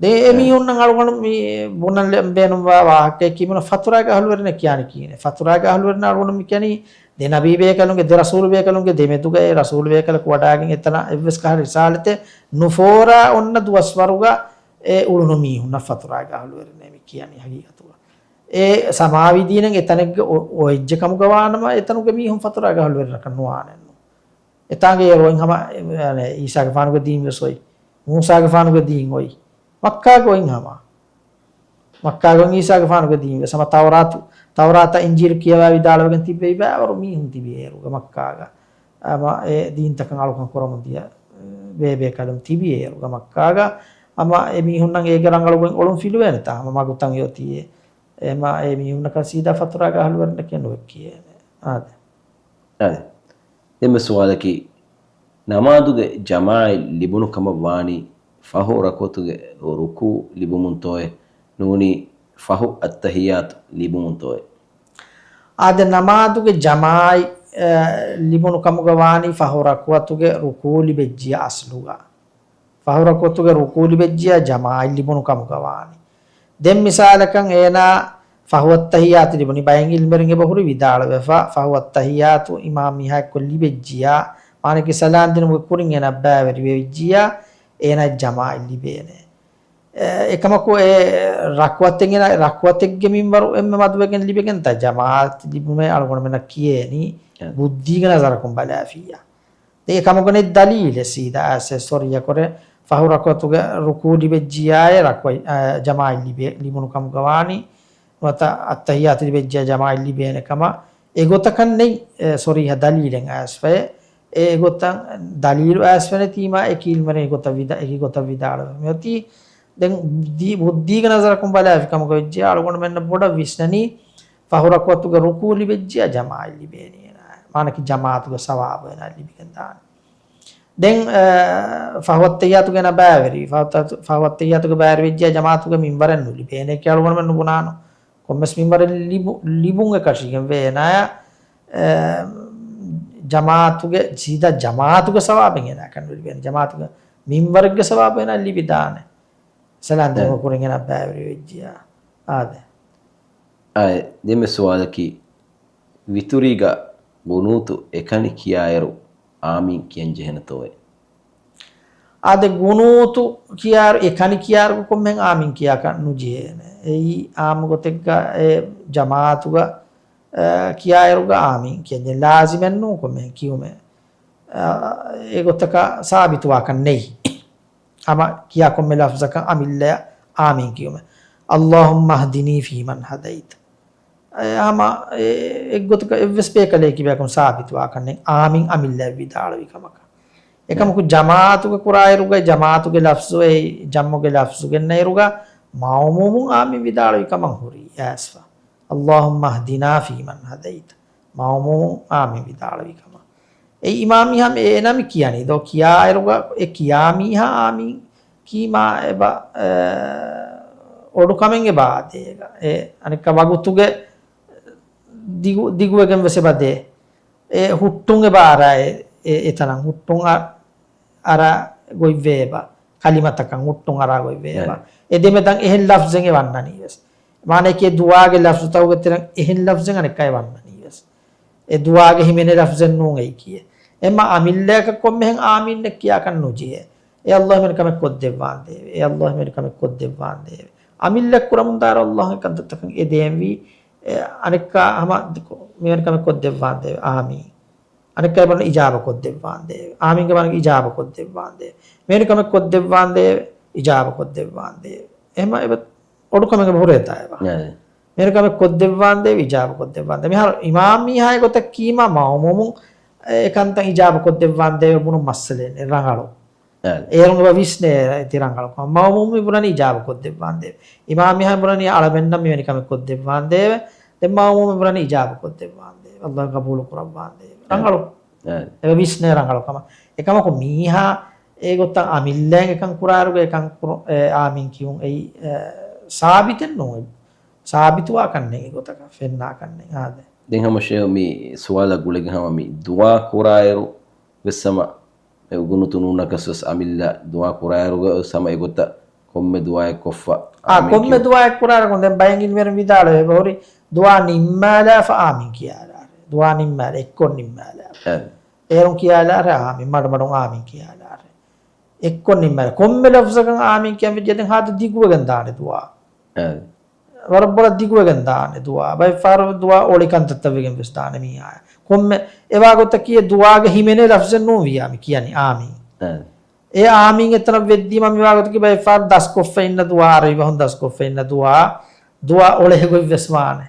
ދެން އެ މީހުންނަށް އަޅުގަނޑު މި ބުނަން ބޭނުންވާ ވާހަކައެއް ކިޔުމުން ފަތުރާގެ އަހުލުވެރިންނަށް ކިޔާނީ ކިހިނެއް؟ ފަތުރާގެ އަހުލުވެރިންނަށް އަޅުގަނޑު މި ކިޔަނީ ދެ ނަބީ ބޭކަލުންގެ، ދެ ރަސޫލު ބޭކަލުންގެ ދެމެދުގައި ރަސޫލު ބޭކަލަކު ވަޑާގެން އެތަނަށް އެއްވެސް ކަހަލަ ރިސާލަތެއް ނުފޯރާ އޮންނަ ދުވަސްވަރުގަ އެ އުޅުނު މީހުންނަށް ފަތުރާގެ އަހުލުވެރިންނޭ މި ކިޔަނީ ހަގީގަތުގަ. އެ ސަމާވީ ދީނެއް އެތަނެއްގަ އޮ-، އޮވެއްޖެ ކަމުގަ ވާނަމަ، އެތަނުގެ މީހުން ފަތުރާގެ އަހުލުވެރިންނަކަށް ނުވާނެއްނު. އެތާނގެ އޭރު އޮތް ހަމަ، އެ، އީސާގެފާނުގެ ދީން ވެސް އޮތް. މޫސާގެފާނުގެ ދީން އޮތް. މައްކާގެ އޮތް ހަމަ. މައްކާގެ އޮތް އީސާގެފާނުގެ ދީން ވެސް ހަމަ ތައުރާތު، ތައުރާތަށް އިންޖީލު ކިޔަވާ ވިދާޅުވެގެން ތިއްބެވި ބައިވަރު މީހުން ތިބި އޭރުގަ މައްކާގަ. އަމަ އެ ދީންތަކަށް އަޅުކަން ކުރަމުން ދިޔަ ބޭބޭކަލުން ތިބި އޭރުގަ މައްކާގަ. އަމަ އެ މީހުންނަށް އޭގެ ރަނގަޅު ގޮތް އޮޅުން ފިލުވޭނެތާ؟ ހަމަ މަގުތައް އެ އޮތީ އެ. އެމަ އެ މީހުންނަކަށް ސީދާ ފަތުރާގެ އަހުލުވެރިންނަކޭ ނުވެ ކިޔޭނެ. އާދެ. އާދެ. ދެންމެ ސުވާލަކީ، ނަމާދުގެ ޖަމާޢަތް ލިބުނު ކަމަށް ވާނީ ފަހު ރަކުޢަތުގެ ރުކޫޢު ލިބުމުންތޯއޭ؟ ނޫނީ ފަހު އައްތަޙިއްޔާތު ލިބުމުންތޯއޭ؟ އާދެ، ނަމާދުގެ ޖަމާޢަތް، އަ، ލިބުނު ކަމުގަ ވާނީ ފަހު ރަކުޢަތުގެ ރުކޫޢު ލިބެއްޖިޔާ އަސްލުގަ. ފަހު ރަކުޢަތުގެ ރުކޫޢު ލިބެއްޖިޔާ ޖަމާޢަތް ލިބުނު ކަމުގަ ވާނީ. ދެން މިސާލަކަށް އޭނާ ފަހު އައްތަޙިއްޔާތު ލިބުނީ، ބައެއް ޢިލްމުވެރިން އެބަ ހުރި ވިދާޅުވެފަ، ފަހު އައްތަޙިއްޔާތު އިމާމް މީހާ އެއްކޮށް ލިބެއްޖިޔާ، މާނައަކީ ސަލާން ދިނުމުގެ ކުރިން އޭނާ ބައިވެރިވެއްޖިޔާ، އޭނާ ޖަމާޢަތް ލިބޭނެ. އެ، އެކަމަކު އެ ރަކުޢަތެއް އޭނާ، ރަކުޢަތެއްގެ މިންވަރު އެންމެ މަދުވެގެން ލިބެގެންތާ ޖަމާޢަތް ލިބުމޭ އަޅުގަނޑުމެންނަށް ކިޔޭނީ އެ. ބުއްދީގެ ނަޒަރަކުން ބަލާފިއްޔާ. ދެން އެކަމުގަ ނެތް ދަލީލެއް ސީދާ އައިސް އެ ސޮރިއްޔަކުރެ، ފަހު ރަކުޢަތުގެ ރުކޫޢު ލިބެއްޖިޔާއޭ ރަކުޢަތް، އަ، ޖަމާޢަތް ލިބޭ، ލިބުނު ކަމުގަ ވާނީ. ނުވަތަ އައްތަޙިއްޔާތު ލިބެއްޖިޔާ ޖަމާޢަތް ލިބޭނެ ކަމަށް އެގޮތަކަށް ނެތް، އެ، ސޮރީޙަ ދަލީލެއް އައިސްފައެއް. އެ ގޮތަށް ދަލީލު އައިސްފަ ނެތީމާ އެކި ޢިލްމުވެރިން އެގޮތަށް ވިދާ-، އެކި ގޮތަށް ވިދާޅުވެ މިއޮތީ. ދެން ދީ-، ބުއްދީގެ ނަޒަރަކުން ބަލާފި ކަމުގަ ވެއްޖެ އަޅުގަނޑުމެންނަށް ބޮޑަށް ވިސްނަނީ ފަހު ރަކުޢަތުގެ ރުކޫޢު ލިބެއްޖިޔާ ޖަމާޢަތް ލިބޭނީ އޭނާ. މާނައަކީ ޖަމާޢަތުގެ ސަވާބު އޭނާ ލިބިގެން ދާނެ. ދެން، އަ، ފަހު އައްތަޙިއްޔާތުގަ އޭނާ ބައިވެރިވި. ފަހު އައްތަ-، ފަހު އައްތަޙިއްޔާތުގަ ބައިވެރިވެއްޖިޔާ ޖަމާޢަތުގެ މިންވަރެއް ނުލިބޭނެ ކިޔާ އަޅުގަނޑުމެން ނުބުނާނު. ކޮންމެސް މިންވަރެއް ލިބު-، ލިބުން އެކަށީގެންވޭ އޭނާޔަށް، އަ، ޖަމާޢަތުގެ، ސީދާ ޖަމާޢަތުގެ ސަވާބެއް އޭނާއަކަށް ނުލިބޭނެ. ޖަމާޢަތުގެ މިންވަރެއްގެ ސަވާބު އޭނާ ލިބިދާނެ. ސަލާން ދެން ދިނުމުގެ ކުރިން އޭނާ ބައިވެރިވެއްޖިޔާ. އާދެ. އާދެ. ދެންމެ ސުވާލަކީ، ވިތުރީގަ ގުނޫތު އެކަނި ކިޔާއިރު އާމީން ކިޔަން ޖެހޭނެތޯއޭ؟ އާދެ، ގުނޫތު ކިޔާއިރު، އެކަނި ކިޔާއިރު ކޮންމެހެން އާމީން ކިޔާކަށް ނުޖެހޭނެ. އެއީ އާއްމު ގޮތެއްގަ އެ ޖަމާޢަތުގަ، އަ، ކިޔާއިރުގަ އާމީން ކިޔަން ޖެހޭ. ލާޒިމެއްނޫން ކޮންމެހެން ކިޔުމެއް. އަ، އެގޮތަކަށް ސާބިތުވާކަށް ނެތް. ހަމަ ކިޔާ ކޮންމެ ލަފްޒަކަށް އަމިއްލަޔަށް އާމީން ކިޔުމެއް. اللهم اهدني فيمن هديت. އެ ހަމަ އެ އެއްގޮތަކަށް އެއްވެސް ބޭކަލެއް ކިބައިކުން ސާބިތުވާކަށް ނެތް އާމީން އަމިއްލަޔަށް ވިދާޅުވި ކަމަކަށް. އެކަމަކު ޖަމާޢަތުގަ ކުރާއިރުގަ ޖަމާޢަތުގެ ލަފްޒު އެއީ ޖަމްޢުގެ ލަފްޒު ގެންނައިރުގަ މައުމޫމުން އާމީން ވިދާޅުވި ކަމަށް ހުރީ އައިސްފަ. اللهم اهدنا فيمن هديت. މައުމޫމުން އާމީން ވިދާޅުވި ކަމަށް. އެ އިމާމީހާ އޭނާ މި ކިޔަނީ ދޯ ކިޔާއިރުގަ އެ ކިޔާ މީހާ އާމީން ކީމާ އެބަ، އެ، އޮޑު ކަމެއް އެބަ ދޭގަ. އެ އަނެއްކާ ވަގުތުގެ ދިގު، ދިގުވެގެން ވެސް އެބަ ދޭ. އެ ހުއްޓުން އެބަ އަރާ އެ، އެ، އެތަނަށް ހުއްޓުން އަ، އަރާ ގޮތްވޭ އެބަ. ކަލިމަތަކަށް ހުއްޓުން އަރާ ގޮތްވޭ އެބަ. އެ ދެމެދަށް އެހެން ލަފްޒެއް އެ ވަންނަނީ ވެސް. މާނައަކީ ދުޢާގެ ލަފްޒުތަކުގެ ތެރެއިން އެހެން ލަފްޒެއް އަނެއްކާ އެ ވަންނަނީ ވެސް. އެ ދުޢާގެ ހިމެނޭ ލަފްޒެއް ނޫން އެއީކީ. އެމަ އަމިއްލައަކަށް ކޮންމެހެން އާމީން ކިޔާކަށް ނުޖެހޭ. އޭ ﷲ މިވެނި ކަމެއް ކޮށްދެއްވާނދޭވެ. އޭ ﷲ މިވެނި ކަމެއް ކޮށްދެއްވާނދޭވެ. އަމިއްލަ ކުރަމުންދާރަ ﷲ އެ ކަންތައްތަކަށް އެދޭންވީ، އެ، އަނެއްކާ ހަމަ މިވެނި ކަމެއް ކޮށްދެއްވާނދޭވެ. އާމީން. އަނެއްކާ އެބަ އިޖާބަ ކޮށްދެއްވާނދޭވެ. އާމީންގެ މާނަ އިޖާބަ ކޮށްދެއްވާނދޭވެ. މިވެނި ކަމެއް ކޮށްދެއްވާނދޭވެ. އިޖާބަ ކޮށްދެއްވާނދޭވެ. އެހެމަ އެބަ އޮޑު ކަމެއް އެބަ ހުރޭތާ އެބަ. އެ. މިވެނި ކަމެއް ކޮށްދެއްވާނދޭވެ. އިޖާބަ ކޮށްދެއްވާނދޭވެ. މިހާރު އިމާމީހާ އެގޮތަށް ކީމާ މައުމޫމުން އެ ކަންތައް އިޖާބަ ކޮށްދެއްވާނދޭވެ ބުނުން މައްސަލައެއް ރަނގަޅު. އެ. އޭރުން އެބަ ވިސްނޭ އެތި ރަނގަޅުކަމަށް. މައުމޫމު މި ބުނަނީ އިޖާބަ ކޮށްދެއްވާނދޭވެ. އިމާމީހާ ބުނަނީ އަޅަމެންނަށް މިވެނި ކަމެއް ކޮށްދެއްވާނދޭވެ. ދެން މައުމޫމު މި ބުނަނީ އިޖާބަ ކޮށްދެއްވާނދޭވެ. ﷲ ގަބޫލު ކުރައްވާނދޭވެ. އެ. ރަނގަޅު. އެ. އެބަ ވިސްނޭ ރަނގަޅުކަމަށް. އެކަމަކު މީހާ އެގޮތަށް އަމިއްލައިން އެކަން ކުރާއިރުގަ އެކަން ކުރު-، އެ، އާމީން ކިޔުން އެއީ، އެ، ސާބިތެއް ނޫން. ސާބިތުވާ ކަންނެއް އެގޮތަކަށް ފެންނާ ކަންނެއް. އާދެ. ދެން ހަމަ ޝޭހް މި ސުވާލަށް ގުޅިގެން ހަމަ މި ދުޢާ ކުރާއިރު ވެސް ހަމަ އެ ގުނޫތު ނޫނަކަސް ވެސް އަމިއްލަ ދުޢާ ކުރާއިރުގަ ވެސް ހަމަ އެގޮތަށް ކޮންމެ ދުޢާއެއް ކޮށްފަ އާ، އާމީން ކޮންމެ ކިޔުން. ދުޢާއެއް ކުރާއިރު ދެން ބައެއް އިލްމުވެރިން ވިދާޅުވޭ އެބަހުރި ދުޢާ ނިންމާލާފަ އާމީން ކިޔާލާށޭ. ދުޢާ ނިންމާލާ އެއްކޮށް ނިންމާލާފަ. އެ. އޭރުން ކިޔާލާށޭ އާމީން. މަޑުމަޑުން އާމީން ކިޔާލާށޭ. އެއްކޮށް ނިންމާލާ. ކޮންމެ ލަފްޒަކަށް އާމީން ކިޔަން ވެއްޖެ ދެން ހާދަ ދިގުވެގެން ދާނެ ދުޢާ. އެ. ވަރަށް ބޮޑަށް ދިގުވެގެން ދާނެ ދުޢާ. ބައެއްފަހަރު ދުޢާ އޮޅި ކަންތައްތައް ވެގެން ވެސް ދާނެ މީހާ. ކޮންމެ އެވާގޮތަކީ އެ ދުޢާގެ ހިމެނޭ ލަފްޒެއް ނޫން ވިއްޔާ މި ކިޔަނީ އާމީން. އެ. އެ އާމީން އެތަނަށް ވެއްދީމަ މިވާގޮތަކީ ބައެއްފަހަރު ދަސްކޮށްފަ އިންނަ ދުޢާ، އަރަބި ބަހުން ދަސްކޮށްފަ އިންނަ ދުޢާ، ދުޢާ އޮޅޭ ގޮތް ވެސް ވާނެ.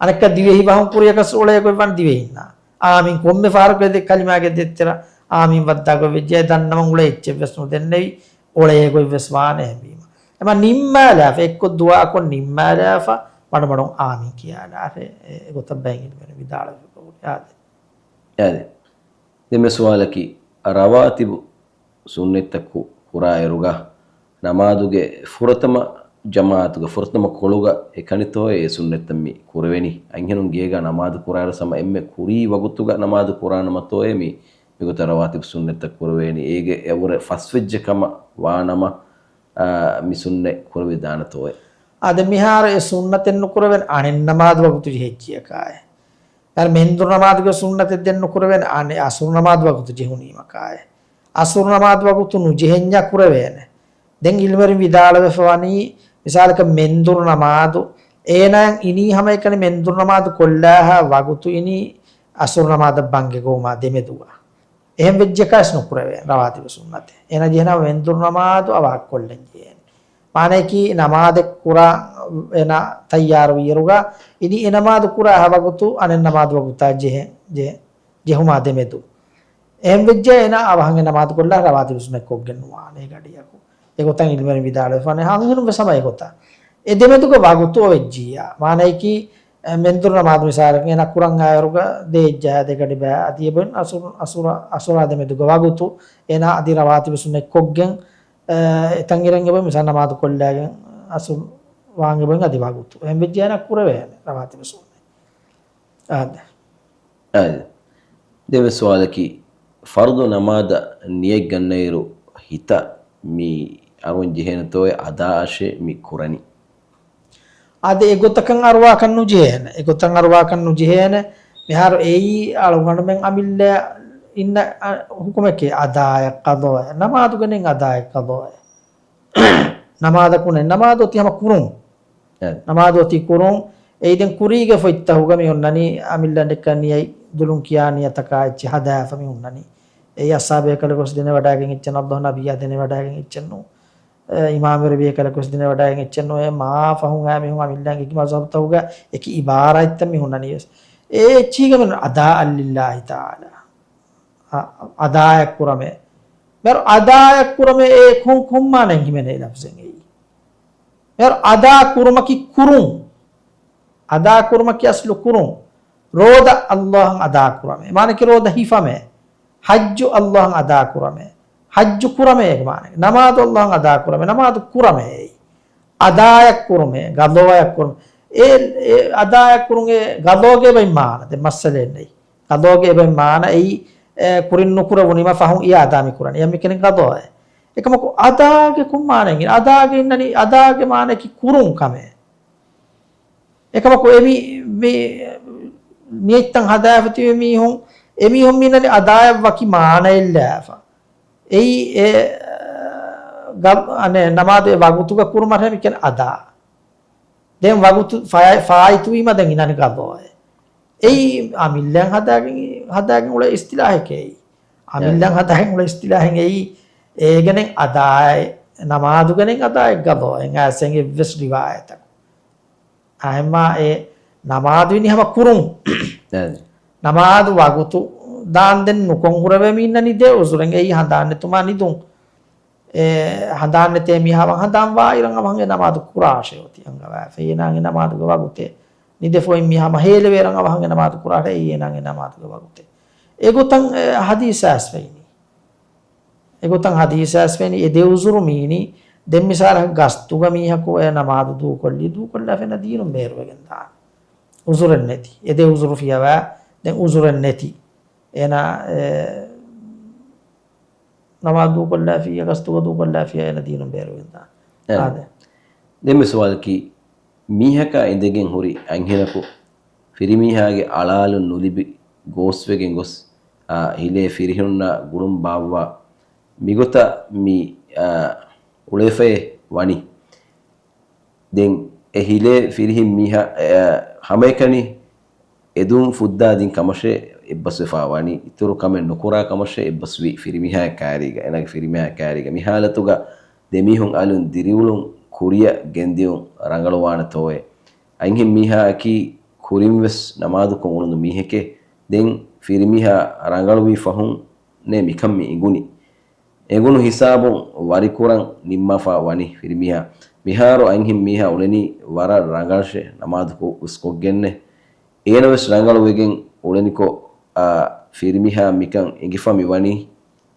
އަނެއްކާ ދިވެހި ބަހުން ކުރިޔަކަސް އޮޅޭ ގޮތް ވާނެ ދިވެހިންނާ. އާމީން ކޮންމެ ފަހަރަކު އެ ކަލިމާގެ ދެތެރެ އާމީން ވައްދާ ގޮތް ވެއްޖެ ދަންނަވަން އުޅޭ އެއްޗެއް ވެސް ނުދެންނެވި. އޮޅޭ ގޮތް ވެސް ވާނެ އެހެންވީމަ. އެމަ ނިންމާލާފަ، އެއްކޮށް ދުޢާކޮށް ނިންމާލާފަ، މަޑުމަޑުން އާމީން ކިޔާލާށޭ. އެ، އެގޮތަށް ބައެއް އިލްމުވެރިން ވިދާޅުވެފަ ހުރި. އާދެ. އާދެ. ދެން މި ސުވާލަކީ، ރަވާތިބު ސުންނަތްތައް ކު-، ކުރާއިރުގަ، ނަމާދުގެ ފުރަތަމަ ޖަމާޢަތުގަ، ފުރަތަމަ ކޮޅުގަ އެކަނިތޯއޭ އެ ސުންނަތްތައް މި ކުރެވެނީ؟ އަންހެނުން ގޭގަ ނަމާދު ކުރާއިރު ހަމަ އެންމެ ކުރީ ވަގުތުގަ ނަމާދު ކުރާނަމަތޯއޭ މި މިގޮތަށް ރަވާތިބު ސުންނަތްތައް ކުރެވޭނީ. އޭގެ އެއަށްވުރެ ފަސްވެއްޖެ ކަމަށް ވާނަމަ، އާ، މި ސުންނަތް ކުރެވިދާނެތޯއޭ؟ އާދެ، މިހާރު އެ ސުންނަތެއް ނުކުރެވޭނެ އަނެއް ނަމާދު ވަގުތު ޖެހިއްޖިޔަކާއޭ. އަނެއް މެންދުރު ނަމާދުގެ ސުންނަތެއް ދެން ނުކުރެވޭނެ އަނެއް އަސުރު ނަމާދު ވަގުތު ޖެހުނީމަކާއޭ. އަސުރު ނަމާދު ވަގުތު ނުޖެހެންޏާ ކުރެވޭނެ. ދެން އިލްމުވެރިން ވިދާޅުވެފަ ވަނީ، މިސާލަކަށް މެންދުރު ނަމާދު، އޭނާއަށް އިނީ ހަމައެކަނި މެންދުރު ނަމާދު ކޮށްލާހާ ވަގުތު އިނީ އަސުރު ނަމާދަށް ބަންގެ ގޮވުމާ ދެމެދުގަ. އެހެން ވެއްޖެކަސް ނުކުރެވޭނެ ރަވާތިބު ސުންނަތެއް. އޭނާ ޖެހެނީ މެންދުރު ނަމާދު އަވަހަށް ކޮށްލަން ޖެހޭނެ. މާނައަކީ ނަމާދެއް ކުރާ އޭނާ ތައްޔާރުވިއިރުގަ، އިނީ އެ ނަމާދު ކުރާ ހަ ވަގުތު އަނެއް ނަމާދު ވަގުތާ ޖެހެ-، ޖެ-، ޖެހުމާ ދެމެދު. އެހެން ވެއްޖެ އޭނާ އަވަހަށް އެ ނަމާދު ކޮށްލާ ރަވާތިބު ސުންނަތް ކޮށްގެން ނުވާނެ ގަޑިއަކު. އެގޮތަށް އިލްމުވެރިން ވިދާޅުވެފާނެ ހަނގުނު ވެސް ހަމަ އެގޮތަށް. އެ ދެމެދުގެ ވަގުތު އޮވެއްޖިއްޔާ. މާނައަކީ، އެ، މެންދުރު ނަމާދު މިސާލަކަށް އޭނާ ކުރަން އައިރުގަ ދޭއްޖާ ދެ ގަޑި ބައި އަދި އެބައިން އަސުރު، އަސުރަ، އަސުރާ ދެމެދުގެ ވަގުތު އޭނާ އަދި ރަވާތިބު ސުންނަތް ކޮށްގެން، އެ، އެތަން އިރެން އެބައިން މިސާލަށް ނަމާދު ކޮށްލާގެން އަސުރު ވާން އެބައިން އަދި ވަގުތު. އެހެން ވެއްޖެ އޭނާ ކުރެވޭނެ ރަވާތިބު ސުންނަތް. އާދެ. އާދެ. ދެވެ ސުވާލަކީ، ފަރުޟު ނަމާދަށް ނިޔަތް ގަންނައިރު ހިތަށް މި އަރުވަން ޖެހޭނެތޯއޭ އަދާއަށޭ މި ކުރަނީ؟ އާދެ، އެގޮތަކަށް އަރުވާކަށް ނުޖެހޭނެ. އެގޮތަށް އަރުވާކަށް ނުޖެހޭނެ. މިހާރު އެއީ އަޅުގަނޑުމެން އަމިއްލަ އިންނަ، އަ، ހުކުމެކޭ އަދާއެއް ޤަޟާއެއް. ނަމާދުގެ ނެތް އަދާއެއް ޤަޟާއެއް. ނަމާދަކު ނެތް. ނަމާދު އޮތީ ހަމަ ކުރުން. އެ. ނަމާދު އޮތީ ކުރުން. އެއީ ދެން ކުރީގެ ފޮތްތަހުގަ މި ހުންނަނީ އަމިއްލަ އަނެއްކާ ނިޔަތް ދުލުން ކިޔާ ނިޔަތަކާ އެއްޗެއް ހަދާފަ މި ހުންނަނީ. އެއީ އަޞްޙާބު ބޭކަލަކު ވެސް ދެނެވަޑައިގެން އެއްޗެއް ނޫން، ﷲ ނަބިއްޔާ ދެނެވަޑައިގެން އެއްޗެއް ނޫން. އެ، އިމާމުވެރި ބޭކަލަކު ވެސް ދެނެވަޑައިގެން އެއްޗެއް ނޫން. އެ މާ ފަހުން އައި މީހުން އަމިއްލައިން އެކި މަޒްހަބުތަކުގަ އެކި އިބާރާތްތައް މި ހުންނަނީ ވެސް. އެ އެއްޗީގަ މި އަދާއަށް ލިއްލާހި ތަޢާލާ. އަ-، އަދާއެއް ކުރަމޭ. މިހާރު އަދާއެއް ކުރަމޭ އެ ކޮން، ކޮން މާނައެއް ހިމެނޭ ލަފްޒެއް އެއީ؟ މިހާރު އަދާ ކުރުމަކީ ކުރުން. އަދާކުރުމަކީ އަސްލު ކުރުން. ރޯދަ ﷲ އަށް އަދާކުރަމޭ. މާނަކީ ރޯދަ ހިފަމޭ. ޙައްޖު ﷲ އަށް އަދާކުރަމޭ. ޙައްޖު ކުރަމޭ އޭގެ މާނަ. ނަމާދު ﷲ އަށް އަދާކުރަމޭ. ނަމާދު ކުރަމޭ އެއީ. އަދާއަށް ކުރުމޭ، ގަޟޯއަށް ކުރުމޭ. އެ، އެ އަދާއަށް ކުރުން އެ ގަޟޯގެ އެބައި މާނަ. ދެން މައްސަލައެއް ނެތް. ގަޟޯގެ އެބައި މާނަ އެއީ، އެ، ކުރިން ނުކުރެވުނީމަ ފަހުން އިއާދާ މި ކުރަނީ. އެ މި ކިޔަނީ ގަޟޯއޭ. އެކަމަކު އަދާގެ ކޮން މާނައެއް؟ އަދާގެ އިންނަނީ، އަދާގެ މާނައަކީ ކުރުން ކަމޭ. އެކަމަކު އެ މި، މި، ނިޔަތްތައް ހަދާފަ ތިބި މީހުން، އެ މީހުން މި އިންނަނީ އަދާއަށް ވަކި މާނައެއް ލާފަ. އެއީ އެ، ގަ-، އަނެއް ނަމާދު އެ ވަގުތުގަ ކުރުމަށް މި ކިޔަނީ އަދާ. ދެން ވަގުތު ފާ-، ފާއިތުވީމަ ދެން އިންނަނީ ގަޟޯއޭ. އެއީ އަމިއްލައަށް ހަދާގެން، ހަދާގެން އުޅޭ އިޞްޠިލާޙެކޭ އެއީ. އަމިއްލައަށް ހަދާގެން އުޅޭ އިޞްޠިލާޙެއް އެއީ. އޭގެނެއް އަދާއޭ، ނަމާދުގެނެއް އަދާއެއް ގަޟޯއެއް އައިސް އެއްވެސް ރިވާޔަތަކު. އާ، އެހެންމާ އެ ނަމާދު އިނީ ހަމަ ކުރުން. އެ. ނަމާދު ވަގުތު ދާންދެން ނުކޮށް ހުރެވޭ މި އިންނަނީ ދެ އުޒުރެއް. އެއީ ހަނދާން ނެތުމާ ނިދުން. އެ ހަނދާން ނެތޭ މީހާ އަވަހަށް ހަނދާން ވާއިރަށް އަވަހަށް އެ ނަމާދު ކުރާށޭ އޮތީ އަންގަވާފަ. އޭނާ އެ ނަމާދުގެ ވަގުތެއް. ނިދެފަ އޮތް މީހާ ހަމަ ހޭލެވޭއިރަށް އަވަހަށް އެ ނަމާދު ކުރާށޭ އެއީ އޭނާގެ ނަމާދުގެ ވަގުތެއް. އެގޮތަށް އެ ހަދީސް އައިސްފައިނީ. އެގޮތަށް ހަދީސް އައިސްފައިނީ އެ ދެ އުޒުރު މީނީ. ދެން މިސާލަކަށް ގަސްތުގަ މީހަކު އެ ނަމާދު ދޫކޮށްލީ، ދޫކޮށްލާފަ އޭނަ ދީނުން ބޭރުވެގެން ދާނެ. އުޒުރެއް ނެތި. އެ ދެ އުޒުރު ފިޔަވާ، ދެން އުޒުރެއް ނެތި. އޭނަ އެ ނަމާދު ދޫކޮށްލާފިއްޔާ، ގަސްތުގަ ދޫކޮށްލާފިއްޔާ އޭނަ ދީނުން ބޭރުވެގެން ދާނެ. އެ. އާދެ. ދެންމެ ސުވާލަކީ، މީހަކާ އިނދެގެން ހުރި އަންހެނަކު ފިރިމީހާގެ އަޅާލުން ނުލިބި ގޯސްވެގެން ގޮސް، އާ، ހިލޭ ފިރިހެނުންނާ ގުޅުން ބާއްވާ މިގޮތަށް މި، އާ، އުޅެފައި ވަނީ. ދެން އެ ހިލޭ ފިރިހެން މީހާ، އެ، ހަމައެކަނި އެދުން ފުއްދާ ދިން ކަމަށޭ އެއްބަސްވެފާ ވަނީ، އިތުރު ކަމެއް ނުކުރާ ކަމަށޭ އެއްބަސްވީ ފިރިމީހާ ކާރީގަ، އޭނާގެ ފިރިމީހާ ކާރީގަ. މި ހާލަތުގަ ދެމީހުން އަލުން ދިރިއުޅުން ކުރިއަށް ގެންދިއުން ރަނގަޅުވާނެތޯއޭ؟ އަންހެން މީހާއަކީ ކުރިންވެސް ނަމާދުކޮށް އުޅުނު މީހެކޭ. ދެން ފިރިމީހާ ރަނގަޅުވީ ފަހުން ނޭ މިކަން މި އިނގުނީ. އެނގުނު ހިސާބުން ވަރިކުރަން ނިންމާފާ ވަނީ ފިރިމީހާ. މިހާރު އަންހެން މީހާ އުޅެނީ ވަރަށް ރަނގަޅަށޭ، ނަމާދު ކޮ-، ވެސް ކޮށްގެންނޭ. އޭނަ ވެސް ރަނގަޅު ވެގެން އުޅެނިކޮށް، އާ، ފިރިމީހާ މިކަން އެނގިފަ މި ވަނީ.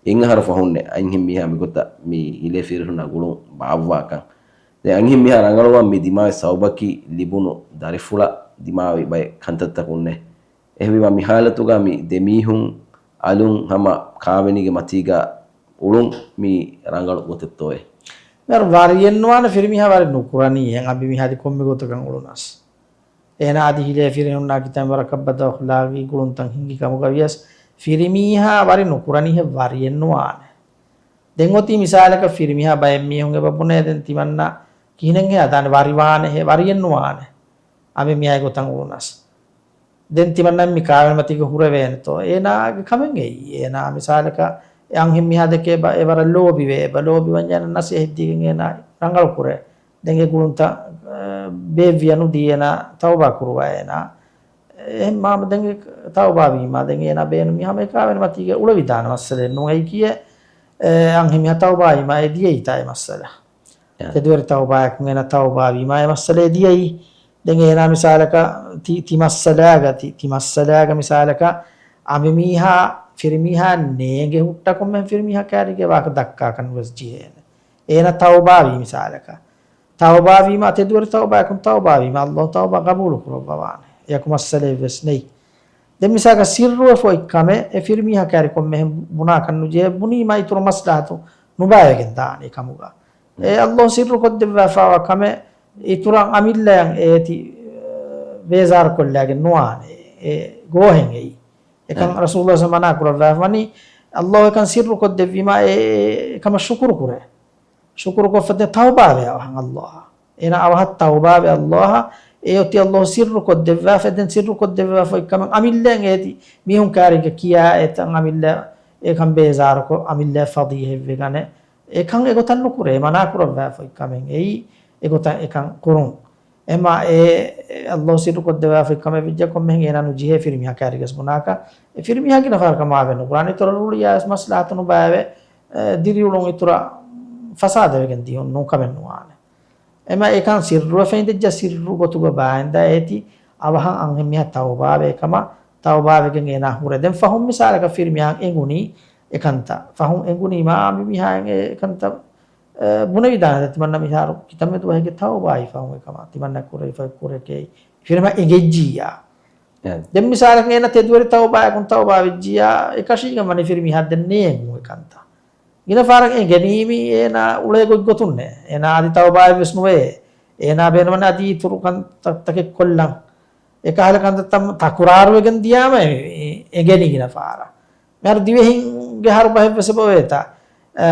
އެއް އަހަރު ފަހުންނޭ އަންހެން މީހާ މިގޮތަށް މި ހިލޭ ފިރިހެނުންނާ ގުޅުން ބާއްވާކަން. ދެން އަންހެން މީހާ ރަނގަޅުވާން މި ދިމާވި ސަބަބަކީ ލިބުނު ދަރިފުޅަށް ދިމާވި ބައެއް ކަންތައްތަކުންނޭ. އެހެންވީމަ މި ހާލަތުގަ މި ދެ މީހުން އަލުން ހަމަ ކާވެނީގެ މަތީގަ އުޅުން މީ ރަނގަޅު ގޮތެއްތޯއޭ؟ މިހާރު ވަރިއެއްނުވާނެ ފިރިމީހާ ވަރި ނުކުރަނީ އެހެން އަނބިމީހާ އަދި ކޮންމެ ގޮތަކަށް އުޅުނަސް. އޭނާ އަދި ހިލޭ ފިރިހެނުންނާ ކިތަންމެ ވަރަކަށް ބަދަލު އަޚްލާގީ ގުޅުންތައް ހިންގި ކަމުގަ ވިޔަސް ފިރިމީހާ ވަރި ނުކުރަނީ އެހެން ވަރިއެއްނުވާނެ. ދެން އޮތީ މިސާލަކަށް ފިރިމީހާ ބައެއް މީހުން އެބަ ބުނޭ ދެން ތިމަންނަ ކިހިނެއްހޭ ހަދާނެ ވަރިވާނެހޭ، ވަރިއެއްނުވާނެ. އަނބިމީހާ އެގޮތަށް އުޅުނަސް. ދެން ތިމަންނަ މި ކާވެނި މަތީގަ ހުރެވޭނެތޯ؟ އޭނާގެ ކަމެއް އެއީ. އޭނާ މިސާލަކަށް އެ އަންހެން މީހާ ދެކެ އެބަ، އެވަރަށް ލޯބިވޭ. އެބަ ލޯބިވަންޏާ އޭނަ ނަސޭހަތް ދީގެން އޭނާ ރަނގަޅު ކުރޭ. ދެން އެ ގުޅުންތައް، އަ، ބޭއްވިޔަ ނުދީ އޭނާ ތައުބާ ކުރުވާ އޭނާ. އެހެން މާ ދެން އެ ތައުބާ ވީމާ ދެން އޭނާ ބޭނުމީ ހަމަ އެ ކާވެނި މަތީގަ އުޅެވިދާނެ މައްސަލައެއް ނޫން. އެއީ ކިޔޭ، އެ އަންހެން މީހާ ތައުބާ ވީމާ އެ ދިޔައީތާ އެ މައްސަލަ. އެ. ތެދުވެރި ތައުބާއަކުން އޭނާ ތައުބާ ވީމާ އެ މައްސަލައެއް ދިޔައީ. ދެން އޭނާ މިސާލަކަށް ތި، ތި މައްސަލާގަ، ތި، ތި މައްސަލާގަ މިސާލަކަށް އަނބިމީހާ ފިރިމީހާ ނޭނގެ ހުއްޓަކުން މެން ފިރިމީހާ ކާރީގެ ވާހަކަ ދައްކާކަށް ނުވެސް ޖެހޭނެ. އޭނާ ތައުބާ ވީ މިސާލަކަށް. ތައުބާ ވީމާ ތެދުވެރި ތައުބާއަކުން ތައުބާ ވީމާ ﷲ ތައުބާ ގަބޫލު ކުރައްވަވާނެ. އެޔަކު މައްސަލައެއް ވެސް ނެތް. ދެން މިސާލަކަށް ސިއްރުވެފަ އޮތް ކަމެއް އެ ފިރިމީހާ ކާރި ކޮންމެހެން ބުނާކަށް ނުޖެހޭ، ބުނީމާ އިތުރު މަސްލަހަތު ނުބައިވެގެން ދާނެ އެކަމުގަ. އެ ﷲ ސިއްރު ކޮށްދެއްވާފާވާ ކަމެއް އިތުރަށް އަމިއްލަޔަށް އޭތި، އެ، ބޭޒާރު ކޮށްލާގެން ނުވާނެ. އެ ގޯހެއް އެއީ. އެކަން ރަސޫލު މަނާ ކުރައްވާފަ ވަނީ، ﷲ އެކަން ސިއްރު ކޮށްދެއްވީމާ އެ، އެ، އެ ކަމަށް ޝުކުރު ކުރޭ. ޝުކުރު ކޮށްފަ ދެން ތައުބާވޭ އަވަހަށް ﷲ އަށް. އޭނާ އަވަހަށް ތައުބާވެ ﷲ އަށް. އެ އޮތީ ﷲ ސިއްރު ކޮށްދެއްވާފަ، ދެން ސިއްރު ކޮށްދެއްވާފަ އޮތް ކަމެއް އަމިއްލައަށް އޭތި މީހުން ކާރީގަ ކިޔާ އެތަން އަމިއްލަ އެކަން ބޭޒާރުކޮށް އަމިއްލަ ފަޟީޙަތްވެގަނެ. އެކަން އެގޮތަށް ނުކުރޭ، މަނާ ކުރައްވާފަ އޮތް ކަމެއް އެއީ އެގޮތަށް އެކަން ކުރުން. އެމާ އެ، އެ ﷲ ސިއްރު ކޮށްދެވާފަ އޮތް ކަމެއް ވެއްޖެ ކޮންމެހެން އޭނާ ނުޖެހޭ ފިރިމީހާ ކާރިގަސް ބުނާކަށް. އެ ފިރިމީހާ ގިނަ ފަހަރަކަށް މާވެ ނުކުރާނެ. އިތުރަށް ރުޅިއާ މަސްލަހަތު ނުބައިވެ، އެ، ދިރިއުޅުން އިތުރަށް ފަސާދަވެގެން ދިޔުން ނޫން ކަމެއް ނުވާނެ. އެމަ އެކަން ސިއްރުވެފަ އިނދެއްޖެ ސިއްރު ގޮތުގަ ބާއިންދާ އޭތި އަވަހަށް އަންހެންމީހާ ތައުބާވޭ ކަމަށް، ތައުބާވެގެން އޭނާ ހުރެދެން. ފަހުން މިސާލަކަށް ފިރިމީހާ އެނގުނީ އެކަންތައް. ފަހުން އެނގުނީމާ މި މީހާ އެ ކަންތައް، އެ، ބުނެވިދާނެ. ތިމަންނަ މިހާރު ކިތަންމެ ދުވަހެއްގެ ތައުބާއި ފަހުން އެކަމާ. ތިމަންނަ ކުރެވިފަ ކުރެކޭ. ފިރިމީހާ އެނގެއްޖިއްޔާ. އެ. ދެން މިސާލަކަށް އޭނަ ތެދުވެރި ތައުބާއަކުން ތައުބާވެއްޖިއްޔާ، އެކަށީގެން ވަނީ ފިރިމީހާ ދެން ނޭނގު އެކަންތައް. ގިނަ ފަހަރަކު އެ ގެނީމީ އޭނާ އުޅޭ ގޮތްގޮތުންނޭ. އޭނާ އަދި ތައުބާއެއްވެސް ނުވޭ. އޭނާ ބޭނުމަން އަދި އިތުރު ކަންތައްތަކެއް ކޮށްލަން. އެކަހަލަ ކަންތައްތައް ތަކުރާރުވެގެން ދިޔާމަ އެ، އެ، އެނގެނީ ގިނަ ފަހަރަށް. މިހާރު ދިވެހިންގެ އަހަރު ބަހެއްވެސް އެބަވޭތަ؟ އަ،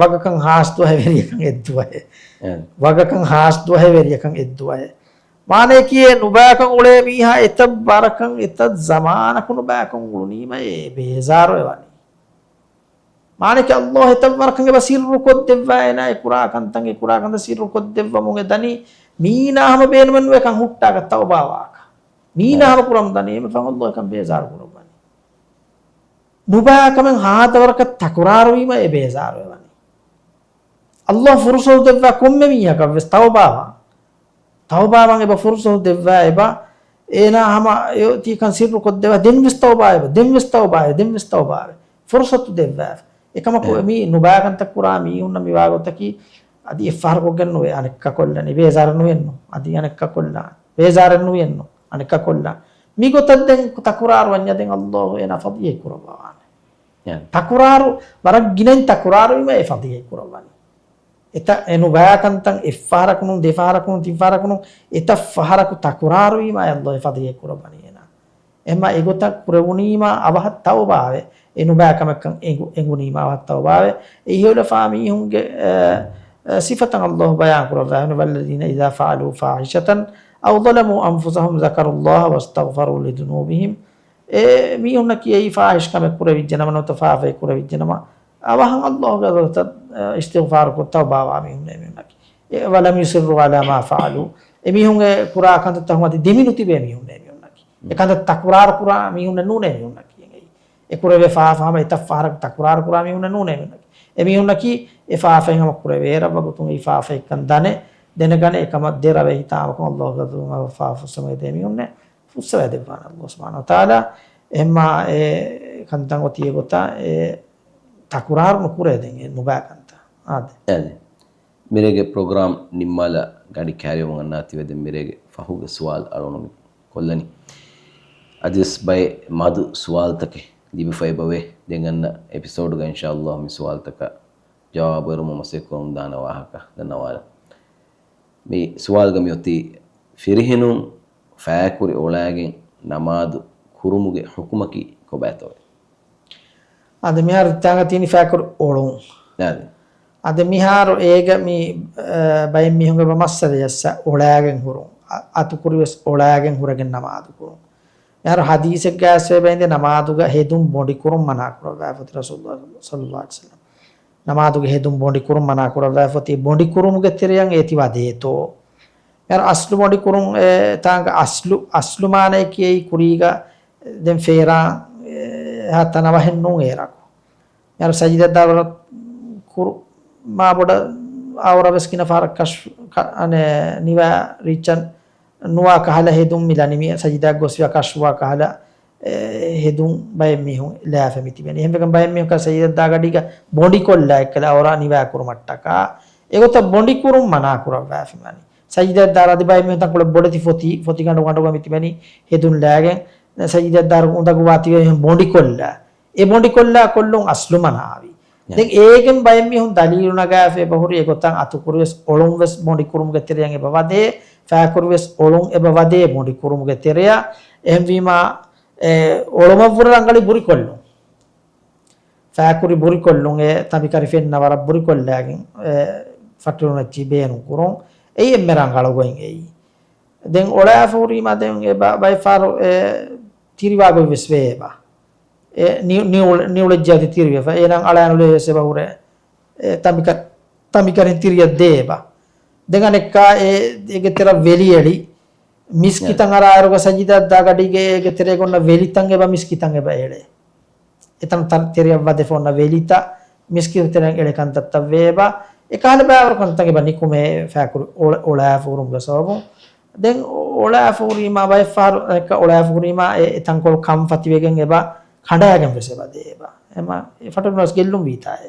ވަގަކަށް ހާސް ދުވަހެއް ވެރިޔަކަށް އެއްދުވަހެއް. އެ. ވަގަކަށް ހާސް ދުވަހެއް ވެރިޔަކަށް އެއްދުވަހެއް. މާނަޔަކީ އެ ނުބައިކަން އުޅޭ މީހާ އެތައް ވަރަކަށް އެތައް ޒަމާނަކު ނުބައިކަން އުޅުނީމަ އެ ބޭޒާރުވެވަނީ. މާނައަކީ ﷲ އެތައް ވަރަކަށް އެބަ ސިއްރު ކޮށްދެއްވާ އޭނާ އެ ކުރާ ކަންތައް، އެ ކުރާ ކަންތައް ސިއްރު ކޮށްދެއްވަމުން އެ ދަނީ މީނާ ހަމަ ބޭނުމެއް ނުވޭ ކަން ހުއްޓާކަށް ތައުބާވާކަށް. މީނާ ހަމަ ކުރަމުން ދަނީ އެންމެ ފަހުން ﷲ އެކަން ބޭޒާރު ކުރައްވަނީ. ނުބައިކަމެއް ހާދަ ވަރަކަށް ތަކުރާރުވީމަ އެ ބޭޒާރުވެވަނީ. ﷲ ފުރުސަތު ދެއްވާ ކޮންމެ މީހަކަށް ވެސް ތައުބާވާން. ތައުބާވާން އެބަ ފުރުސަތު ދެއްވާ އެބަ، އޭނާ ހަމަ އެ ތީކަން ސިއްރު ކޮށްދެއްވާ، ދެން ވެސް ތައުބާވޭ، ދެން ވެސް ތައުބާވޭ، ދެން ވެސް ތައުބާވޭ. ފުރުސަތު ދެއްވާ. އެކަމަކު އެ. މި ނުބައިކަންތައް ކުރާ މީހުންނަށް މިވާ ގޮތަކީ އަދި އެއްފަހަރަކު ގެންނުވޭ އަނެއްކާ ކޮށްލަނީ. ބޭޒާރެއް ނުވެއްނު. އަދި އަނެއްކާ ކޮށްލާނެ. ބޭޒާރެއް ނުވެއްނު. އަނެއްކާ ކޮށްލާނެ. މި ގޮތަށް ދެން ތަކުރާރު ވަންޏާ ދެން ﷲ އޭނާ ފަޟީޙަތް ކުރައްވާނެ. ތަކުރާރު، ވަރަށް ގިނައިން ތަކުރާރުވީމަ އެ ފަޟީޙަތް ކުރައްވަނީ. އެތައް އެ ނުބައިކަންތައް އެއްފަހަރަކުނު، ދެފަހަރަކުނު، ތިންފަހަރަކުނު، އެތައް ފަހަރަކު ތަކުރާރުވީމަ ﷲ އެ ފަޟީޙަތް ކުރައްވަނީ އޭނާ. އެހެންމާ އެގޮތަށް ކުރެވުނީމާ އަވަހަށް ތައުބާވެ، އެ ނުބައިކަމެއްކަން އެނގު-، އެނގުނީމާ އަވަހަށް ތައުބާވެ. އެ އިހުލަފާ މީހުންގެ، އެ، އެ، ސިފަތައް ﷲ ބަޔާން ކުރައްވާ، "والذين إذا فعلوا فاحشة أو ظلموا أنفسهم ذكروا الله واستغفروا لذنوبهم." އެ މީހުންނަކީ އެއީ ފާޙިޝް ކަމެއް ކުރެވިއްޖެނަމަ، ނުވަތަ ފާފައެއް ކުރެވިއްޖެނަމަ، އަވަހަށް ﷲ ގެ ޙަޟްރަތަށް، އަ، އިސްތިޣްފާރު ކޮށް ތައުބާވާ މީހުންނޭ މީހުންނަކީ. އެ، "ولم يصروا على ما فعلوا." އެ މީހުން އެ ކުރާ ކަންތައްތަކުން އަދި ދެމި ނުތިބޭ މީހުންނޭ މީހުންނަކީ. އެ ކަންތައް ތަކުރާރު ކުރާ މީހުންނެއް ނޫނޭ މީހުންނަކީ. އެ ކުރެވޭ ފާފަ ހަމަ އެތައް ފަހަރަކު ތަކުރާރު ކުރާ މީހުންނެއް ނޫނޭ މީހުންނަކީ. އެ މީހުންނަކީ އެ ފާފައިން ހަމަ ކުރެވޭ ރައްވާ ގޮތުން އެ ފާފައެއްކަން ދަނެ، ދެނެގަނެ، އެކަމަށް ދެ ރަވެ ހިތާމަކޮށް ﷲ ގެ ޙަޟްރަތުން ފާފަ ފުއްސަވައިދޭ މީހުންނެއް ފުއްސަވައިދެއްވާނެ ﷲ ސުބްޙާނަހޫ ވަތަޢާލާ. އެހެންމާ އެ ކަންތައް އޮތީ އެގޮތަށް އެ ތަކުރާރު ނުކުރޭ ދެން އެ ނުބައި ކަންތައް. އާދެ. އެ. މިރޭގެ ޕްރޮގްރާމް ނިންމާލާ ގަޑި ކައިރިވަމުން އަންނާތީވެ ދެން މިރޭގެ ފަހުގެ ސުވާލު އަޅުގަނޑު ކޮށްލަނީ. އަދިވެސް ބައެއް މަދު ސުވާލުތަކެއް ލިބިފައި އެބަވޭ. ދެން އަންނަ އެޕިސޯޑުގަ އިންޝާﷲ މި ސުވާލުތަކަށް ޖަވާބު އެރުމަށް މަސައްކަތް ކުރަމުން ދާނެ ވާހަކަ ދަންނަވާލަން. މި ސުވާލުގަ މިއޮތީ ފިރިހެނުން ފައިކުރި އޮޅާގެން ނަމާދު ކުރުމުގެ ޙުކުމަކީ ކޮބާތޯއޭ؟ އަދި މިހާރު ތާނގަ ތީނި ފައިކުރި އޮޅުން. އާދެ. އަދި މިހާރު އޭގަ މި، އަ، ބައެއް މީހުން އެބަ މައްސަލަޔަށްސަ އޮޅާގެން ހުރުން. އަ-، އަތުކުރިވެސް އޮޅާގެން ހުރެގެން ނަމާދު ކުރުން. މިހާރު ޙަދީޘެއްގައި އެބައިނދެ ނަމާދުގަ ހެދުން ބޮނޑި ކުރުން މަނާ ކުރައްވާފަތި ރަސޫލުﷲ ޞައްލަﷲ ޢަލައިހި ވަސައްލަމް. ނަމާދުގަ ހެދުން ބޮނޑި ކުރުން މަނާ ކުރައްވާފަތި ބޮނޑި ކުރުމުގެ ތެރެއަށް އޭތި ވަދޭތޯ؟ މިހާރު އަސްލު ބޮނޑި ކުރުން އެ ތާނގަ އަސްލު، އަސްލު މާނައަކީ އެއީ ކުރީގަ ދެން ފޭރާން އެ ހަތަނަ ވަހެއް ނޫން އޭރަކު. މިހާރު ސަޖިދަ ދާ ވަރަށް ކުރު، މާ ބޮޑަށް އައުރަ ވެސް ގިނަ ފަހަރަށް ކަޝްފު، ކަ-، އަނެ، ނިވާ ރީއްޗަށް ނުވާ ކަހަލަ ހެދުން މި ލަނި މި ސަޖިދާ ގޮސްފިޔާ ކަޝްފުވާ ކަހަލަ، އެ، ހެދުން ބައެއް މީހުން ލާފަ މި ތިބެނީ. އެހެންވެގެން ބައެއް މީހުން ކަ ސަޖިދަ ދާ ގަޑީގަ ބޮނޑި ކޮށްލާ އެއްކަލަ އައުރަ ނިވާ ކުރުމަށްޓަކާ. އެގޮތަށް ބޮނޑި ކުރުން މަނާ ކުރައްވާފި މަނި. ސަޖިދަ ދާ އަދި ބައެއް މީހުން ތަންކޮޅެއް ބޮޑެތި ފޮތި، ފޮތި ގަނޑު ގަނޑުގަ މި ތިބެނީ ހެދުން ލާގެން. ސަޖިދަ ދާ އުނދަގޫވާތީވެ ބޮނޑި ކޮށްލާ. އެ ބޮނޑި ކޮށްލާ ކޮށްލުން އަސްލު މަނާވި. ދެން އޭގެން ބައެއް މީހުން ދަލީލު ނަގާފަ އެބަހުރި އެގޮތަށް އަތުކުރިވެސް އޮޅުން ވެސް ބޮނޑި ކުރުމުގެ ތެރެއަށް އެބަ ވަދޭ، ފައިކުރިވެސް އޮޅުން އެބަ ވަދޭ ބޮނޑި ކުރުމުގެ ތެރެއަށް. އެހެންވީމާ، އެ، އޮޅުމަށްވުރެ ރަނގަޅީ ބުރިކޮށްލުން. ފައިކުރި ބުރިކޮށްލުން، އެ ތަނބިކަރި ފެންނަ ވަރަށް ބުރިކޮށްލާގެން، އެ، ފައްޓިލުން އެއްޗިހި ބޭނުން ކުރުން. އެއީ އެންމެ ރަނގަޅު ގޮތް އެއީ. ދެން އޮޅާފަ ހުރީމާ ދެން އެ ބަ-، ބައެއް ފަހަރު އެ ތިރިވާ ގޮތް ވެސް ވޭ އެބަ. އެ ނި-، ނިއުޅެ-، ނިއުޅެއްޖެ އަދި ތިރިވެފަ. އޭނާ އަޅާނުލޭ ވެސް އެބަ ހުރޭ. އެ ތަނބިކަ-، ތަނބިކަރިން ތިރިއަށް ދޭ އެބަ. ދެން އަނެއްކާ އެ އޭގެ ތެރަށް ވެލި އެޅި. މިސްކިތަށް އަރާއިރުގަ ސަޖިދަ ދާ ގަޑީގެ އޭގެ ތެރޭގަ އޮންނަ ވެލިތައް އެބަ މިސްކިތަށް އެބަ އެޅޭ. އެތަން ތަން ތެރެއަށް ވަދެފަ އޮންނަ ވެލިތައް މިސްކިތު ތެރެއަށް އެޅޭ ކަންތައްތައް ވޭ އެބަ. އެކަހަލަ ބައިވަރު ކަންތައް އެބަ ނިކުމޭ ފައިކުރި އޮޅ-، އޮޅާފަ ހުރުމުގެ ސަބަބުން. ދެން އޮޅާފަ ހުރީމާ ބައެއްފަހަރު އެކަ އޮޅާފަ ހުރީމާ އެ އެތަންކޮޅު ކަންފަތިވެގެން އެބަ ކަނޑާގެން ވެސް އެބަ ދޭ އެބަ. އެމަ އެ ފަޓުރުނަސް ގެއްލުން ވީތާއޭ.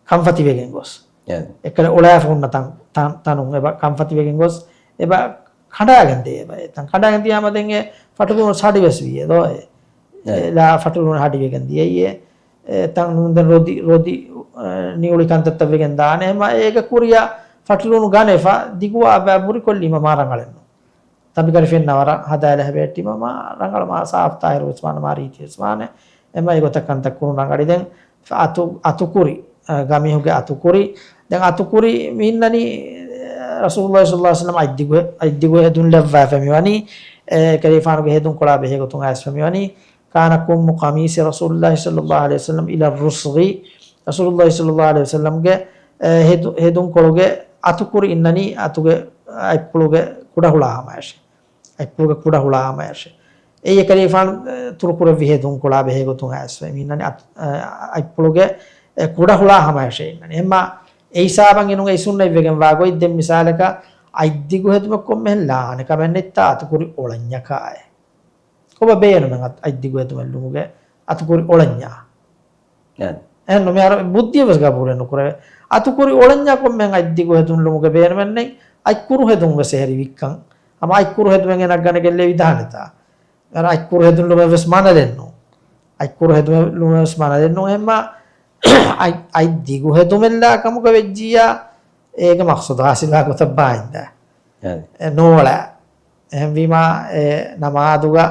ކަންފަތިވެގެން ގޮސް. އެ. އެކަލަ އޮޅާފަ ހުންނަ ތަން، ތަން، ތަނުން އެބަ ކަންފަތިވެގެން ގޮސް އެބަ ކަނޑާގެން ދޭ އެބަ. އެ ތަން ކަނޑާގެން ދިޔާމަ ދެން އެ ފަޓުރުނު ސަޑި ވެސް ވީ އެ ދޯ އެ. އެ. އެ ލާ ފަޓުރުނު ހަޑިވެގެން ދިޔައީ އެ. އެ ތަން ނުން ދެން ރޮދި، ރޮދި، އެ، ނިއުޅި ކަންތައްތައް ވެގެން ދާނެ. އެމަ އޭގެ ކުރިޔަށް ފަޓުރުނު ގަނެފަ ދިގުވާ ބަ ބުރިކޮށްލީމަ މާ ރަނގަޅެއްނު. ތަނބިކަރި ފެންނަ ވަރަށް ހަދާލަ ހެބޭ ޓީމަށް މާ ރަނގަޅު މާ ސާފް ތާހިރު ވެސް މާނަ މާ ރީތި ވެސް މާނެ. އެމަ އެގޮތަށް ކަންތައް ކުރުން ރަނގަޅި. ދެން އަތު، އަތުކުރި، އަ، ގަމީހުގެ އަތުކުރި. ދެން އަތުކުރި މި އިންނަނީ، އަ، ރަސޫލުﷲ ޞައްލަﷲ ޢަލައިހި ވަސައްލަމަ އަތްދިގު، އަތްދިގު ހެދުން ލެއްވާފަ މިވަނީ، އެ، ކަލީފާނުގެ ހެދުން ކޮޅާ ބެހޭ ގޮތުން އައިސްފަ މިވަނީ. كان كم قميص رسول الله صلى الله عليه وسلم إلى الرسغ. ރަސޫލުﷲ ޞައްލަﷲ ޢަލައިހި ވަސައްލަމްގެ، އެ، ހެދު، ހެދުން ކޮޅުގެ އަތުކުރި އިންނަނީ އަތުގެ އަތްޕުޅުގެ ކުޑަ ހުޅާ ހަމަޔަށެ. އަތްޕުޅުގެ ކުޑަ ހުޅާ ހަމަޔަށެ. އެއީ ކަލީފާނު، އެ، ތުރުކުރެއްވި ހެދުން ކޮޅާ ބެހޭ ގޮތުން އައިސްފަ މި އިންނަނީ އަތް، އަ، އަތްޕުޅުގެ، އެ، ކުޑަ ހުޅާ ހަމަޔަށެ އިންނަނީ. އެމަ އެ ހިސާބަށް އިނުން އެ ސުންނަތް ވެގެން ވާ ގޮތް. ދެން މިސާލަކަށް އަތްދިގު ހެދުމެއް ކޮންމެހެން ލާނެ ކަމެއް ނެތްތާ އަތުކުރި އޮޅަންޏަކާއެ. ކޮބާ ބޭނުމެއް އަތް، އަތްދިގު ހެދުމެއް ލުމުގެ އަތުކުރި އޮޅަންޏާ. އެ. އެހެން ނު މިހާރު ބުއްދިއަށް ވެސް ގަބޫލެއް ނުކުރެވޭ. އަތުކުރި އޮޅަންޏާ ކޮންމެހެން އަތްދިގު ހެދުން ލުމުގެ ބޭނުމެއް ނެތް. އަތްކުރު ހެދުން ވެސް އެހެރި ވިއްކަން. ހަމަ އަތްކުރު ހެދުމެއް ގެނައްގަނެގެން ލެވިދާނެތާ. އަރަ އަތްކުރު ހެދުން ލުމެއް ވެސް މާނަލެއްނު. އަތްކުރު ހެދުމެއް ލުމެއް ވެސް މާނަލެއްނު. އެހެންމާ އަތް، އަތްދިގު ހެދުމެއްލާ ކަމުގަ ވެއްޖިއްޔާ، އޭގެ މަޤްޞަދު ހާސިލްވާ ގޮތަށް ބާއިންދާ. އެ ނޯޅަ. އެހެންވީމާ، އެ ނަމާދުގަ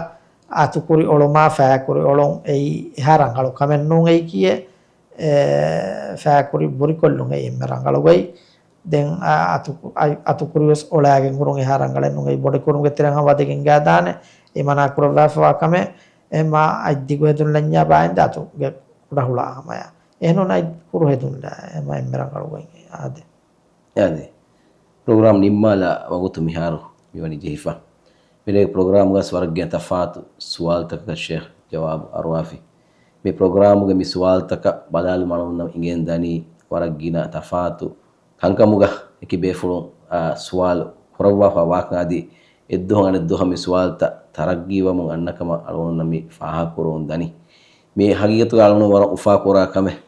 އަތުކުރި އޮޅުމާ ފައިކުރި އޮޅުން އެއީ އެހާ ރަނގަޅު ކަމެއް ނޫން އެއީކީއެއް. އެ ފައިކުރި ބުރިކޮށްލުން އެއީ އެންމެ ރަނގަޅު ގޮތް. ދެން އަ، އަތު، އަތު، އަތުކުރި ވެސް އޮޅާގެން ހުރުން އެހާ ރަނގަޅެއް ނޫން އެއީ ބޮޑެކުރުމުގެ ތެރެއަށް ވަދެގެން ގާދާނެ. އެ މަނާ ކުރައްވާފަވާ ކަމެއް. އެ މާ އަތްދިގު ހެދުން ލަންޏާ ބާއިންދާ އަތުގެ ކުޑަ ހުޅާ ހަމަޔާ. އެހެންނޫން އަތް ކުރު ހެދުން ލާ، އެމަ އެންމެ ރަނގަޅު ގޮތް އާދެ. އާދެ. ޕްރޮގްރާމް ނިންމާލާ ވަގުތު މިހާރު މިވަނީ ޖެހިފަ. މިރޭގެ ޕްރޮގްރާމްގަސް ވަރަށް ގިނަ ތަފާތު ސުވާލުތަކަކަށް ޝޭޚް ޖަވާބު އަރުވާފި. މި ޕްރޮގްރާމުގެ މި ސުވާލުތަކަށް ބަލާލުމަށް އަޅުގަނޑުމެންނަށް އިނގޭން ދަނީ ވަރަށް ގިނަ ތަފާތު ކަންކަމުގަ އެކި ބޭފުޅުން، އާ، ސުވާލު ކުރައްވާފަ ވާކަން އަދި އެއްދުވަހު އަނެއްދުވަހަށް މި ސުވާލުތައް ތަރައްގީވަމުން އަންނަ ކަމަށް އަޅުގަނޑުމެންނަށް މި ފާހަގަކުރަމުން ދަނީ. މި ހަގީގަތުގަ އަޅުގަނޑު ވަރަށް އުފާކުރާ ކަމެއް.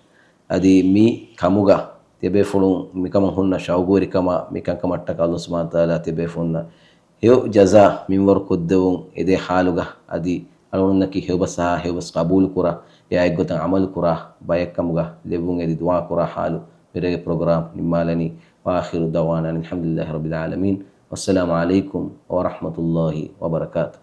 އަދި މި ކަމުގަ ތިޔަބޭފުޅުން މިކަމަށް ހުންނަ ޝައުގުވެރިކަމާ މި ކަންކަމަށްޓަކައި ﷲ ސުބްޙާނަހޫ ވަތަޢާލާ ތިޔަބޭފުޅުންނަށް ހެޔޮ ޖަޒާ މިންވަރު ކޮށްދެވުން އެދޭ ޙާލުގަ އަދި އަޅުގަނޑުމެންނަކީ ހެޔޮބަސް އަހާ ހެޔޮބަސް ޤަބޫލުކުރާ އެއާއެއްގޮތަށް ޢަމަލުކުރާ ބައެއްކަމުގަ ލެއްވުން އެދި ދުޢާކުރާ ޙާލު މިރޭގެ ޕްރޮގްރާމް ނިންމާލަނީ. وآخر دعوانا أن الحمد لله رب العالمين. والسلام عليكم ورحمة الله وبركاته.